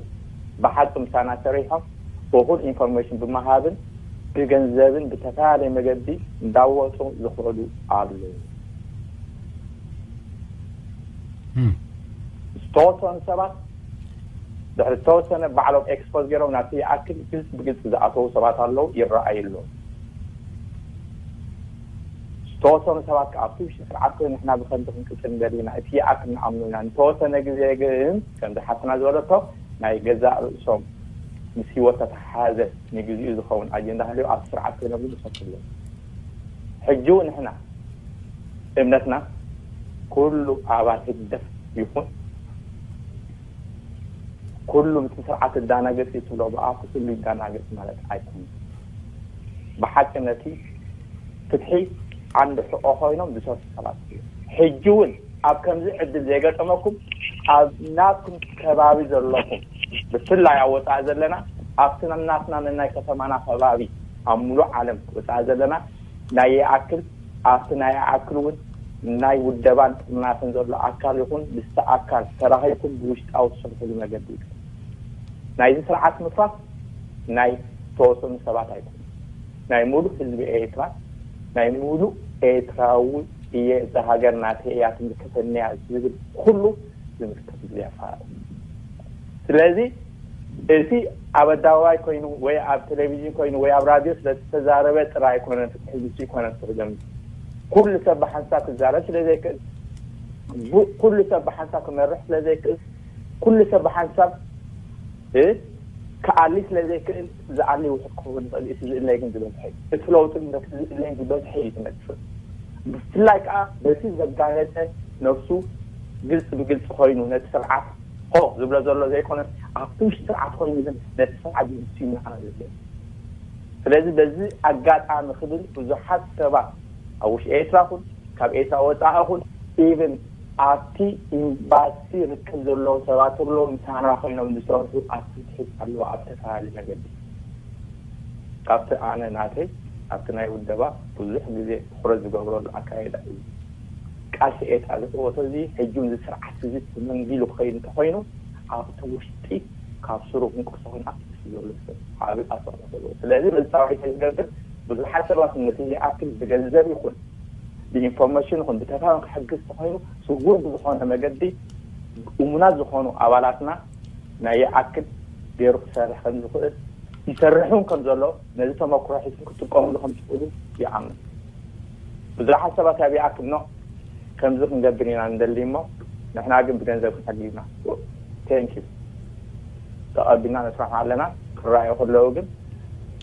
ብሓቂ ምሳና ሰሪሖም እኹል ኢንፎርሜሽን ብምሃብን ብገንዘብን ብተፈላለየ መገዲ እንዳወፁ ዝኽእሉ ኣለዉ። ዝተወሰኑ ሰባት ድሕሪ ዝተወሰነ ባዕሎም ኤክስፖዝ ገይሮም ናብቲ ይኣክል ግልፂ ብግልፂ ዝኣተዉ ሰባት ኣለዉ፣ ይረኣዩ ኣለዉ። ዝተወሰኑ ሰባት ከዓ ኣብቲ ውሽጢ ስርዓት ኮይኑ ንሕና ብከምዚ ክንቅፅል ንደሊ ኢና፣ እቲ ይኣክል ንኣምኑ ኢና። ንተወሰነ ግዜ ግን ከምዚ ሓፍትና ዝበለቶ ናይ ገዛእ ርእሶም ምስ ህይወት ተተሓሓዘ ንግዚኡ ዝኸውን ኣጀንዳ ሃልዩ ኣብቲ ስርዓት ኮይኖም ግን ይፈቱ ኣለዉ። ሕጂ እውን ንሕና እምነትና ኩሉ ኣባል ህግደፍ ይኹን ኩሉ ምስቲ ስርዓት እዳናገጽ እዩ ትብሎ ብኣፉ ኩሉ ይዳናገጽ ማለት ኣይኮነን። ብሓቂ ነቲ ፍትሒ ዓንዲ ሕቆ ኮይኖም ዝሰርሑ ሰባት እዮም። ሕጂ እውን ኣብ ከምዚ ዕድል ዘይገጠመኩም ኣብ ናትኩም ከባቢ ዘለኹም ብፍላይ ኣብ ወፃኢ ዘለና ኣብቲ ናትና ነናይ ከተማና ከባቢ ኣብ ሙሉእ ዓለም ወፃኢ ዘለና ናይ ይኣክል ኣብቲ ናይ ይኣክል እውን ናይ ውደባን ጥርናፍን ዘሎ ኣካል ይኹን ምስቲ ኣካል ተራኺብኩም ብውሽጣዊ ትሰርሕሉ መገዲ ይግበር። ናይዚ ስርዓት ምፍራስ ናይ ተወሰኑ ሰባት ኣይኮነ ናይ ሙሉእ ህዝቢ ኤርትራ ናይ ሙሉእ ኤርትራዊ እየ እዛ ሃገር ናተይ እያ ትምልከተኒ እያ ዝብል ኩሉ ዝምልከት ያ ስለዚ እቲ ኣብ ኣደባባይ ኮይኑ ወይ ኣብ ቴሌቪዥን ኮይኑ ወይ ኣብ ራድዮ ስለዝተዛረበ ጥራይ ኣይኮነን ፍትሒ ንሱ ኣይኮነን ፍርደም ኩሉ ሰብ ብሓንሳብ ክዛረብ ስለዘይክእል ኩሉ ሰብ ብሓንሳብ ክመርሕ ስለዘይክእል ኩሉ ሰብ ብሓንሳብ ክኣሊ ስለዘይክእል ዝኣሊ ውሕድ ክኸውን ይኽእል እቲ ዝእለይ ግን ዝበዝሐ እዩ እቲ ለውጢ ንረክቲ ዝእለይ ዝበዝሐ እዩ ዝመፅእ ብፍላይ ከዓ በቲ ዘጋለፀ ነብሱ ግልፂ ብግልፂ ኮይኑ ነቲ ስርዓት ሆ ዝብሎ ዘሎ ዘይኮነ ኣብቲ ውሽጢ ስርዓት ኮይኑ ግን ነቲ ስርዓት ዝምስዩ ምዃና ዘድልዮ ስለዚ በዚ ኣጋጣሚ ክብል ብዙሓት ሰባት ኣብ ውሽጢ ኤርትራ ኩን ካብ ኤርትራ ወፃኢ ኩን ኢቭን ኣብቲ ኤምባሲ ርክብ ዘለዎም ሰባት ተብሎ ምሳና ኮይኖም ዝሰርሑ ኣብ ትሕት ኣለዎ ኣብ ተፈላለዩ መገዲ ካብቲ ኣነ ናተይ ኣብቲ ናይ ውደባ ብዙሕ ግዜ ትኩረት ዝገብረሉ ኣካየዳ እዩ። ቃልሲ ኤርትራ ዝዕወቶ እዚ ሕጂ እዚ ስርዓት እዚ ተመንጊሉ ክኸይድ እንተኮይኑ ኣብቲ ውሽጢ ካብ ስሩ ክንቀሶ ኮይኑ ኣክቲቪስት ዘሎ ሰብ ዓቢ ኣስተዋፅኦ ዘለዎ ስለዚ በዚ ፃውዒት ዝገብር ብዙሓት ሰባት ነቲ ይኣክል ብገንዘብ ይኹን ብኢንፎርሜሽን ይኹን ብተፋን ክሕግዝ ተኮይኑ ስውር ብዝኾነ መገዲ እሙናት ዝኾኑ ኣባላትና ናይ ይኣክል ገይሩ ክሰርሕ ከም ዝኽእል ይሰርሕ እውን ከም ዘሎ ነዚ ተመክሮ ሒዝኩም ክትጥቀምሉ ከም ትኽእሉ ይኣምን። ብዙሓት ሰባት ኣብ ይኣክል ኖ ከምዚ ክንገብር ኢና ንደሊ እሞ ንሕና ግን ብገንዘብ ክንሕግዝ ኢና። ቴንክ ዩ ተቐቢልና ንስራሕ ኣለና። ክረኣዩ ከለዉ ግን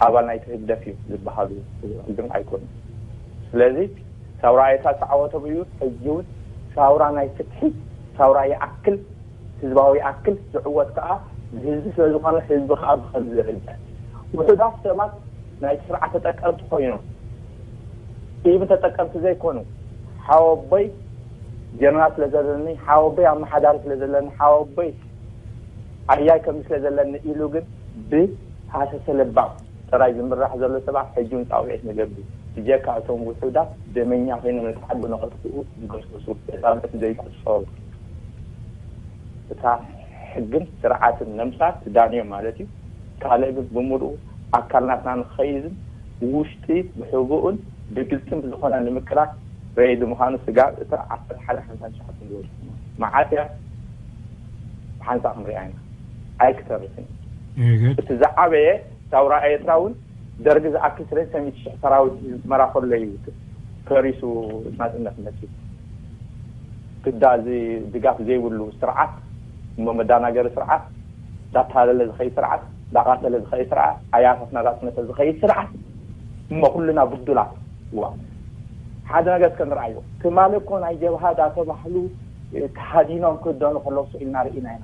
ኣባል ናይቲ ህግደፍ እዩ ዝበሃሉ ግን ኣይኮኑን። ስለዚ ሳውራ ኣየታ ዝተዓወቶም እዩ። ሕጂ እውን ሳውራ ናይ ፍትሒ ሳውራ ይኣክል ህዝባዊ ይኣክል ዝዕወት ከዓ ብህዝቢ ስለዝኾነ ህዝቢ ከዓ ብኸዚ ደረጃ ውሑዳት ሰባት ናይቲ ስርዓት ተጠቀምቲ ኮይኖም ኢቭን ተጠቀምቲ ዘይኮኑ ሓወቦይ ጀነራል ስለ ዘለኒ ሓወቦይ ኣመሓዳሪ ስለ ዘለኒ ሓወቦይ ኣያይ ከምዚ ስለ ዘለኒ ኢሉ ግን ብሃሰሰ ለባም ጥራይ ዝምራሕ ዘሎ ሰባት ሕጂ እውን ፃውዒት ንገብር ብጀካ እቶም ውሑዳት ደመኛ ኮይኖም ነቲ ዓዲ ነኸጥፍኡ ዝገስግሱ ተፃበቲ ዘይቁፀሩ እታ ሕግን ስርዓትን ነምሳ ትዳንዮም ማለት እዩ። ካልእ ግን ብምሉኡ ኣካል ናትና ንክኸይዝን ውሽጢ ብሕቡእን ብግልፅን ብዝኾነ ንምቅላዕ ረይዲ ምዃኑ ስጋብ እታ ዓሰርተ ሓደ ሓምሳን ትሽዓተን ዝበፅሑ መዓት እያ ብሓንሳእ ክንሪኣ ኢና ኣይክተርፍን እዩ። እቲ ዝዓበየ ሳውራ ኤርትራ እውን ደርጊ ዝኣክል ስለስተ ሚእቲ ሽሕ ሰራዊት ዝመራ ከሎ እዩ ፈሪሱ ናፅነት መፂኡ። ግዳ እዚ ድጋፍ ዘይብሉ ስርዓት እሞ መዳናገሪ ስርዓት፣ ዳታለለ ዝኸይ ስርዓት፣ ዳቃተለ ዝኸይ ስርዓት፣ ኣያፈፍና ዳስነተ ዝኸይ ስርዓት፣ እሞ ኩልና ብዱላት። ዋ፣ ሓደ ነገር እስከ ንርኣዮ። ትማሊ እኮ ናይ ጀብሃ ዳተባህሉ ተሃዲኖም ክህደኑ ከለዉ ስኢልና ርኢና ኢና።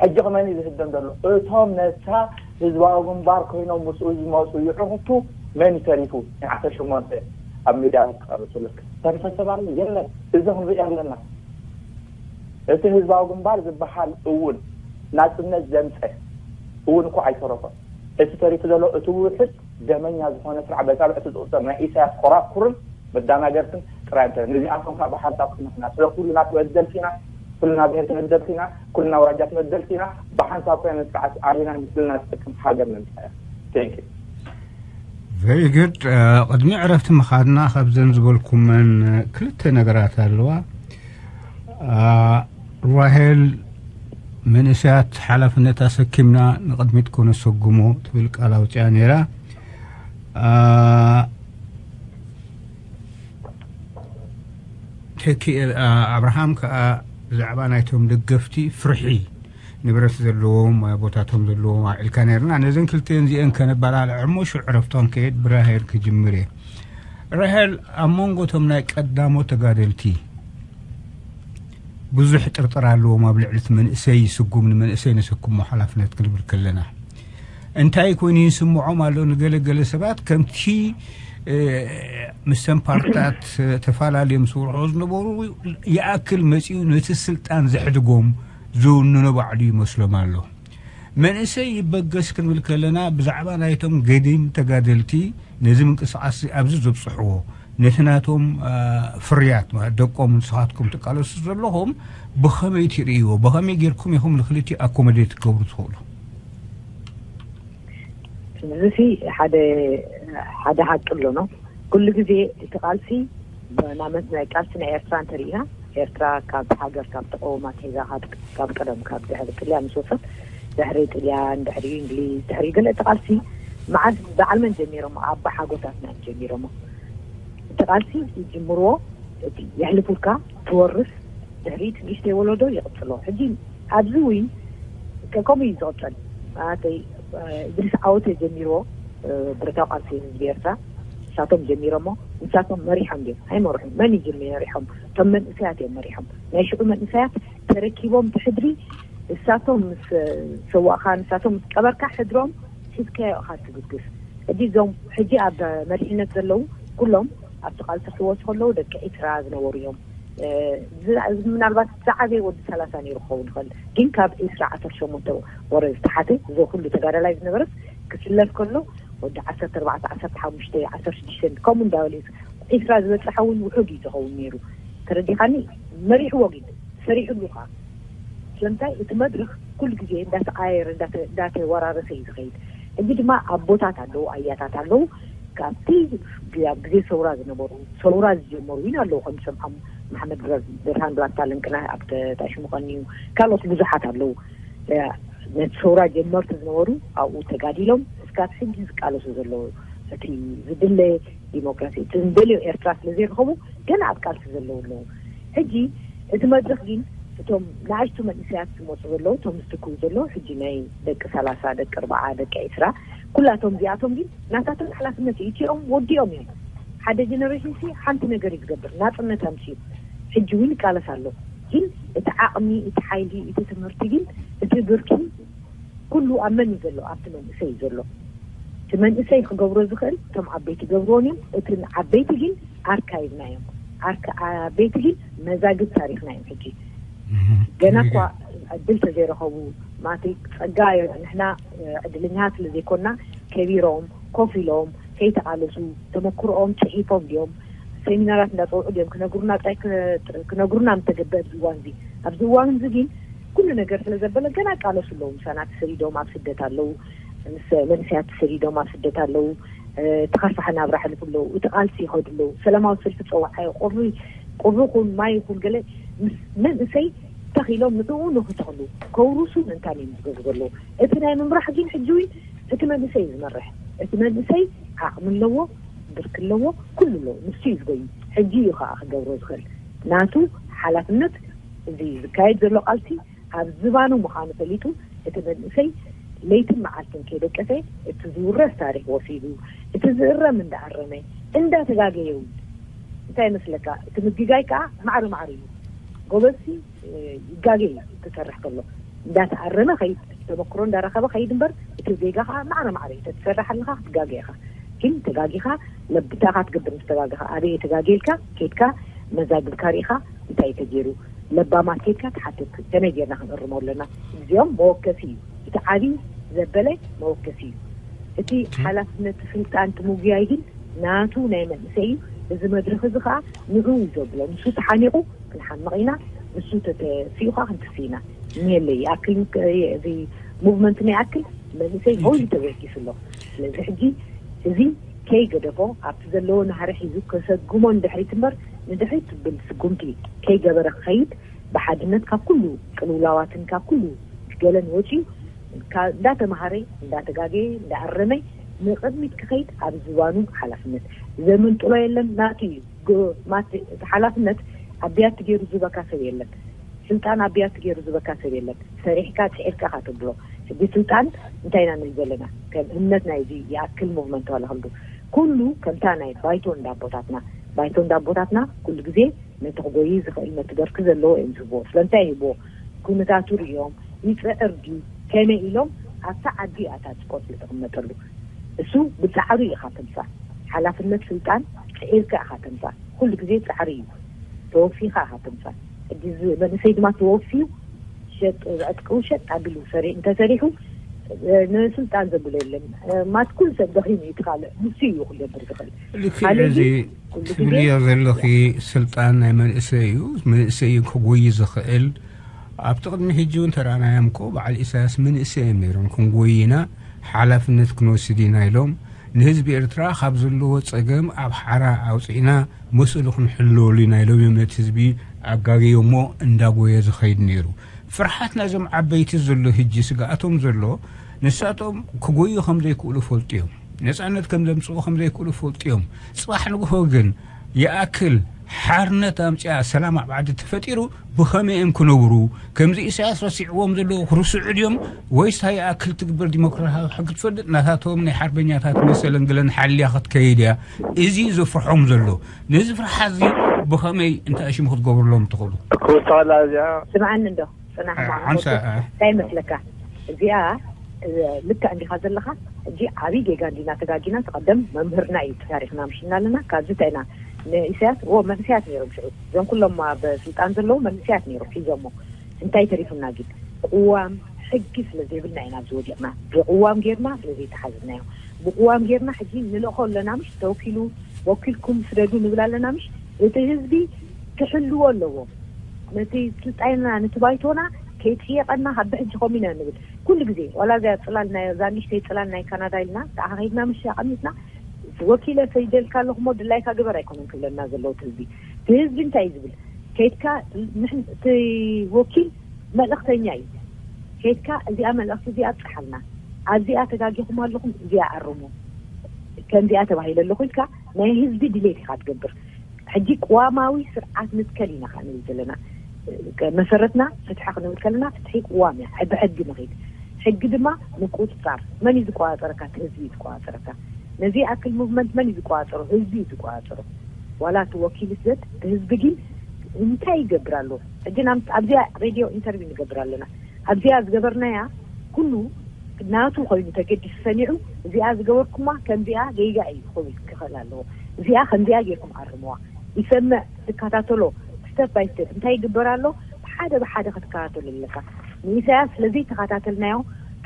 ሕጂ ከመን እዩ ዝህደን ዘሎ? እቶም ነታ ህዝባዊ ግንባር ኮይኖም ምስኡ ዝመፁ ይዕሩቱ መን እዩ ተሪፉ? ናይ ዓሰርተ ሸሞንተ ኣብ ሚድያ ክቐርብ ዝብለካ ተሪፈ ሰብ ኣሎ? የለን። እዚ ክንርኢ ኣለና። እቲ ህዝባዊ ግንባር ዝበሃል እውን ናፅነት ዘምፀ እውን እኮ ኣይተረፎን። እቲ ተሪፉ ዘሎ እቲ ውሕድ ደመኛ ዝኾነ ስርዓት በዛ ብዕቲ ዝቑፀር ናይ ኢሳያስ ኮራኩርን መዳናገርትን ጥራይ እንተ ነዚኣቶም ካብ ብሓንሳብ ክንሕና ስለ ኩልና ተበደልቲ ኢና፣ ኩልና ብሄር ተበደልቲ ኢና፣ ኩልና ኣውራጃ ተበደልቲ ኢና። ብሓንሳብ ኮይና ስርዓት ኣሪና ንስልና ዝጠቅም ሃገር ንምፅኣ። Thank you። Very good። ቅድሚ ዕረፍቲ ምኻድና ካብዘን ዝበልኩመን ክልተ ነገራት ኣለዋ። ራሄል፣ መንእሰያት ሓላፍነት ኣሰኪምና ንቕድሚት ኮነ ሰጉሞ ትብል ቃል ኣውፅያ ነይራ። ተኪ ኣብርሃም ከዓ ብዛዕባ ናይቶም ደገፍቲ ፍርሒ ንብረት ዘለዎም ቦታቶም ዘለዎም ኣውዒልካ ነርና። ነዘን ክልተን እዚአን ከነባላልዐ እሞ ሽዑ ዕረፍቲ ክንከይድ ብራሄል ክጅምር እየ። ራሄል፣ ኣብ መንጎ እቶም ናይ ቀዳሞት ተጋደልቲ ብዙሕ ጥርጥር ኣለዎም ኣብ ልዕሊ እቲ መንእሰይ ይስጉም፣ ንመንእሰይ ነሰክሞ ሓላፍነት ክንብል ከለና እንታይ ኮይኑ ይስምዖም ኣሎ? ንገለገለ ሰባት ከምቲ ምስተን ፓርትታት ተፈላለዮም ስውርሖ ዝነበሩ ይኣክል መፂኡ ነቲ ስልጣን ዘሕድጎም ዝውንኖ ባዕሉ ይመስሎም ኣሎ። መንእሰይ ይበገስ ክንብል ከለና ብዛዕባ ናይቶም ገዲም ተጋደልቲ ነዚ ምንቅስቃስ ኣብዚ ዘብፅሕዎ ነቲ ናቶም ፍርያት ማለት ደቆም ንስኻትኩም ትቃለሱ ዘለኹም ብኸመይ ትርእይዎ? ብኸመይ ጌርኩም ኢኹም ንክልቲኡ ኣኮመዴት ክትገብሩ ትኽእሉ? እዚ ሓደ ሓደ ሓቂ ኣሎ ነው። ኩሉ ግዜ እቲ ቃልሲ ናመት ናይ ቃልሲ ናይ ኤርትራ እንተሪኢና ኤርትራ ካብ ሃገር ካብ ተቀውማ ሒዛ ካብ ቀደም ካብ ድሕሪ ጥልያን ምስ ወፀት ድሕሪ ጥልያን ድሕሪ እንግሊዝ ድሕሪ ገለ እቲ ቃልሲ መዓስ በዓል መን ጀሚሮሞ? ኣባ ሓጎታትና እዮም ጀሚሮሞ። እቲ ቃልሲ ይጅምርዎ፣ እቲ የሕልፉልካ፣ ትወርስ፣ ድሕሪት ንእሽተይ ወለዶ ይቕጽሎ። ሕጂ ኣብዚ እውን ከምኡ እዩ ዝቕጽል። ማለተይ እድሪስ ዓወተ ጀሚርዎ ብረታዊ ቃልሲ ህዝቢ ኤርትራ ንሳቶም ጀሚሮሞ፣ ንሳቶም መሪሖም ድዮም? ኣይመርሑን። መን እዩ መሪሖም? እቶም መንእሰያት እዮም መሪሖም። ናይ ሽዑ መንእሰያት ተረኪቦም ብሕድሪ ንሳቶም ምስ ሰዋእካ ንሳቶም ምስ ቀበርካ ሕድሮም ሒዝካዮ ኢኻ ትግግስ። ሕጂ እዞም ሕጂ ኣብ መሪሕነት ዘለዉ ኩሎም ኣብቲ ቃልሲ ክህወሱ ከለዉ ደቂ ዒስራ ዝነበሩ እዮም። ምናልባት ዝዓበየ ወዲ ሰላሳ ነይሩ ክኸውን ይኽእል፣ ግን ካብ ዒስራ ዓሰርተ ሸሞንተ ወረ ዝተሓተ እዚ ኩሉ ተጋዳላይ ዝነበረስ ክስለፍ ከሎ ወዲ ዓሰርተ ኣርባዕተ ዓሰርተ ሓሙሽተ ዓሰርተ ሽዱሽተ ከምኡ እንዳበለ ዒስራ ዝበፅሐ እውን ውሑድ እዩ ዝኸውን ነይሩ። ተረዲኻኒ? መሪሕዎ ግን ሰሪሕሉ ከዓ ስለምንታይ እቲ መድረኽ ኩሉ ግዜ እንዳተቃየረ እንዳተወራረሰ እዩ ዝኸይድ። እዚ ድማ ኣቦታት ኣለዉ ኣያታት ኣለዉ ካብቲ ኣብ ግዜ ሰውራ ዝነበሩ ሰውራ ዝጀመሩ እውን ኣለዉ ከም ሰምዓም መሓመድ ብርሃን ብላታ ልንቅና ኣብ ታሽሙቐኒ እዩ ካልኦት ብዙሓት ኣለዉ ነቲ ሰውራ ጀመርቲ ዝነበሩ ኣብኡ ተጋዲሎም እስካብ ሕጂ ዝቃለሱ ዘለዉ እቲ ዝድለ ዲሞክራሲ እቲ ዝደልዮ ኤርትራ ስለ ዘይረኸቡ ገና ኣብ ቃልሲ ዘለዉ ኣለዉ። ሕጂ እቲ መድረኽ ግን እቶም ንኣሽቱ መንእሰያት ዝመፁ ዘለዉ እቶም ዝትክኡ ዘለዉ ሕጂ ናይ ደቂ ሰላሳ ደቂ ኣርባዓ ደቂ ዒስራ ኩላቶም እዚኣቶም ግን ናታቶም ሓላፍነት እዩ። እቲኦም ወዲኦም እዮም። ሓደ ጀነሬሽን ሲ ሓንቲ ነገር እዩ ዝገብር ናፅነት ኣምፅኡ ሕጂ እውን ይቃለስ ኣሎ። ግን እቲ ዓቕሚ እቲ ሓይሊ እቲ ትምህርቲ ግን እቲ ብርኪ ኩሉ ኣብ መን እዩ ዘሎ? ኣብቲ መንእሰይ እዩ ዘሎ። እቲ መንእሰይ ክገብሮ ዝኽእል እቶም ዓበይቲ ገብርዎን እዮም። እቲ ዓበይቲ ግን ኣርካይቭና እዮም። ዓበይቲ ግን መዛግብ ታሪኽና እዮም። ሕጂ ገና እኳ ዕድል ተዘይረኸቡ ማቲ ጸጋ ንሕና ዕድለኛታት ስለ ዘይኮና ከቢሮም ኮፍ ኢሎም ከይተቓለሱ ተመክሮኦም ጽሒፎም ድዮም ሰሚናራት እንዳጸውዑ ድዮም ክነግሩና ጥራይ ክነግሩና ምተገበ ኣብዚ እዋን እዚ ኣብዚ እዋን እዚ ግን ኩሉ ነገር ስለ ዘበለ ገና ቃለሱ ኣለዉ ምሳና ተሰዲዶም ኣብ ስደት ኣለዉ ምስ መንእሰያት ተሰዲዶም ኣብ ስደት ኣለዉ ተኸርፋሕ ናብራ ሕልፉ ኣለዉ እቲ ቃልሲ ይኸዱ ኣለዉ ሰላማዊ ሰልፊ ጸዋዓ ቁሪ ቁሪ ኩን ማይ ኩን ገለ ምስ መንእሰይ ተኺሎም ንዕኡ ንኽተኽሉ ከውርሱ ምእንታን እዮም ዝገብሩ ዘለዉ እቲ ናይ ምምራሕ ግን ሕጂ እውን እቲ መንእሰይ ዝመርሕ እቲ መንእሰይ ዓቕሚ ኣለዎ ብርኪ ኣለዎ ኩሉ ኣለዎ ንሱ እዩ ዝጎዩ ሕጂ እዩ ከዓ ክገብሮ ዝኽእል ናቱ ሓላፍነት እዚ ዝካየድ ዘሎ ቃልሲ ኣብ ዝባኑ ምዃኑ ፈሊጡ፣ እቲ መንእሰይ ለይትን መዓልትን ከይደቀሰ፣ እቲ ዝውረስ ታሪኽ ወሲዱ፣ እቲ ዝእረም እንዳኣረመ፣ እንዳተጋገየ እውን። እንታይ ይመስለካ? እቲ ምግጋይ ከዓ ማዕረ ማዕረ እዩ። ጎበዝሲ ይጋገ እዩ ክሰርሕ ከሎ፣ እንዳተኣረመ ከይድ፣ ተመክሮ እንዳረኸበ ከይድ እምበር፣ እቲ ዜጋ ከዓ ማዕረ ማዕረ እዩ። ተትሰርሕ ኣለኻ ክትጋገ ኢኻ። ግን ተጋጊኻ ለብታኻ ትገብር ምስ ተጋጊኻ፣ ኣበየ ተጋጌልካ ከይድካ መዛግብካ ርኢኻ እንታይ ተገይሩ፣ ለባማት ከይድካ ትሓትት። ከመይ ጌርና ክንእርሞ ኣለና? እዚኦም መወከሲ እዩ። እቲ ዓብዪ ዘበለ መወከሲ እዩ። እቲ ሓላፍነት ስልጣን ትምጉያይ ግን ናቱ ናይ መንእሰይ እዩ። እዚ መድረኽ እዚ ከዓ ንዑ እዩ ዘብሎ። ንሱ ተሓኒቑ ክንሓምቕ ኢና፣ ንሱ ተተሲኡ ከዓ ክንትሲ ኢና። እኒሀለይ ይኣክል፣ እዚ ሙቭመንት ናይ ኣክል መንእሰይ ሆይ ተበጊሱ ኣሎ። ስለዚ ሕጂ እዚ ከይገደፎ ኣብቲ ዘለዎ ናህሪ ሒዙ ከሰጉሞ ንድሕሪት እምበር ንድሕሪት ትብል ስጉምቲ ከይገበረ ክኸይድ፣ ብሓድነት ካብ ኩሉ ቅልውላዋትን ካብ ኩሉ ገለን ወፂኡ እንዳተምሃረ እንዳተጋገየ እንዳኣረመ ንቕድሚት ክኸይድ ኣብ ዝባኑ ሓላፍነት ዘመንጥሎ የለን። ናቱ እዩ። ማት ሓላፍነት ኣብ ቢያቲ ገይሩ ዝበካ ሰብ የለን። ስልጣን ኣብ ቢያቲ ገይሩ ዝበካ ሰብ የለን። ሰሪሕካ ፅዒርካ ካተብሎ ሕጂ ስልጣን እንታይ ኢና ንብል ዘለና? ከም እምነት ናይዚ ይኣክል ሙቭመንት ዋላ ክንዱ ኩሉ ከምታ ናይ ባይቶ እንዳቦታትና፣ ባይቶ እንዳቦታትና ኩሉ ግዜ ነቲ ክጎይ ዝኽእል ነቲ በርኪ ዘለዎ እዮም ዝህብዎ። ስለምንታይ ይህብዎ? ኩነታቱ ርዮም ይፅዕር ድዩ ከመይ ኢሎም ኣብታ ዓዲ ኣታ ስፖርት ዝተቐመጠሉ እሱ ብፃዕሩ ኢኻ ተምፃእ። ሓላፍነት ስልጣን ፅዒርካ ኢኻ ተምፃእ። ኩሉ ግዜ ፃዕሪ እዩ። ተወፊኻ ኢኻ ተምፃእ። ሕጂ እዚ መንእሰይ ድማ ተወፊዩ ሸጥ ዕጥቅኡ ሸጥ ኣቢሉ ሰሪ እንተሰሪሑ ንስልጣን ዘብሎ የለን። ማት ኩሉ ሰብ ደኺሙ እዩ። ትኻልእ ንሱ እዩ ክገብር ዝኽእል። ልክዕ ካልእ እዚ ግን ኩሉ ግዜ ትብልዮ ዘለኺ ስልጣን ናይ መንእሰይ እዩ። መንእሰይ እዩ ክጎይ ዝኽእል። ኣብቲ ቅድሚ ሕጂ እውን ተረኣናዮም እኮ በዓል ኢሳያስ መንእሰይ እዮም ነይሮም። ክንጎይ ኢና፣ ሓላፍነት ክንወስድ ኢና ኢሎም ንህዝቢ ኤርትራ ካብ ዘለዎ ጸገም ኣብ ሓራ ኣውፅእና መስእሉ ክንሕልወሉ ኢና ኢሎም እዮም ነቲ ህዝቢ ኣጋግዮሞ እንዳጎየ ዝኸይድ ነይሩ። ፍርሓት ናይዞም ዓበይቲ ዘሎ ሕጂ ስግኣቶም ዘሎ ንሳቶም ክጎዩ ከም ዘይክእሉ ፈልጡ እዮም። ነጻነት ከም ዘምጽኡ ከም ዘይክእሉ ፈልጡ እዮም። ጽባሕ ንግሆ ግን ይኣክል ሓርነት ኣምጽኣ ሰላም ኣብ ዓዲ ተፈጢሩ ብኸመይ እዮም ክነብሩ? ከምዚ ኢሳያስ ረሲዕዎም ዘለዉ ክርስዑ ድዮም? ወይስ እንታይ ይኣክል ትግበር ዲሞክራሲያዊ ሕጊ ትፈልጥ? ናታቶም ናይ ሓርበኛታት መሰልን ገለን ሓልያ ክትከይድ እያ። እዚ እዩ ዘፍርሖም ዘሎ። ነዚ ፍርሓት እዚ ብኸመይ እንታይ ሽሙ ክትገብርሎም ትኽእሉ? ክውስኸላ እዚኣ ስምዓኒ እንዶ ጽናሕ እ፣ ማሙድ ሓንሳ፣ እ። እንታይ ይመስለካ? እዚኣ እ፣ ልክዕ እንዲኻ ዘለኻ። ሕጂ ዓብዪ ጌጋ እንዲና ተጋጊና። ተቐደም መምህርና እዩ ታሪኽና ምሽና ኣለና። ካብዚ እንታይ ኢና ንኢሳያስ ዎ መንእሰያት ነይሮም ሽዑ እዞም ኩሎም ኣብ ስልጣን ዘለዉ መንእሰያት ነይሮም ሒዞሞ። እንታይ ተሪፉና ግን? ቅዋም ሕጊ ስለ ዘይብልና ኢና ኣብዚ ወዲቕና። ብቅዋም ጌርና ስለ ዘይተሓዝናዮ። ብቅዋም ጌርና ሕጂ ንልእኾ ኣለና ምሽ ተወኪሉ ወኪልኩም ስደዱ ንብል ኣለና ምሽ? እቲ ህዝቢ ክሕልዎ ኣለዎ። ነቲ ስልጣንና ነቲ ባይቶና ከይጥየቐና ካብ ብሕጂ ከምኡ ኢና ንብል ኩሉ ግዜ። ዋላ እዚኣ ጽላል ናይ እዛ ንእሽተይ ጽላል ናይ ካናዳ ኢልና ተኣኻኺድና ምሽ ኣቐሚጥና ወኪለ ሰይደልካ ኣለኹ እሞ ድላይካ ግበር ኣይኮነን ክብለና ዘለዎ እቲ ህዝቢ። እቲ ህዝቢ እንታይ እዩ ዝብል? ከይድካ ንሕን- እቲ ወኪል መልእኽተኛ እዩ። ከይድካ እዚኣ መልእኽቲ እዚኣ ኣብፅሓልና፣ ኣብዚኣ ተጋጊኹም ኣለኹም፣ እዚኣ ኣርሙ፣ ከምዚኣ ተባሂለ ኣለኹ ኢልካ ናይ ህዝቢ ድሌት ኢኻ ትገብር። ሕጂ ቅዋማዊ ስርዓት ንትከል ኢና ኸዓ ንብል ዘለና። መሰረትና ፍትሒ ክንብል ከለና ፍትሒ ቅዋም እያ፣ ሕጊ ሕጊ ንኺድ። ሕጊ ድማ ምቁፅፃር። መን እዩ ዝቆፃፀረካ? እቲ ህዝቢ እዩ ዝቆፃፀረካ። ነዚ ኣክል ሙቭመንት መን እዩ ዝቆፃፀሮ? ህዝቢ እዩ ዝቆፃፀሮ። ዋላ እቲ ወኪል ስደት እቲ ህዝቢ ግን እንታይ ይገብር ኣሎ? ሕጂ ናብ ኣብዚኣ ሬድዮ ኢንተርቪው ንገብር ኣለና። ኣብዚኣ ዝገበርናያ ኩሉ ናቱ ኮይኑ ተገዲሱ ሰሚዑ እዚኣ ዝገበርኩማ ከምዚኣ ገይጋ እዩ ክብል ክኽእል ኣለዎ። እዚኣ ከምዚኣ ጌርኩም ኣርምዋ። ይሰምዕ፣ ትከታተሎ፣ ስቴፕ ባይ ስቴፕ እንታይ ይግበር ኣሎ ብሓደ ብሓደ ክትከታተሎ ኣለካ። ንኢሳያስ ስለዘይተኸታተልናዮ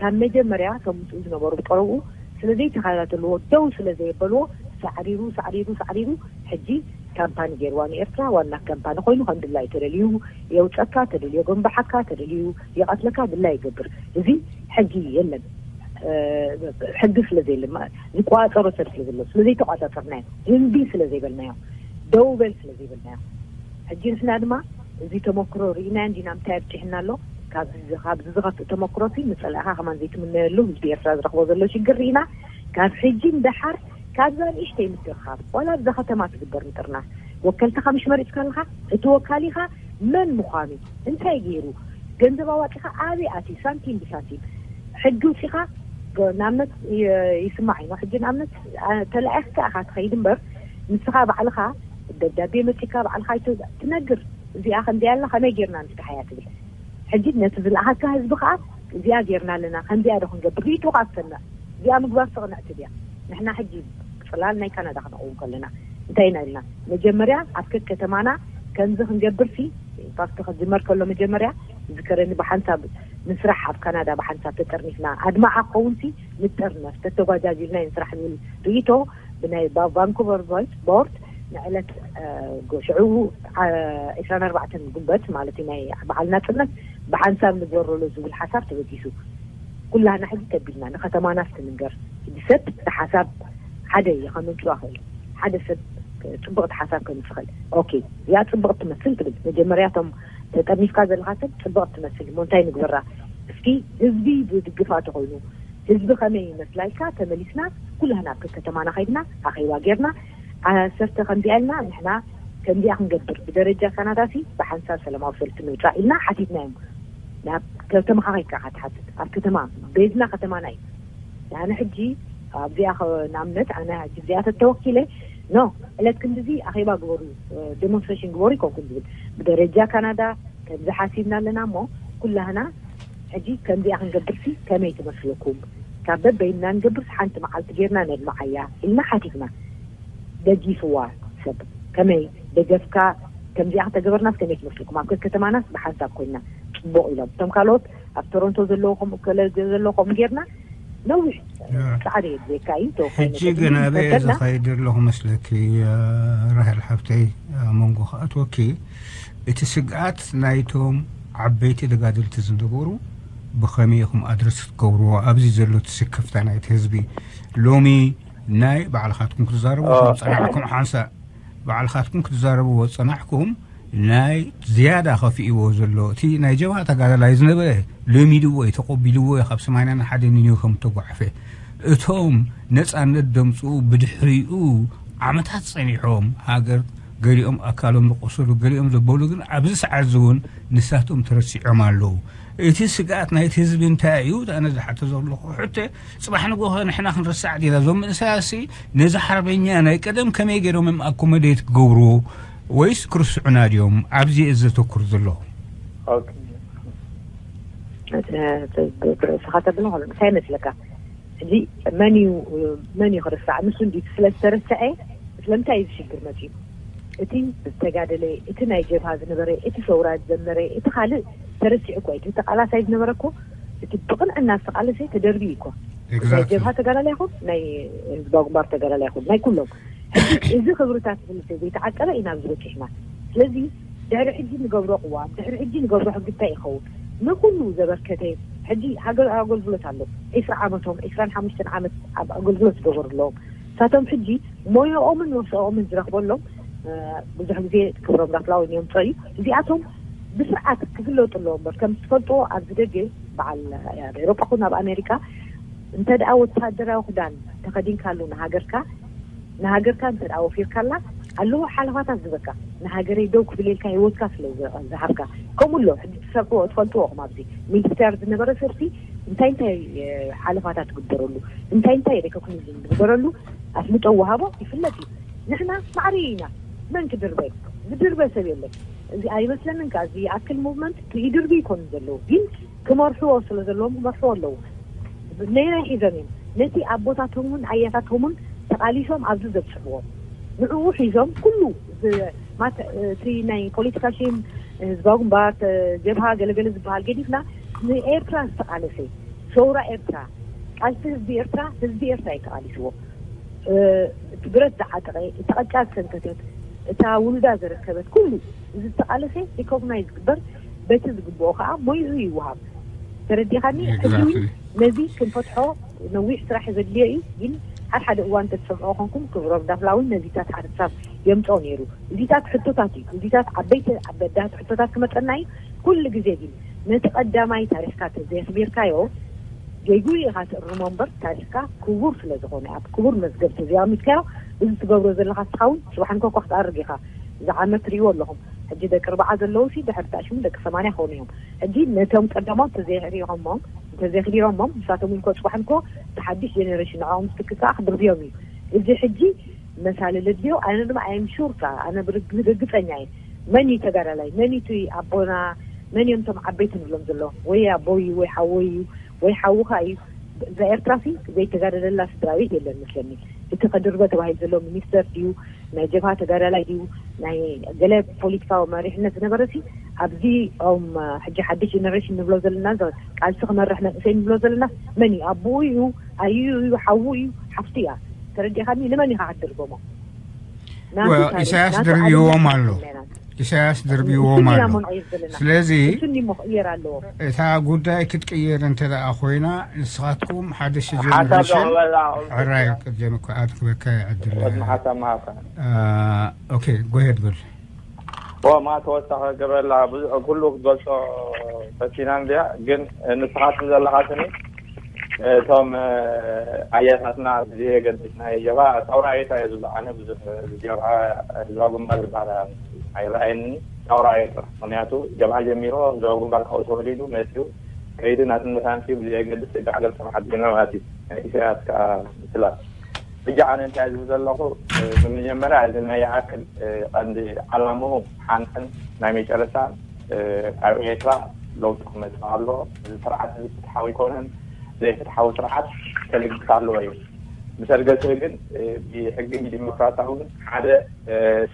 ካብ መጀመርያ እቶም ምስኡ ዝነበሩ ብጠረብኡ ስለዘይተኸታተልዎ ደው ስለዘየበልዎ ሳዕሪሩ ሳዕሪሩ ሳዕሪሩ ሕጂ ካምፓኒ ገይርዋ ንኤርትራ ዋና ካምፓኒ ኮይኑ ከም ድላዩ ተደልዩ የውፀካ ተደልዮ ገንባሓካ ተደልዩ ይቐትለካ ድላዩ ይገብር። እዚ ሕጊ የለን። ሕጊ ስለ ዘየለ ዝቋፀሮ ሰብ ስለ ዘሎ ስለ ዘይተቋፃፀርናዮ እምቢ ስለ ዘይበልናዮ ደው በል ስለ ዘይበልናዮ ሕጂ ንሕና ድማ እዚ ተመክሮ ርኢናዮ እንዲና ምታይ ኣብፂሕና ኣሎ። ካብዚ ዝኸፍእ ተመክሮ ሲ ንፀላእኻ ከማን ዘይትምነየሉ ህዝቢ ኤርትራ ዝረኽቦ ዘሎ ሽግር ርኢና ካብ ሕጂ ንደሓር ካብዛ ንእሽተይ ምትእኽኻብ ዋላ ኣብዛ ከተማ ትግበር ምጥርናፍ ወከልትኻ ምሽ መሪፅካ ኣለኻ እቲ ወካሊኻ መን ምዃኑ፣ እንታይ ገይሩ፣ ገንዘብ ኣዋፂኻ ኣበይ ኣትዩ፣ ሳንቲም ብሳንቲም። ሕጂ ውፂኻ፣ ንኣብነት፣ ይስማዕ እዩ። ሕጂ ንኣብነት፣ ተላኢኽካ ኢኻ ትኸይድ እምበር፣ ንስኻ ባዕልኻ ደብዳቤ መፂካ ባዕልኻ ትነግር። እዚኣ ከምዚኣ ኣላ፣ ከመይ ጌርና ንፍትሓያ ትብል። ሕጂ ነቲ ዝለኣኸካ ህዝቢ ከዓ፣ እዚኣ ጌርና ኣለና፣ ከምዚኣ ዶ ክንገብር፣ ርእይቶኻ ኣሰምዕ። እዚኣ ምግባር ተቕንዕቲ ድያ? ንሕና ሕጂ ጽላል ናይ ካናዳ ክነቕውም ከለና እንታይ ኢና ኢልና? መጀመርያ ኣብ ከከተማና ከምዚ ክንገብርሲ፣ ፓርቲ ክጅመር ከሎ መጀመርያ ዝከረኒ ብሓንሳብ ንስራሕ ኣብ ካናዳ ብሓንሳብ ተጠርኒፍና፣ ኣድማዓ ክኸውንሲ ንጠርነፍ፣ ተተጓጃጅልና ንስራሕ ዝብል ርእይቶ ብናይ ቫንኩቨር ቦርድ ንዕለት ሽዑ ዕስራን ኣርባዕተን ጉንበት ማለት ናይ በዓል ናጽነት ብሓንሳብ ንግበረሉ ዝብል ሓሳብ ተበጊሱ። ኩላህና ሕጂ ከቢድና ንከተማና ስትንገር፣ ሕጂ ሰብ እቲ ሓሳብ ሓደ እዩ ከምምፅዋ ክእል፣ ሓደ ሰብ ፅብቕቲ ሓሳብ ከምፅእ ክእል። ኦኬ፣ እዚኣ ፅብቕቲ ትመስል ትብል። መጀመርያ እቶም ተጠርኒፍካ ዘለካ ሰብ ፅብቕቲ ትመስል እሞ እንታይ ንግበራ? እስኪ ህዝቢ ዝድግፋ ተኮይኑ፣ ህዝቢ ከመይ ይመስላ ኢልካ ተመሊስና ኩላህና ኣብ ከተማና ከይድና ኣኼባ ጌርና፣ ኣሰርተ ከምዚኣ ኢልና ንሕና ከምዚኣ ክንገብር ብደረጃ ካናዳሲ ብሓንሳብ ሰላማዊ ሰልፊ ንውፃእ ኢልና ሓቲትናዮም። ናብ ከተማኻ ከይድካ ኢኻ ትሓትት። ኣብ ከተማ፣ ቤዝና ከተማና እዩ። ኣነ ሕጂ ኣብዚኣ ንኣብነት ኣነ ሕጂ እዚኣ ተተወኪለ ኖ ዕለት ክንድዚ ኣኼባ ግበሩ፣ ዴሞንስትሬሽን ግበሩ ይኮንኩን ዝብል ብደረጃ ካናዳ ከምዚ ሓሲብና ኣለና እሞ ኩላህና ሕጂ ከምዚኣ ክንገብርሲ ከመይ ትመስለኩም? ካብ በበይንና ንገብርስ ሓንቲ መዓልቲ ጌርና ነድምዓያ ኢልና ሓቲትና። ደጊፍዋ ሰብ ከመይ ደገፍካ? ከምዚኣ ከተገበርናስ ከመይ ትመስልኩም? ኣብ ከከተማናስ ብሓንሳብ ኮይና ጽቡቕ ኢሎም። እቶም ካልኦት ኣብ ቶሮንቶ ዘለዉ ከምኡ ከለ ዘለዉ ከምኡ ጌርና ነዊሕ ጻዕሪ የድልየካ እዩ። ተወካይ ሕጂ ነገር ግን ግን ኣበይ እየ ተፈና። ዝኸይድ ኣለኹ መስለኪ? ራሄል ሓብተይ፣ ኣብ መንጎ ክኣትወኪ፣ እቲ ስግኣት ናይቶም ዓበይቲ ተጋደልቲ ዝነበሩ ብኸመይ ኢኹም ኣድረስ ክትገብርዎ? ኣብዚ ዘሎ እቲ ስክፍታ ናይቲ ህዝቢ ሎሚ ናይ ባዕልኻትኩም ክትዛረብዎ ኣዎ። ከም ጸናሕኩም ሓንሳእ ባዕልኻትኩም ክትዛረብዎ ጸናሕኩም ናይ ዝያዳ ከፊእዎ ዘሎ እቲ ናይ ጀብሃ ተጋዳላይ ዝነበረ ለሚድዎ እዩ፣ ተቐቢልዎ እዩ። ካብ ሰማንያን ሓደን እዩ ከም እተጓዕፈ። እቶም ነጻነት ደምጽኡ ብድሕሪኡ ዓመታት ጸኒሖም ሃገር ገሊኦም ኣካሎም ዝቆሰሉ ገሊኦም ዘበሉ ግን ኣብዚ ሰዓት እዚ እውን ንሳቶም ተረሲዖም ኣለዉ። እቲ ስግኣት ናይቲ ህዝቢ እንታይ እዩ? ኣነ ዝሓቶ ዘለኹ ሕቶ ጽባሕ ንግሆ ንሕና ክንርሳዕ ዲና? እዞም መንእሰያትሲ ነዚ ሓርበኛ ናይ ቀደም ከመይ ገይሮም እዮም ኣኮመዴት ክገብርዎ ወይስ ክርስዑና ድዮም? ኣብዚ እየ ዘተኩር ዘለኹ። ኦኬ። ርእስኻ ተብሎ እንታይ ይመስለካ? ሕጂ መን እዩ፣ መን እዩ ክርስዕ? ንሱ እንዲ ስለ ዝተረስዐ ስለምንታይ እዩ ዝሽግር መፅዩ? እቲ ዝተጋደለ፣ እቲ ናይ ጀብሃ ዝነበረ፣ እቲ ሰውራ ዝዘመረ፣ እቲ ካልእ ተረሲዑ እኮ እዩ። እቲ ተቃላሳይ ዝነበረ እኮ፣ እቲ ብቕንዕና ዝተቃለሰ ተደርቢ እዩ እኮ። ናይ Exactly። ጀብሃ ተጋዳላይ ይኹን ናይ ህዝባዊ ግንባር ተጋዳላይ ይኹን ናይ ኩሎም፣ ሕጂ እዚ ክብርታት ክልተ ዘይተዓቀበ ኢና ኣብዚ በፂሕና። ስለዚ ድሕሪ ሕጂ ንገብሮ ቅዋም፣ ድሕሪ ሕጂ ንገብሮ ሕጊ እንታይ ይኸውን? ንኩሉ ዘበርከተ፣ ሕጂ ሃገር ኣገልግሎት ኣሎ። ዒስራ ዓመቶም፣ ዒስራን ሓሙሽተን ዓመት ኣብ ኣገልግሎት ዝገበሩ ኣለዎም። ንሳቶም ሕጂ ሞያኦምን ወስኦምን ዝረኽበሎም፣ እ፣ ብዙሕ ግዜ ክብሮም ዳፍላውን የምፅኦ እዩ። እዚኣቶም ብስርዓት ክፍለጡ ኣለዎም እምበር፣ ከም ትፈልጥዎ ኣብዚ ደገ በዓል ኣብ ኤውሮጳ ኩን ኣብ ኣሜሪካ እንተ ደኣ ወታደራዊ ክዳን ተኸዲንካሉ ንሃገርካ፣ ንሃገርካ እንተ ደኣ ወፊርካላ ኣለዎ ሓለፋታት ዝበካ። ንሃገረይ ደው ክብል ኢልካ ህይወትካ ስለ ዝ-፣ ዝሃብካ። ከምኡ ኣሎ፣ ሕጂ ትሰምዕዎ፣ ትፈልጥዎ ኢኹም ኣብዚ ሚኒስተር ዝነበረ ሰብሲ እንታይ እንታይ፣ እ፣ ሓለፋታት ትግበረሉ፣ እንታይ እንታይ ሬኮግኒሽን ዝግበረሉ ኣፍልጦ ወሃቦ ይፍለጥ እዩ። ንሕና ማዕሪ ኢና። መን ክድርበ? ዝድርበ ሰብ የለን። እዚ ኣይመስለንን ከኣ፣ እዚ ይኣክል ሙቭመንት ይድርቢ ይኮኑ ዘለዉ፣ ግን ክመርሕዎ ስለ ዘለዎም ክመርሕዎ ኣለዉ። ነየናይ ሒዞም እዮም ነቲ ኣቦታቶምን ኣያታቶምን ተቓሊሶም ኣብዚ ዘብፅሕዎ? ንዕኡ ሒዞም ኩሉ ዝ-፣ ማተ-፣ እቲ ናይ ፖለቲካ ሽም ህዝባዊ ግንባር፣ ተ-፣ ጀብሃ ገለገለ ዝበሃል ገዲፍና ንኤርትራ ዝተቓለሰ፣ ሰውራ ኤርትራ፣ ቃልሲ ህዝቢ ኤርትራ፣ ህዝቢ ኤርትራ እዩ ተቓሊስዎ። እ፣ እቲ ብረት ዝዓጠቐ፣ እቲ ቐጫ ዝሰንከተት፣ እታ ውሉዳ ዘረከበት፣ ኩሉ እዚ ዝተቓለሰ ሪኮግናይዝ ዝግበር፣ በቲ ዝግብኦ ከዓ ሞይኡ ይወሃብ። ተረዲኻኒ? ሕጂ እውን Exactly። ነዚ ክንፈትሖ ነዊሕ ስራሕ ዘድልዮ እዩ፣ ግን ሓደ ሓደ እዋን ተትሰምዖ ኮንኩም ክብሮም ዳፍላ እውን ነዚታት ሓሳብ የምፅኦ ነይሩ። እዚታት ሕቶታት እዩ፣ እዚታት ዓበይቲ ኣበዳት ሕቶታት ክመፀና እዩ። ኩሉ ግዜ ግን ነቲ ቀዳማይ ታሪኽካ ተዘየኽቢርካዮ ጌጉ ኢኻ ትእርሞ እምበር ታሪኽካ ክቡር ስለ ዝኾነ ኣብ ክቡር መዝገብ ተዘያሚትካዮ እዚ ትገብሮ ዘለኻ እስኻ እውን ጽባሕ እንኮ እኳ ክትኣርግ ኢኻ። እዚ ዓመት ትርእይዎ ኣለኹም። ሕጂ ደቂ ኣርባዓ ዘለዉ ሲ ድሕሪ ታሽሙ ደቂ ሰማንያ ክኾኑ እዮም። ሕጂ ነቶም ቀዳሞት እንተዘይሪኦሞም፣ እንተዘይክሊሮሞም፣ ንሳቶም እውን እኮ ጽባሕ እኮ እቲ ሓድሽ ጀነሬሽን ንዕኦም ዝትክእ ከዓ ክድርብዮም እዩ። እዚ ሕጂ መሳሊ ለድልዮ። ኣነ ድማ ኣይ ኣም ሹር ከዓ፣ ኣነ ብርግ-፣ ብርግጸኛ እየ። መን እዩ ተጋዳላይ? መን እዩ እቲ ኣቦና? መን እዮም እቶም ዓበይቲ ንብሎም ዘለዉ? ወይ ኣቦይ ወይ ሓወይ እዩ ወይ ሓውኻ እዩ። እዛ ኤርትራ ሲ ዘይተጋደለላ ስድራ ቤት የለን መስለኒ። እቲ ከድርበ ተባሂሉ ዘሎ ሚኒስተር ድዩ፣ ናይ ጀብሃ ተጋዳላይ ድዩ፣ ናይ ገለ ፖለቲካዊ መሪሕነት ዝነበረ ሲ ኣብዚ ኦም ሕጂ ሓድሽ ጀነሬሽን ንብሎ ዘለና፣ ቃልሲ ክመርሕ መንእሰይ ንብሎ ዘለና መን እዩ? ኣቦኡ እዩ፣ ኣዩ እዩ፣ ሓዉ እዩ፣ ሓፍቲ እያ። ተረዲኻኒ? ንመን ኢኻ ክትድርበሞ? ናቱ ታሪኽ፣ ኢሳያስ ናቱ ድርብይዎም ኣሎ። ኢሳያስ ድርብይዎም ኣሎ። ስለዚ እሱ እሞ ክቕየር ኣለዎ። እታ ጉዳይ ክትቅየር እንተ ደኣ ኮይና፣ ንስኻትኩም ሓደ ሓሳብ ጀነሬሽን ዘቕበላ ሕራይ ቅድም እኮ ኣትክበካ ይዕድል። ቅድሚ ሓሳብ ምሃብካ። ኦኬ፣ ጎሄድ በል። ኦ፣ ማ ተወሳኺ ክገብረላ ብዙሕ ኩሉ ክትገልጾ ፈቲና እንድያ፣ ግን ንስኻትኩም ዘለኻትኒ እቶም ኣያታትና ብዘየገድስ ናይ ጀብሃ፣ ሳውራ ኤርትራ እየ ዝብሎ። ኣነ ብዙሕ ጀብሃ፣ ህዝባዊ ግንባር ዝበሃል ኣይረኣየኒ። ሳውራ ኤርትራ፣ ምክንያቱ ጀብሃ ጀሚሮ፣ ህዝባዊ ግንባር ካብኡ ተወሊዱ መፅኡ ከይዱ ናትነት ኣምፅኡ ብዘየገድስ ደቂ ሃገር ከም ሓድግና ማለት እዩ። ናይ ኢሳያስ ከዓ ምስላ። ሕጂ ኣነ እንታይ ዝብል ዘለኹ፣ ብመጀመርያ እዚ ናይ ይኣክል ቀንዲ ዓላምኡ ሓንትን ናይ መጨረሻ ኣብ ኤርትራ ለውጢ ክመፅእ ኣሎ። እዚ ስርዓት እዚ ፍትሓዊ ኣይኮነን። ዘይፍትሓዊ ስርዓት ከልግስ ኣለዎ እዩ። ምስ ኣልገሰ ግን ብሕጊ ብዲሞክራሲያዊ ግን ሓደ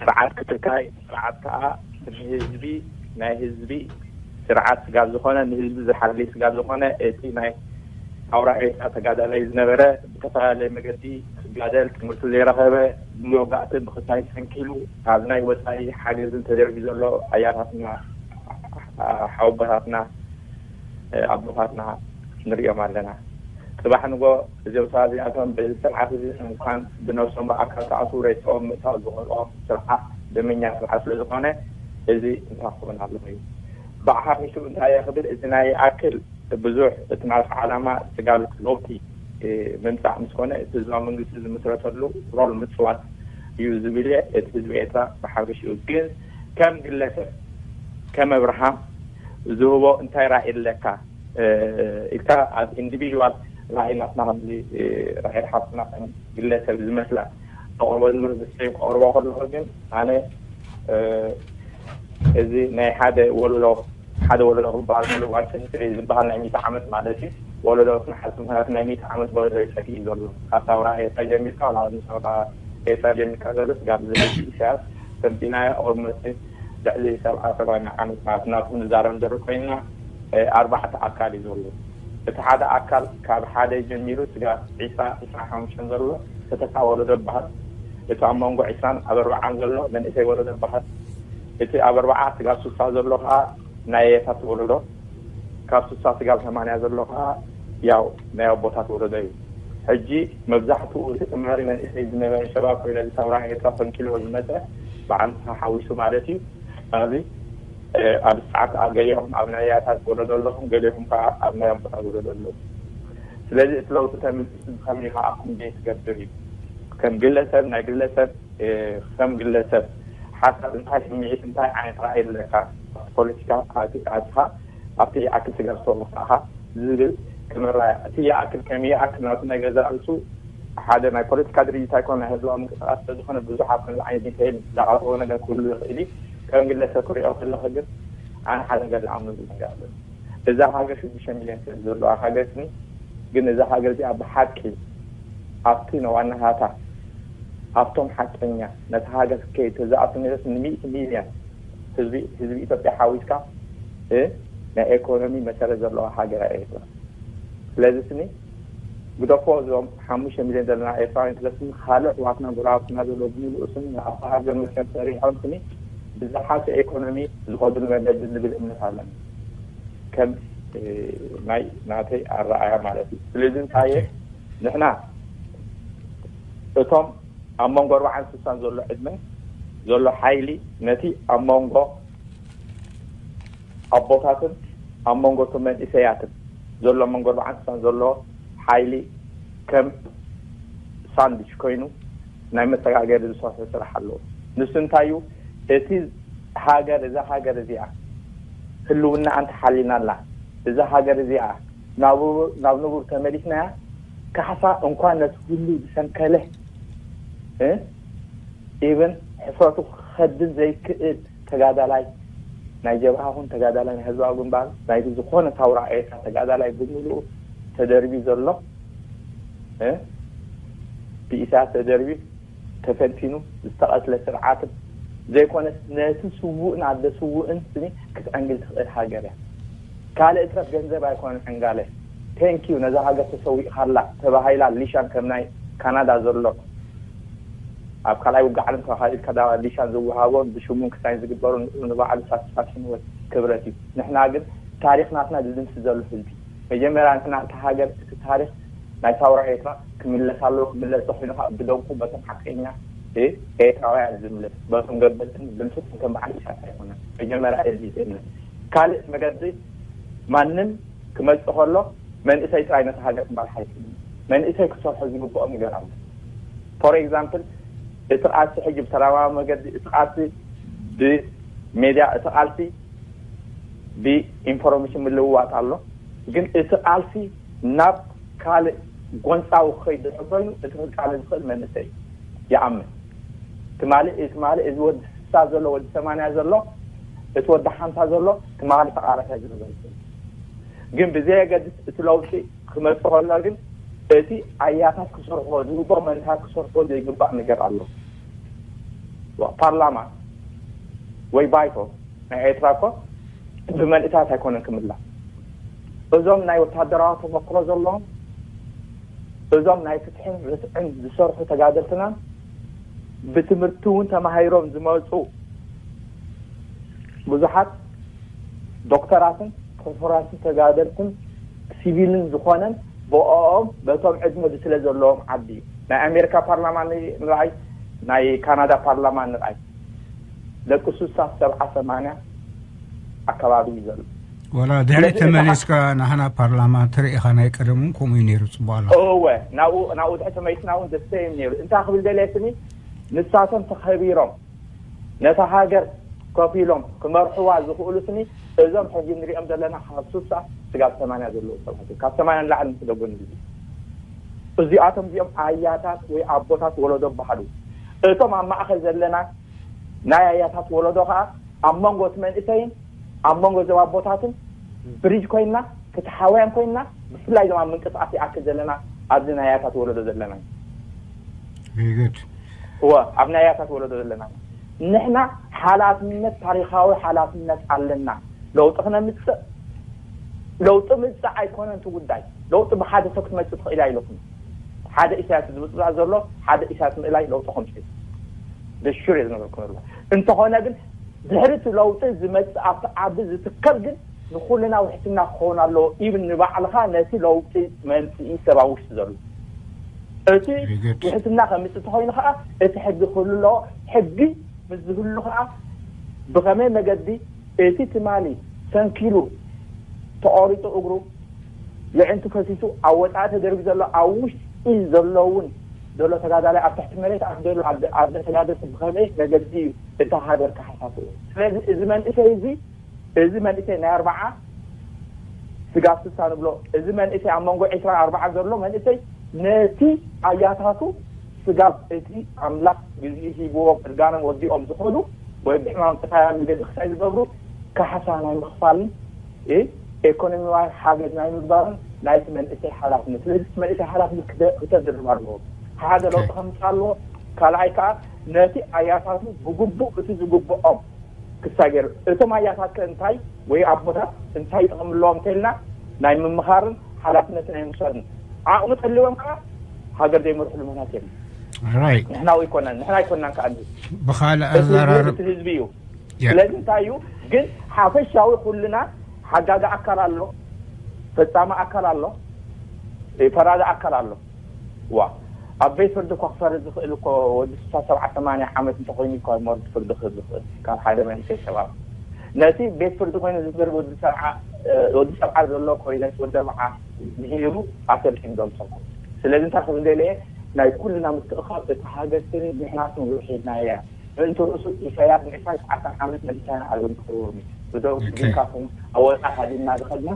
ስርዓት ክትካይ፣ ስርዓት ከዓ ንህዝቢ፣ ናይ ህዝቢ ስርዓት ስጋብ ዝኾነ፣ ንህዝቢ ዝሓሊ ስጋብ ዝኾነ፣ እቲ ናይ ኣውራ ኤርትራ ተጋዳላይ ዝነበረ ብተፈላለየ መገዲ ክጋደል፣ ትምህርቲ ዘይረኸበ፣ መወጋእቲ ብክሳይ ሰንኪሉ፣ ካብ ናይ ወፃኢ ሓገዝን ተደርቢ ዘሎ ኣያታትና፣ ሓወቦታትና፣ ኣቦታትና ንሪኦም ኣለና። ጽባሕ ንጎ እዚኦም ሰባት እዚኣቶም በዚ ስርዓት እዚ እንኳን ብነብሶም ብኣካል ክኣትዉ ሬስኦም ምእታው ዝኽእልኦም ስርዓት ደመኛ ስርዓት ስለ ዝኾነ እዚ እንታይ ክኸውን ኣለዎ እዩ። ብሓፊሱ እንታይ እየ ክብል፣ እዚ ናይ ይኣክል ብዙሕ እቲ ናቱ ዓላማ ስጋብ ለውጢ ምምጻእ ምስ ኮነ እቲ ህዝባዊ መንግስቲ ዝምስረተሉ ሮል ምጽዋት እዩ ዝብል እየ። እቲ ህዝቢ ኤርትራ ብሓፈሽኡ ግን ከም ግለሰብ ከም ኣብርሃም ዝህቦ እንታይ ራእይ ኣለካ ኢልካ ኣብ ኢንዲቪድዋል ራእይ ናትና ከምዚ ራእይ ሓፍትና ከም ግለሰብ ዝመስላ ተቕርቦ ዝምህር ብስሒብ ክቐርቦ ከለኹ ግን ኣነ እዚ ናይ ሓደ ወለዶ ሓደ ወለዶ ክበሃል ከሎ ጓል ሰንስሪ ዝበሃል ናይ ሚእቲ ዓመት ማለት እዩ። ወለዶ ክንሓዝ ምክንያቱ ናይ ሚእቲ ዓመት ወለዶ ይጸግእ እዩ ዘሎ። ካብ ሳውራ ኤርትራ ጀሚርካ ናብ ሳውራ ኤርትራ ጀሚርካ ዘሎ ስጋብ ዝህዚ ኢሳያስ ሰምቲናዮ ኦልሞስት ልዕሊ ሰብዓ ሰማንያ ዓመት ማለት ናቱ ንዛረብ ንደርብ ኮይንና ኣርባዕተ ኣካል እዩ ዘሎ። እቲ ሓደ ኣካል ካብ ሓደ ጀሚሩ ስጋብ ዒስራ ዒስራ ሓሙሽተን ዘሎ ተተካ ወለዶ ይበሃል። እቲ ኣብ መንጎ ዒስራን ኣብ ኣርባዓን ዘሎ መንእሰይ ወለዶ ይበሃል። እቲ ኣብ ኣርባዓ ስጋብ ስሳ ዘሎ ከዓ ናይ ኣያታት ወለዶ፣ ካብ ስሳ ስጋብ ሰማንያ ዘሎ ከዓ ያው ናይ ኣቦታት ወለዶ እዩ። ሕጂ መብዛሕትኡ እቲ ጥማሪ መንእሰይ ዝነበረ ሸባብ ኮይነ ዝሰውራ ኤርትራ ፈንቂልዎ ዝመፀ ብዓንድኻ ሓዊሱ ማለት እዩ። ኣብዚ ኣብ ሰዓት ገሊኦም ኣብ ናይ ኣያታት ወለዶ ኣለኹም፣ ገሊኦም ከዓ ኣብ ናይ ኣቦታት ወለዶ ኣለኹም። ስለዚ እቲ ለውጢ ተምፅእ ከመይ ከዓ ኮንዴ ትገብር እዩ። ከም ግለሰብ ናይ ግለሰብ ከም ግለሰብ ሓሳብ እንታይ ስምዒት እንታይ ዓይነት ራእይ ኣለካ ፖለቲካ ኣትኻ ኣብቲ ይኣክል ስጋብ ዝተወሰኻ ዝብል ክመራያ እቲ ይኣክል ከም ይኣክል ናቱ ናይ ገዛ ርእሱ ሓደ ናይ ፖለቲካ ድርጅት ኣይኮነ ናይ ህዝባዊ ምንቅስቃስ ስለዝኾነ ብዙሓት ከምዚ ዓይነት ሚካኤል ዝዓልዎ ነገር ክህሉ ይኽእል እዩ። ከም ግለሰብ ክሪኦ ከለኹ ግን ኣነ ሓደ ነገር ዝኣምነሉ ነገር ኣሎ። እዛ ሃገር ሽዱሽተ ሚልዮን ሰብ ዘለዋ ሃገር ስኒ ግን እዛ ሃገር እዚኣ ብሓቂ ኣብቲ ነዋናሃታ ኣብቶም ሓቀኛ ነቲ ሃገር ከይተዛእቱ ነስ ንሚእቲ ሚልዮን ህዝቢ ህዝቢ ኢትዮጵያ ሓዊስካ ናይ ኤኮኖሚ መሰረት ዘለዋ ሃገር ኤርትራ። ስለዚ ስኒ ግደፎ እዞም ሓሙሽተ ሚልዮን ዘለና ኤርትራውያን ስለስኒ ካልእ ኣሕዋትና ጉራብትና ዘሎ ብምሉኡ ስኒ ኣብቲ ሃገር መቸም ሰሪሖም ስኒ ብዝሓሸ ኤኮኖሚ ዝኸዱሉ መገዲ ዝብል እምነት ኣለኒ ከም ናይ ናተይ ኣረኣያ ማለት እዩ። ስለዚ እንታይ ንሕና እቶም ኣብ መንጎ ኣርባዓን ስሳን ዘሎ ዕድመ ዘሎ ሓይሊ ነቲ ኣብ መንጎ ኣቦታትን ኣብ መንጎ እቶም መንእሰያትን ዘሎ መንጎ ኣርባዓን ስሳን ዘሎ ሓይሊ ከም ሳንድዊች ኮይኑ ናይ መሰጋገሪ ዝሰርሑ ስራሕ ኣለዎ። ንሱ እንታይ እዩ እቲ ሃገር እዛ ሃገር እዚኣ ህልውና ኣንተሓሊናላ እዛ ሃገር እዚኣ ናብ ናብ ንቡር ተመሊስናያ፣ ካሕሳ እንኳን ነቲ ሁሉ ዝሰንከለ ኢብን ሕፍረቱ ክኸድን ዘይክእል ተጋዳላይ ናይ ጀብሃ ኹን ተጋዳላይ ናይ ህዝባዊ ግንባር ናይቲ ዝኾነ ሳውራ ኤርትራ ተጋዳላይ ብምሉኡ ተደርቢ ዘሎ ብኢሳያስ ተደርቢ ተፈንፊኑ ዝተቐትለ ስርዓትን ዘይኮነስ ነቲ ስዉእን ኣደ ስዉእን ስኒ ክትዕንግል ትኽእል ሃገር እያ። ካልእ እትረፍ ገንዘብ ኣይኮነን ዕንጋለ። ቴንኪዩ ነዛ ሃገር ተሰዊእኻላ ተባሂላ ሊሻን ከም ናይ ካናዳ ዘሎ ኣብ ካልኣይ ውግእ ዓለም ተባሂሉ ከዳ ሊሻን ዝወሃቦን ብሽሙን ክሳይን ዝግበሩ ንባዕሉ ሳትስፋክሽን ወይ ክብረት እዩ። ንሕና ግን ታሪኽ ናትና ዝድምስ ዘሎ ህዝቢ መጀመርያ ንሕና እታ ሃገር እቲ ታሪኽ ናይ ሳውራ ኤርትራ ክምለስ ኣለዎ። ክምለስ ተኮይኑ ከዓ ብደንቁ በቶም ሓቀኛ ኤርትራውያን ዝምለስ በቶም ገበልትን ብምስትን ከም በዓል ኢሳያስ ኣይኮነን። መጀመርያ እዚ ዝምለስ ካልእ መገዲ ማንም ክመፅእ ከሎ መንእሰይ ጥራይ ነቲ ሃገር ክመርሓ ይክእል። መንእሰይ ክሰርሖ ዝግብኦ ነገር ኣሎ። ፎር ኤግዛምፕል እቲ ቃልሲ ሕጂ ብሰላማዊ መገዲ እቲ ቃልሲ ብሜድያ እቲ ቃልሲ ብኢንፎርሜሽን ምልውዋጥ ኣሎ። ግን እቲ ቃልሲ ናብ ካልእ ጎንፃዊ ክኸይድ ድሕር ኮይኑ እቲ ክቃለ ዝኽእል መንእሰይ ይኣምን። ትማሊ ትማሊ እዚ ወዲ ስሳ ዘሎ ወዲ ሰማንያ ዘሎ እቲ ወዲ ሓምሳ ዘሎ ትማሊ ተቃላሳይ ዝነበረ ግን ብዘየገድስ እቲ ለውጢ ክመፅእ ከሎ ግን እቲ ኣያታት ክሰርሖ ዝግብኦ መንእሰያት ክሰርሖ ዘይግባእ ነገር ኣሎ። ፓርላማ ወይ ባይቶ ናይ ኤርትራ እኮ ብመንእሰያት ኣይኮነን ክምላእ። እዞም ናይ ወታደራዊ ተመክሮ ዘለዎም እዞም ናይ ፍትሕን ርትዕን ዝሰርሑ ተጋደልትናን ብትምህርቲ እውን ተማሂሮም ዝመፁ ብዙሓት ዶክተራትን ፕሮፌሰራትን ተጋደልትን ሲቪልን ዝኾነን ብኦም በቶም ዕድመ ስለ ዘለዎም ዓዲ እዩ። ናይ ኣሜሪካ ፓርላማ ንርኣይ፣ ናይ ካናዳ ፓርላማ ንርኣይ። ደቂ ሱሳ ሰብዓ ሰማንያ ኣካባቢ እዩ ዘሎ። ወላ ድሕሪ ስለዚ እቲ ተመሊስካ ናህና ፓርላማ ትርኢኻ ናይ ቀደም እውን ከምኡ እዩ ነይሩ። ፅቡቅ ኣሎ። እወ ናብኡ ናብኡ ድሕሪ ተመሊስና እውን ደስተይም ነይሩ። እንታይ ክብል ደልየ ስኒ ንሳቶም ተኸቢሮም ነታ ሃገር ከፊሎም ክመርሕዋ ዝኽእሉ ስኒ እዞም ሕጂ ንሪኦም ዘለና ካብ ሱሳ ስጋብ ሰማንያ ዘለዉ ሰባት እዮም። ካብ ሰማንያ ንላዕሊ ምስ ደጎ ንግዜ እዚኣቶም እዚኦም ኣያታት ወይ ኣቦታት ወለዶ በሃሉ። እቶም ኣብ ማእኸል ዘለና ናይ ኣያታት ወለዶ ከዓ ኣብ መንጎ እቲ መንእሰይን ኣብ መንጎ እዞም ኣቦታትን ብሪጅ ኮይንና ፍትሓውያን ኮይንና ብፍላይ ድማ ምንቅስቃስ ይኣክል ዘለና ኣብዚ ናይ ኣያታት ወለዶ ዘለና Very good. እወ ኣብ ናይ ኣያታት ወለዶ ዘለና ንሕና ሓላፍነት ታሪካዊ ሓላፍነት ኣለና። ለውጢ ክነምፅእ ለውጢ ምፅእ ኣይኮነን እቲ ጉዳይ። ለውጢ ብሓደ ሰብ ክትመፅእ ትኽእል ኣይለኩም። ሓደ ኢሳያስ ዝምፅእ ዘሎ ሓደ ኢሳያስ ምእላይ ለውጢ ከምፅእ ደሹር እየ ዝነበርኩ ነርዋ። እንተኾነ ግን ድሕሪ እቲ ለውጢ ዝመፅእ ኣብቲ ዓዲ ዝትከል ግን ንኩልና ውሕስና ክኸውን ኣለዎ ኢብን ንባዕልኻ ነቲ ለውጢ መምፅኢ ሰብ ኣብ ውሽጢ ዘሎ እቲ Very good. ውሕስና ከምፅእ ተኮይኑ ከዓ እቲ ሕጊ ክህሉ ኣለዎ። ሕጊ ምስ ዝህሉ ከዓ ብኸመይ መገዲ እቲ ትማሊ ሰንኪሉ ተቆሪፁ እግሩ የዕንቱ ፈሲሱ ኣብ ወፃኢ ተደርቢ ዘሎ ኣብ ውሽጢ ዘለውን ዘሎ ተጋዳላይ ኣብ ትሕቲ መሬት ኣብ ዘሎ ኣብ ተጋደልቲ ብኸመይ መገዲ እዩ እታ ሃገር ክሓሳስቡ። ስለዚ እዚ መንእሰይ እዚ እዚ መንእሰይ ናይ ኣርባዓ ስጋብ ስሳ ንብሎ እዚ መንእሰይ ኣብ መንጎ ዕስራን ኣርባዓን ዘሎ መንእሰይ ነቲ ኣያታቱ ስጋብ እቲ ኣምላኽ ግዜ ሂብዎ እርጋኖም ወዲኦም ዝኸዱ ወይ ብሕማም ጥፋያ መገዲ ክሳይ ዝገብሩ ካሕሳ ናይ ምኽፋልን እ፣ ኤኮኖሚያዊ ሓገዝ ናይ ምግባርን ናይቲ መንእሰይ ሓላፍነት። ስለዚ እቲ መንእሰይ ሓላፍነት ክተ- ክተድርብ ኣለዎ። ሓደ ለውጢ ከምፅእ ኣለዎ። ካልኣይ ከዓ ነቲ ኣያታቱ ብግቡእ እቲ ዝግብኦም ክሳገር እቶም ኣያታት ከ እንታይ ወይ ኣቦታት እንታይ ጥቕሚ ኣለዎም እንተልና ናይ ምምኻርን ሓላፍነት ናይ ምውሳድን ዓቕሚ ተልዎም ከዓ ሃገር ዘይመርሕሉ ምክንያት የለን። Right. ንሕና ኣይኮናን ንሕና ኣይኮናን ከዓ ብኻልእ እቲ ህዝቢ ኣዘራርብ እቲ ህዝቢ እዩ። ያ። ስለዚ እንታይ እዩ ግን ሓፈሻዊ ኩልና ሓጋጊ ኣካል ኣሎ፣ ፈፃሚ ኣካል ኣሎ፣ ፈራዲ ኣካል ኣሎ። ዋ ኣብ ቤት ፍርዲ እኳ ክፈርድ ዝኽእል እኮ ወዲ ስሳ ሰብዓ ሰማንያ ዓመት እንተኮይኑ እኳ ሞርድ ፍርዲ ክህብ ዝኽእል ካብ ሓደ መንእሰይ ሸባብ ነቲ ቤት ፍርዲ ኮይኑ ዝፈርድ ወዲ ሰብዓ እ፣ ወዲ ሰብዓ ዘሎ ኮይነት ወዲ ኣርብዓ ድሒሩ ኣሰልጢኑ ዘምሰልኩ። ስለዚ እንታይ ክብል ደልየ ናይ ኩልና ምትእኻብ እቲ ሃገር ስኒ ንሕናስን ውሒድና እያ። ምእንቲ ርእሱ ኢሳያስ ንዒስራን ትሽዓተን ዓመት መሊስና ኣዘንትኽዎም እዩ። ብደው ኦኬ። ስቢልካኹም ኣብ ወፃእ ሃዲምና ዝኸድና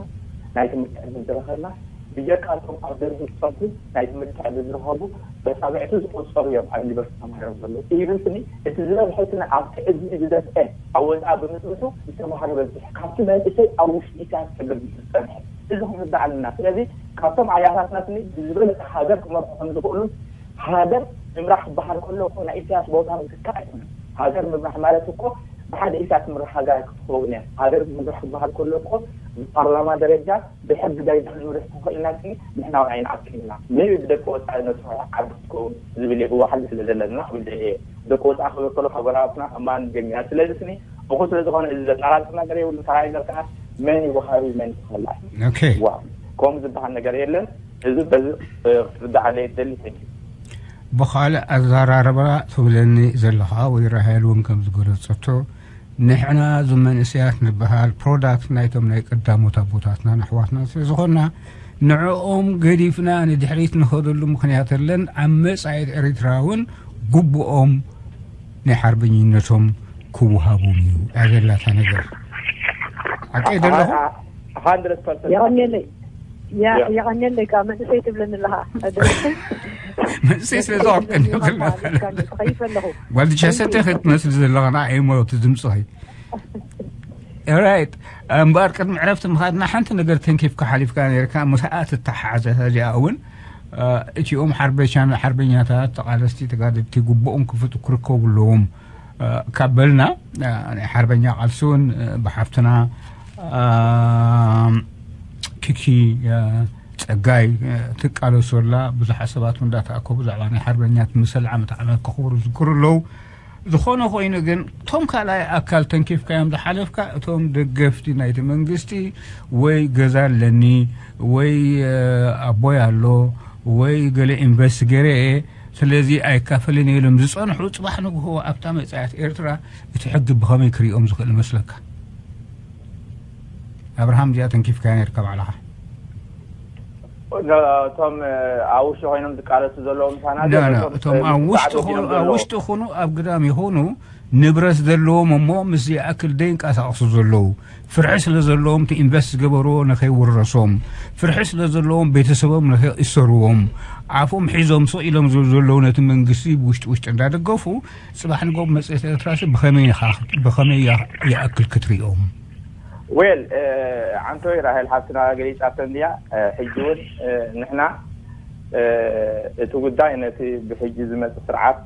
ናይ ትምህርቲ ዕድል ዝረኸብና ብጀካ እቶም ኣብ ደርጊ ዝፀንሑ ናይ ትምህርቲ ዕድል ዝረኸቡ በፃብዕቲ ዝቆፀሩ እዮም ኣብ ዩኒቨርሲቲ ተማሂሮም ዘለዉ። ኢብን ስኒ እቲ ዝበዝሐ ስኒ ኣብቲ ዕድሚ ዝደፍአ ኣብ ወፃእ ብምፅንሑ ዝተማሃረ በዝሕ ካብቲ መንእሰይ ኣብ ውሽጢ ኢሳያስ ክብል ዝፀንሐ እዚ ክንርዳእ ኣለና። ስለዚ ካብቶም ኣያታትና ስኒ ብዝበለፀ ሃገር ክመርሑ ከም ዝኽእሉን ሃገር ምምራሕ ክበሃል ከሎ እኮ ናይ ኢሳያስ ቦታ ምትካእ ኣይኮነን። ሃገር ምምራሕ ማለት እኮ ብሓደ ኢሳያስ ትምራሕ ሃገር ኣይክትኸውን እያ። ሃገር ምምራሕ ክበሃል ከሎ እኮ ብፓርላማ ደረጃ ብሕጊ ደረጃ ክንምርሕ ተኽእልና ሲ ንሕና እውን ኣይንኣክልና። ሜቢ ብደቂ ወፃኢ ነትርሖ ዓዲ ክትከውን ዝብል የብዋሓሊ ስለ ዘለና ብደ ደቂ ወፃኢ ክብል ከሎ ካብ ጎረባብትና እማን ጀሚራ። ስለዚ ስኒ እኹ ስለ ዝኾነ እዚ ዘጠራጥር ነገር የብሉ። ካልኣይ ነገር ከዓ መን እዩ ወሃቢ መን ተኸላኢ ኦኬ። ዋ ከምኡ ዝበሃል ነገር የለን። እዚ በዚ እ፣ ክትርዳእ ኣለየ ትደሊ። Thank you። ብኻልእ ኣዘራርባ ትብለኒ ዘለኻ ወይ ራሄል እውን ከም ዝገለጸቶ ንሕና እዞም መንእሰያት ንበሃል ፕሮዳክት ናይቶም ናይ ቀዳሞት ኣቦታትናን ኣሕዋትናን ስለ ዝኾንና ንዕኦም ገዲፍና ንድሕሪት ንኸደሉ ምኽንያት የለን። ኣብ መጻኢት ኤርትራ እውን ግቡኦም ናይ ሓርበኝነቶም ክወሃቦም እዩ። ኣበላታ ነገር ሓቀይ ዘለኹ hundred percent የቐንየለይ ያ- ያ። የቐንየለይ ካ መንእሰይ ትብለኒ ኣለኻ መንእሰይ ስለ ዝቐንየለይ ትኸይድ ዘለኹ ጓል ሸሰተ ክትመስል ዘለኻ ንዓይ እሞ እቲ ድምፅኺ ራይት እምበኣር ቅድሚ ዕረፍቲ ምኻድና ሓንቲ ነገር ተንኪፍካ ሓሊፍካ ነርካ ምስኣ ትተሓሓዘ እዚኣ እውን እ፣ እቲኦም ሓርበሻን ሓርበኛታት ተቓለስቲ ተጋደልቲ ግቡኦም ክፍጥ ክርከቡ ኣለዎም እ፣ ካብ በልና እ፣ ናይ ሓርበኛ ቃልሲ እውን እ፣ ብሓፍትና እ፣ ኪኪ እ፣ ፀጋይ እ፣ ትቃለሶላ ብዙሓት ሰባት እውን እንዳተኣከቡ ብዛዕባ ናይ ሓርበኛት ምሰል ዓመት ዓመት ከኽብሩ ዝዝክሩ ኣለዉ። ዝኾነ ኮይኑ ግን እቶም ካልኣይ ኣካል ተንኪፍካዮም ዝሓለፍካ እቶም ደገፍቲ ናይቲ መንግስቲ ወይ ገዛ ኣለኒ ወይ ኣቦይ ኣሎ ወይ ገለ ኢንቨስት ገይረ እየ ስለዚ ኣይካፈልን እየ ኢሎም ዝፀንሑ ፅባሕ ንግሆ ኣብታ መፃያት ኤርትራ እቲ ሕጊ ብኸመይ ክሪኦም ዝኽእል መስለካ? ኣብርሃም እዚኣ ተንኪፍካያ ነርካ ባዕልኻ እቶም ኣብ ውሽጢ ኮይኖም ዝቃለሱ ዘለዉ ምሳና እቶም ኣብ ውሽጢ ኣብ ውሽጢ ይኹኑ ኣብ ግዳም ይኹኑ ንብረት ዘለዎም እሞ ምስ ይኣክል ደይንቀሳቀሱ ዘለዉ ፍርሒ ስለ ዘለዎም እቲ ኢንቨስት ዝገበርዎ ንኸይውረሶም ፍርሒ ስለ ዘለዎም ቤተሰቦም ንኸይእሰርዎም ዓፎም ሒዞም ስቕ ኢሎም ዝብሉ ዘለዉ ነቲ መንግስቲ ብውሽጢ ውሽጢ እንዳደገፉ ፅባሕ ንጎ መፅት ኤርትራሲ ብኸመይ ይኣክል ክትሪኦም ዌል ዓንቶይ ራሄል ሓፍትና ገሊፃቶ እንድያ ሕጂ እውን ንሕና እቲ ጉዳይ ነቲ ብሕጂ ዝመፅእ ስርዓት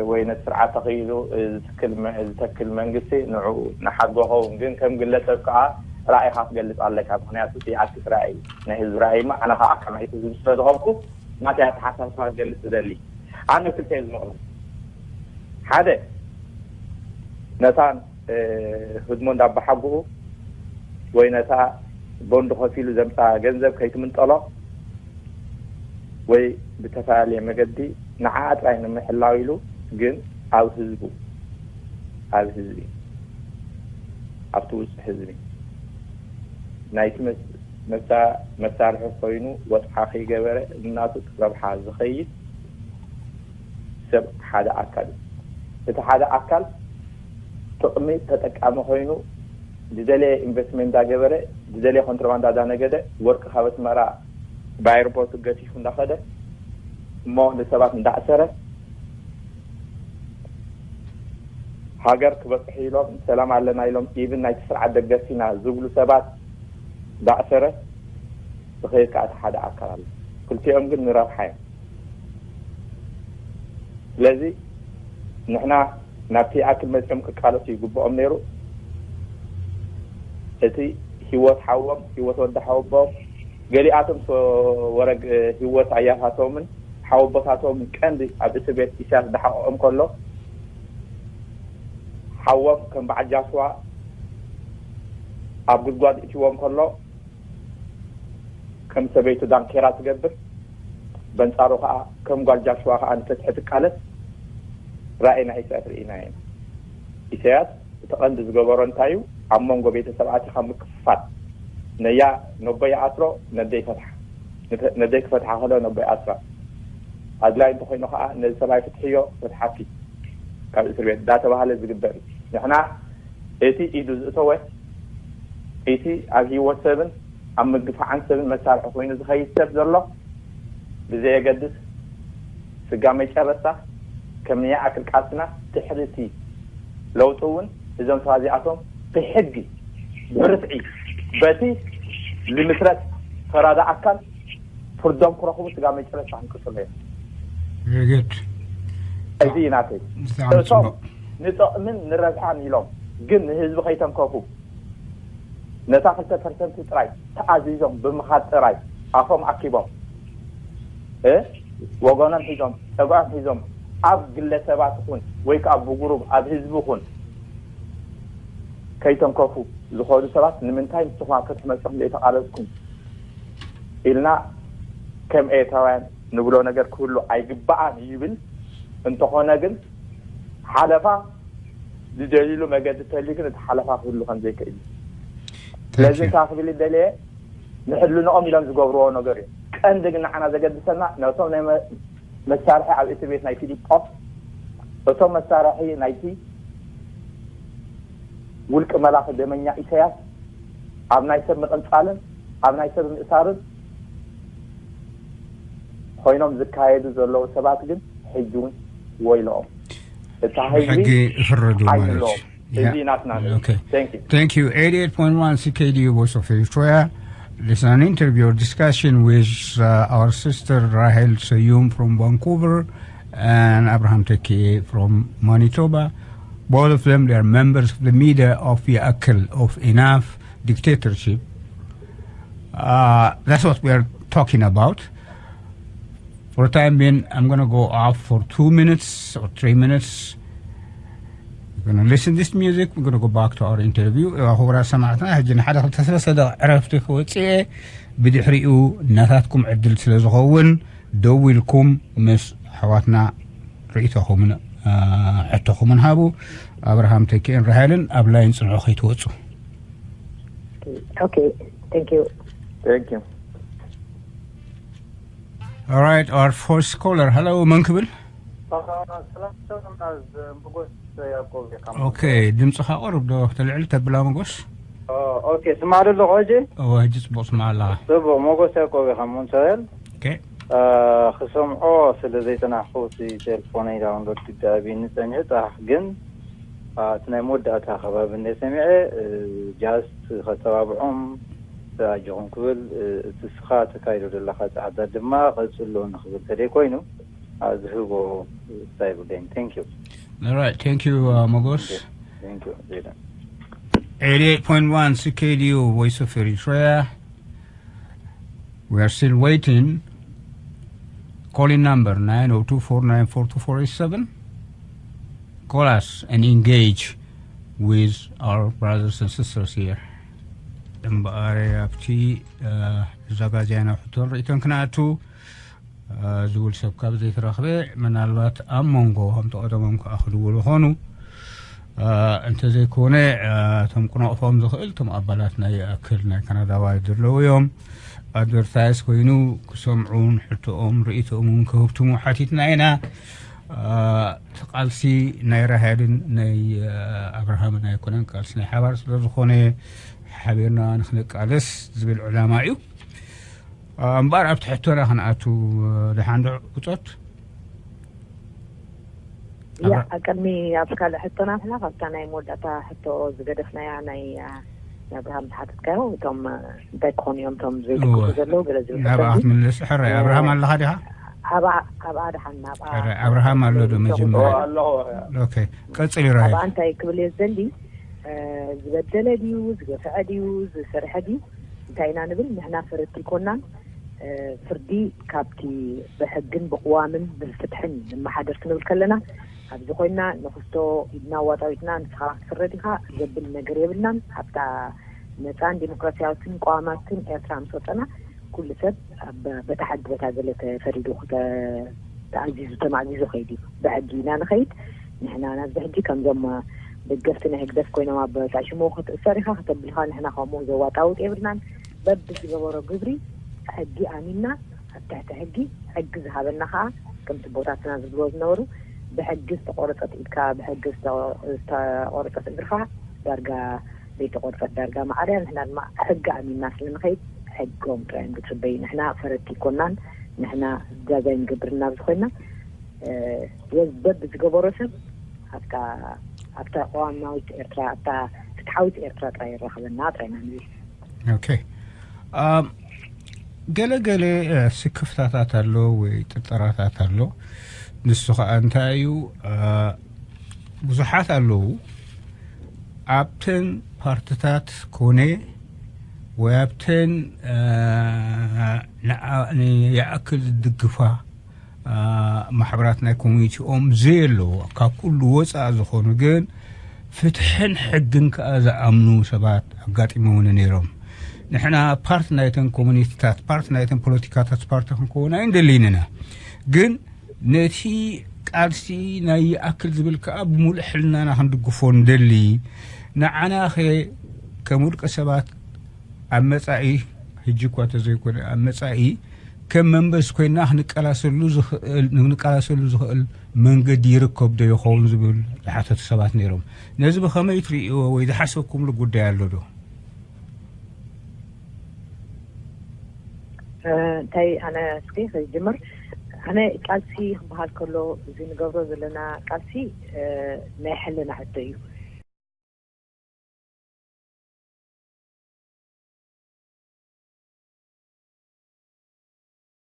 ወይ ነቲ ስርዓት ተኽኢሉ ዝተክል መንግስቲ ንዑ ንሓጎ ኸውን ግን ከም ግለሰብ ከዓ ራእይካ ትገልፅ ኣለካ ምክንያቱ እቲ ኣርቲስት ራእይ ናይ ህዝቢ ራእይ ማ ኣነ ከዓ ከም ህዝቢ ስለ ዝኾንኩ ናተይ ኣተሓሳስባ ክገልፅ ዝደሊ ኣነ ክልተ ዝመቕሉ ሓደ ነታ ህድሞ እንዳባሓጉኡ ወይ ነታ ቦንድ ከፊሉ ዘምፃ ገንዘብ ከይትምንጠሎ ወይ ብተፈላለየ መገዲ ንዓኣ ጥራይ ንምሕላው ኢሉ ግን ኣብ ህዝቡ ኣብ ህዝቢ ኣብቲ ውፅእ ህዝቢ ናይቲ መሳርሒ ኮይኑ ወፅዓ ከይገበረ እናቱ ረብሓ ዝኸይድ ሰብ ሓደ ኣካል እዩ። እቲ ሓደ ኣካል ጥቕሚ ተጠቃሚ ኮይኑ ዝደለየ ኢንቨስትመንት እንዳገበረ ዝደለየ ኮንትሮባንዳ እንዳነገደ ወርቂ ካብ ኣስመራ ብኣይሮፖርት ገፊፉ እንዳኸደ እሞ ንሰባት እንዳእሰረ ሃገር ክበፅሑ ኢሎም ሰላም ኣለና ኢሎም ኢብን ናይቲ ስርዓት ደገፍቲ ኢና ዝብሉ ሰባት እንዳእሰረ ዝኸይድ ከዓ እቲ ሓደ ኣካል ኣሎ። ክልቲኦም ግን ንረብሓ እዮም። ስለዚ ንሕና ናብቲ ይኣክል መፂኦም ክቃለሱ ይግብኦም ነይሩ። እቲ ህይወት ሓዎም ህይወት ወዲ ሓወቦም ገሊኣቶም ወረግ ህይወት ኣያታቶምን ሓወቦታቶምን ቀንዲ ኣብ እስር ቤት ኢሳያስ ዝሓቕዖም ከሎ ሓዎም ከም በዓል ጃስዋ ኣብ ጉድጓድ እትዎም ከሎ ከም ሰበይቱ ዳንኬራ ትገብር በንጻሩ ከኣ ከም ጓል ጃሽዋ ከኣ ንፍትሒ ትቃለስ ራእይ ናይ ኢሳያስ ርኢና ኢና። ኢሳያስ እቲ ቀንዲ ዝገበሮ እንታይ እዩ? ኣብ መንጎ ቤተሰብ ኣቲኻ ምክፍፋል። ነያ ነቦ ይኣስሮ ነደይ ፈትሓ። ነደይ ክፈትሓ ከሎ ነቦ ይኣስራ። ኣድላይ እንተኾይኑ ከኣ ነዚ ሰብኣይ ፍትሕዮ ክፈትሓኪ። ካብ እስር ቤት እንዳተባሃለ ዝግበር እዩ። ንሕና እቲ ኢዱ ዝእተወ፣ እቲ ኣብ ህይወት ሰብን ኣብ ምግፋዕን ሰብን መሳርሒ ኮይኑ ዝኸይድ ሰብ ዘሎ ብዘየገድስ፣ ስጋ መጨረስታ ከም ንኣክል ቃልስና ድሕሪ እቲ ለውጢ እውን እዞም ሰባት እዚኣቶም ብሕጊ፣ ብርትዒ፣ በቲ ዝምስረት ፈራዲ ኣካል ፍርዶም ክረኽቡ ስጋ መጨረስታ ክንቅፅሎ እዮም። Very good. እዚ እዩ ናተይ። ብጣዕሚ እቶም ጽቡቕ። ንጥቕምን ንረብሓን ኢሎም ግን ንህዝቢ ከይተንከፉ ነታ ክልተ ፐርሰንት ጥራይ ተኣዚዞም ብምኻድ ጥራይ ኣፎም ኣኪቦም እ ወገኖም ሒዞም ጸግዖም ሒዞም ኣብ ግለሰባት ይኹን ወይ ከዓ ብጉሩብ ኣብ ህዝቢ ይኹን ከይተንከፉ ዝኸዱ ሰባት ንምንታይ ንስኹም ኣብ ፍትሒ መፂኹም ዘይተቓለስኩም ኢልና ከም ኤርትራውያን ንብሎ ነገር ክህሉ ኣይግባኣን ይብል። እንተኾነ ግን ሓለፋ ዝደልይሉ መገዲ ተልዩ ግን እቲ ሓለፋ ክህሉ ከም ዘይክእል እዩ። ስለዚ you. እንታይ ክብል ይደልየ ንሕልንኦም ኢሎም ዝገብርዎ ነገር እዩ። ቀንዲ ግን ንዓና ዘገድሰና ነቶም ናይ መ- መሳርሒ ኣብ እስር ቤት ናይ ፊሊጶስ እቶም መሳርሒ ናይቲ ውልቂ መላኺ ደመኛ ኢሳያስ ኣብ ናይ ሰብ ምቕንጻልን ኣብ ናይ ሰብ ምእሳርን ኮይኖም ዝካየዱ ዘለዉ ሰባት ግን ሕጂ እውን ወይልኦም። እታ ህዝቢ ብሕጊ ይፍረዱ ማለት ሓይሎም እዩ። እዚ Yeah. ናትና Okay. Thank you. Thank you. Eighty-eight point one C K D U Voice of Eritrea. This is an interview or discussion with uh, our sister Rahel Sayum from Vancouver and Abraham Teke from Manitoba. Both of them, they are members of the media of Yaakil, of Enough Dictatorship. Uh, that's what we are talking about. For the time being, I'm going to go off for two minutes or three minutes. We're going to listen this music. We're going to go back to our interview. ክቡራት ሰማዕትና ሕጂ ንሓደ ክልተ ሰለስተ ደቂቕ ዕረፍቲ ክወፅእ እየ። ብድሕሪኡ ናታትኩም ዕድል ስለ ዝኸውን ደው ኢልኩም ምስ ኣሕዋትና ርእይቶኹምን ሕቶኹምን ሃቡ። ኣብርሃም ተኪኤን ራሄልን ኣብ ላይን ፅንሑ ከይትወፁ። Okay, thank you. Thank you. All right, our first caller. Hello, መን ክብል? ሞጎስ ያዕቆብ እየ ካብ ኦኬ፣ ድምፅኻ ቁሩብ ዶ ተልዕል ተብላ መጎስ? ኦኬ፣ ስማዕ ደሎ ሕጂ? እወ፣ ሕጂ ፅቡቕ ስማዕ ኣለኻ። ጽቡቕ። ሞጎስ ያዕቆብ እየ ካብ ሞንትሪያል። ኦኬ። ክሰምዖ ስለ ዘይጸናሕኩ እቲ ቴሌፎነይ ዳውንሎድ ክገብር ንጸኒሑ ጥራሕ፣ ግን እቲ ናይ መወዳእታ ከባቢ እንደ ሰሚዐ ጃስት ከተባብዖም ኣጆኹም ክብል፣ እቲ ስኻ ተካይዶ ዘለኻ ጻዕዳ ድማ ቀጽሎ ንኽብል ተደይ ኮይኑ ዝህቦ ስታይ ጉዳይ። Thank you. All right, thank you, uh, Mogos. Thank you. Zayda. Eighty-eight point one C K D U, Voice of Eritrea. We are still waiting. Calling number nine oh two four nine four two four eight seven. Call us and engage with our brothers and sisters here. እምበኣር ኣብቲ ዘጋጃይና ሕቶን ርእይቶን ክነኣቱ ዝብል ሰብ ካብ ዘይተረኽበ፣ ምናልባት ኣብ መንጎ ከምቲ ቀደሞም ከዓ ክድውሉ ኾኑ። እንተዘይኮነ እቶም ክነቕፎም ዝኽእል እቶም ኣባላት ናይ ኣክል ናይ ካናዳዋይ ዘለዉ እዮም። ኣድቨርታይዝ ኮይኑ ክሰምዑን ሕቶኦም ርእይቶኦም እውን ክህብትሙ ሓቲትና ኢና። እቲ ቃልሲ ናይ ራሄልን ናይ ኣብርሃምን ኣይኮነን፣ ቃልሲ ናይ ሓባር ስለ ዝኾነ ሓቢርና ንክንቃለስ ዝብል ዕላማ እዩ። እምበኣር ኣብቲ ሕቶና ክንኣቱ፣ ደሓን ዶ ብጾት? ያ፣ ቅድሚ ኣብ ካልእ ሕቶና ንሕና ካብታ ናይ መወዳእታ ሕቶ ዝገደፍናያ ናይ ናይ ኣብርሃም ዝሓተትካዮ፣ እቶም እንታይ ክኾኑ እዮም እቶም ዘይድግፉ እወ። ዘለዉ ገለ ዝብል ሕቶ ናብኣ እዚ። ክትምልስ ሕራይ። ኣብርሃም ኣለኻ ዲኻ? ኣብኣ ኣብኣ ደሓን ናብኣ ሕራይ። ኣብርሃም ኣሎ ዶ መጀመርያ? ኣለኹ። ኦኬ፣ ቀጽሊ ራሄል። ኣብኣ እንታይ ክብል እየ ዝደሊ? ዝበደለ ድዩ፣ ዝገፍዐ ድዩ፣ ዝሰርሐ ድዩ እንታይ ኢና ንብል? ንሕና ፈረድቲ ኣይኮናን። ፍርዲ ካብቲ ብሕግን ብቕዋምን ብፍትሕን ንመሓደር ክንብል ከለና ኣብዚ ኮይና ንኽስቶ ኢድና ኣዋጣዊጥና ንስኻ ክትፍረድ ኢኻ ዘብል ነገር የብልናን። ኣብታ ነፃን ዲሞክራሲያዊትን ቅዋማትን ኤርትራ ምስ ወፀና ኩሉ ሰብ በታ ሕጊ በታ ገለ ተፈሪዱ ተኣዚዙ ተማእዚዙ ከይድ እዩ። ብሕጊ ኢና ንኸይድ። ንሕና ናብዚ ሕጂ ከምዞም ደገፍቲ ናይ ህግደፍ ኮይኖም ኣብ ጣሽሞ ክትእሰር ኢኻ ከተብል ኢኻ ንሕና ከምኡ ዘዋጣውጥ የብልናን። በብዝገበሮ ግብሪ ሕጊ ኣሚንና ኣብ ትሕቲ ሕጊ ሕጊ ዝሃበና ከዓ ከምቲ ኣቦታትና ዝብልዎ ዝነበሩ ብሕጊ ዝተቆረፀት ኢድካ፣ ብሕጊ ዝተቆረፀት እግርካ ዳርጋ ዘይተቆርፀት ዳርጋ ማዕርያ። ንሕና ድማ ሕጊ ኣሚንና ስለንኸይድ ሕጎም ጥራይ ንፅበይ። ንሕና ፈረድቲ ይኮናን። ንሕና ጃጃይ ንገብር እናብዚ ኮይና ወዝበብ ዝገበሮ ሰብ ኣብታ ኣብታ ቅዋማዊት ኤርትራ፣ ኣብታ ፍትሓዊት ኤርትራ ጥራይ ይራኸበና ጥራይ ኢና ንብል። ኦኬ። ገለ ገለ ስክፍታታት ኣሎ ወይ ጥርጠራታት ኣሎ። ንሱ ከዓ እንታይ እዩ? ብዙሓት ኣለዉ ኣብተን ፓርትታት ኮነ ወይ ኣብተን ይኣክል ዝድግፋ ማሕበራት ናይ ኮሚኒቲኦም ዘየለዎ ካብ ኩሉ ወፃእ ዝኾኑ ግን ፍትሕን ሕግን ከዓ ዝኣምኑ ሰባት ኣጋጢመውኒ ነይሮም። ንሕና ፓርት ናይተን ኮሚኒቲታት ፓርት ናይተን ፖለቲካታት ፓርቲ ክንከውን ኣይንደልይን ኢና። ግን ነቲ ቃልሲ ናይ ይኣክል ዝብል ከዓ ብምሉእ ሕልናና ክንድግፎ ንደሊ። ንዓናኸ ከም ውልቀ ሰባት ኣብ መፃኢ ሕጂ እኳ ተዘይኮነ ኣብ መፃኢ ከም መንበስ ኮይና ክንቀላሰሉ ዝኽእል መንገዲ ይርከብ ዶ ይኸውን ዝብል ዝሓተቱ ሰባት ነይሮም። ነዚ ብኸመይ ትርእይዎ ወይ ዝሓሰብኩምሉ ጉዳይ ኣሎ ዶ? እንታይ ኣነ እስኪ ክጅምር ኣነ ቃልሲ ክበሃል ከሎ እዚ ንገብሮ ዘለና ቃልሲ ናይ ሕልና ሕቶ እዩ።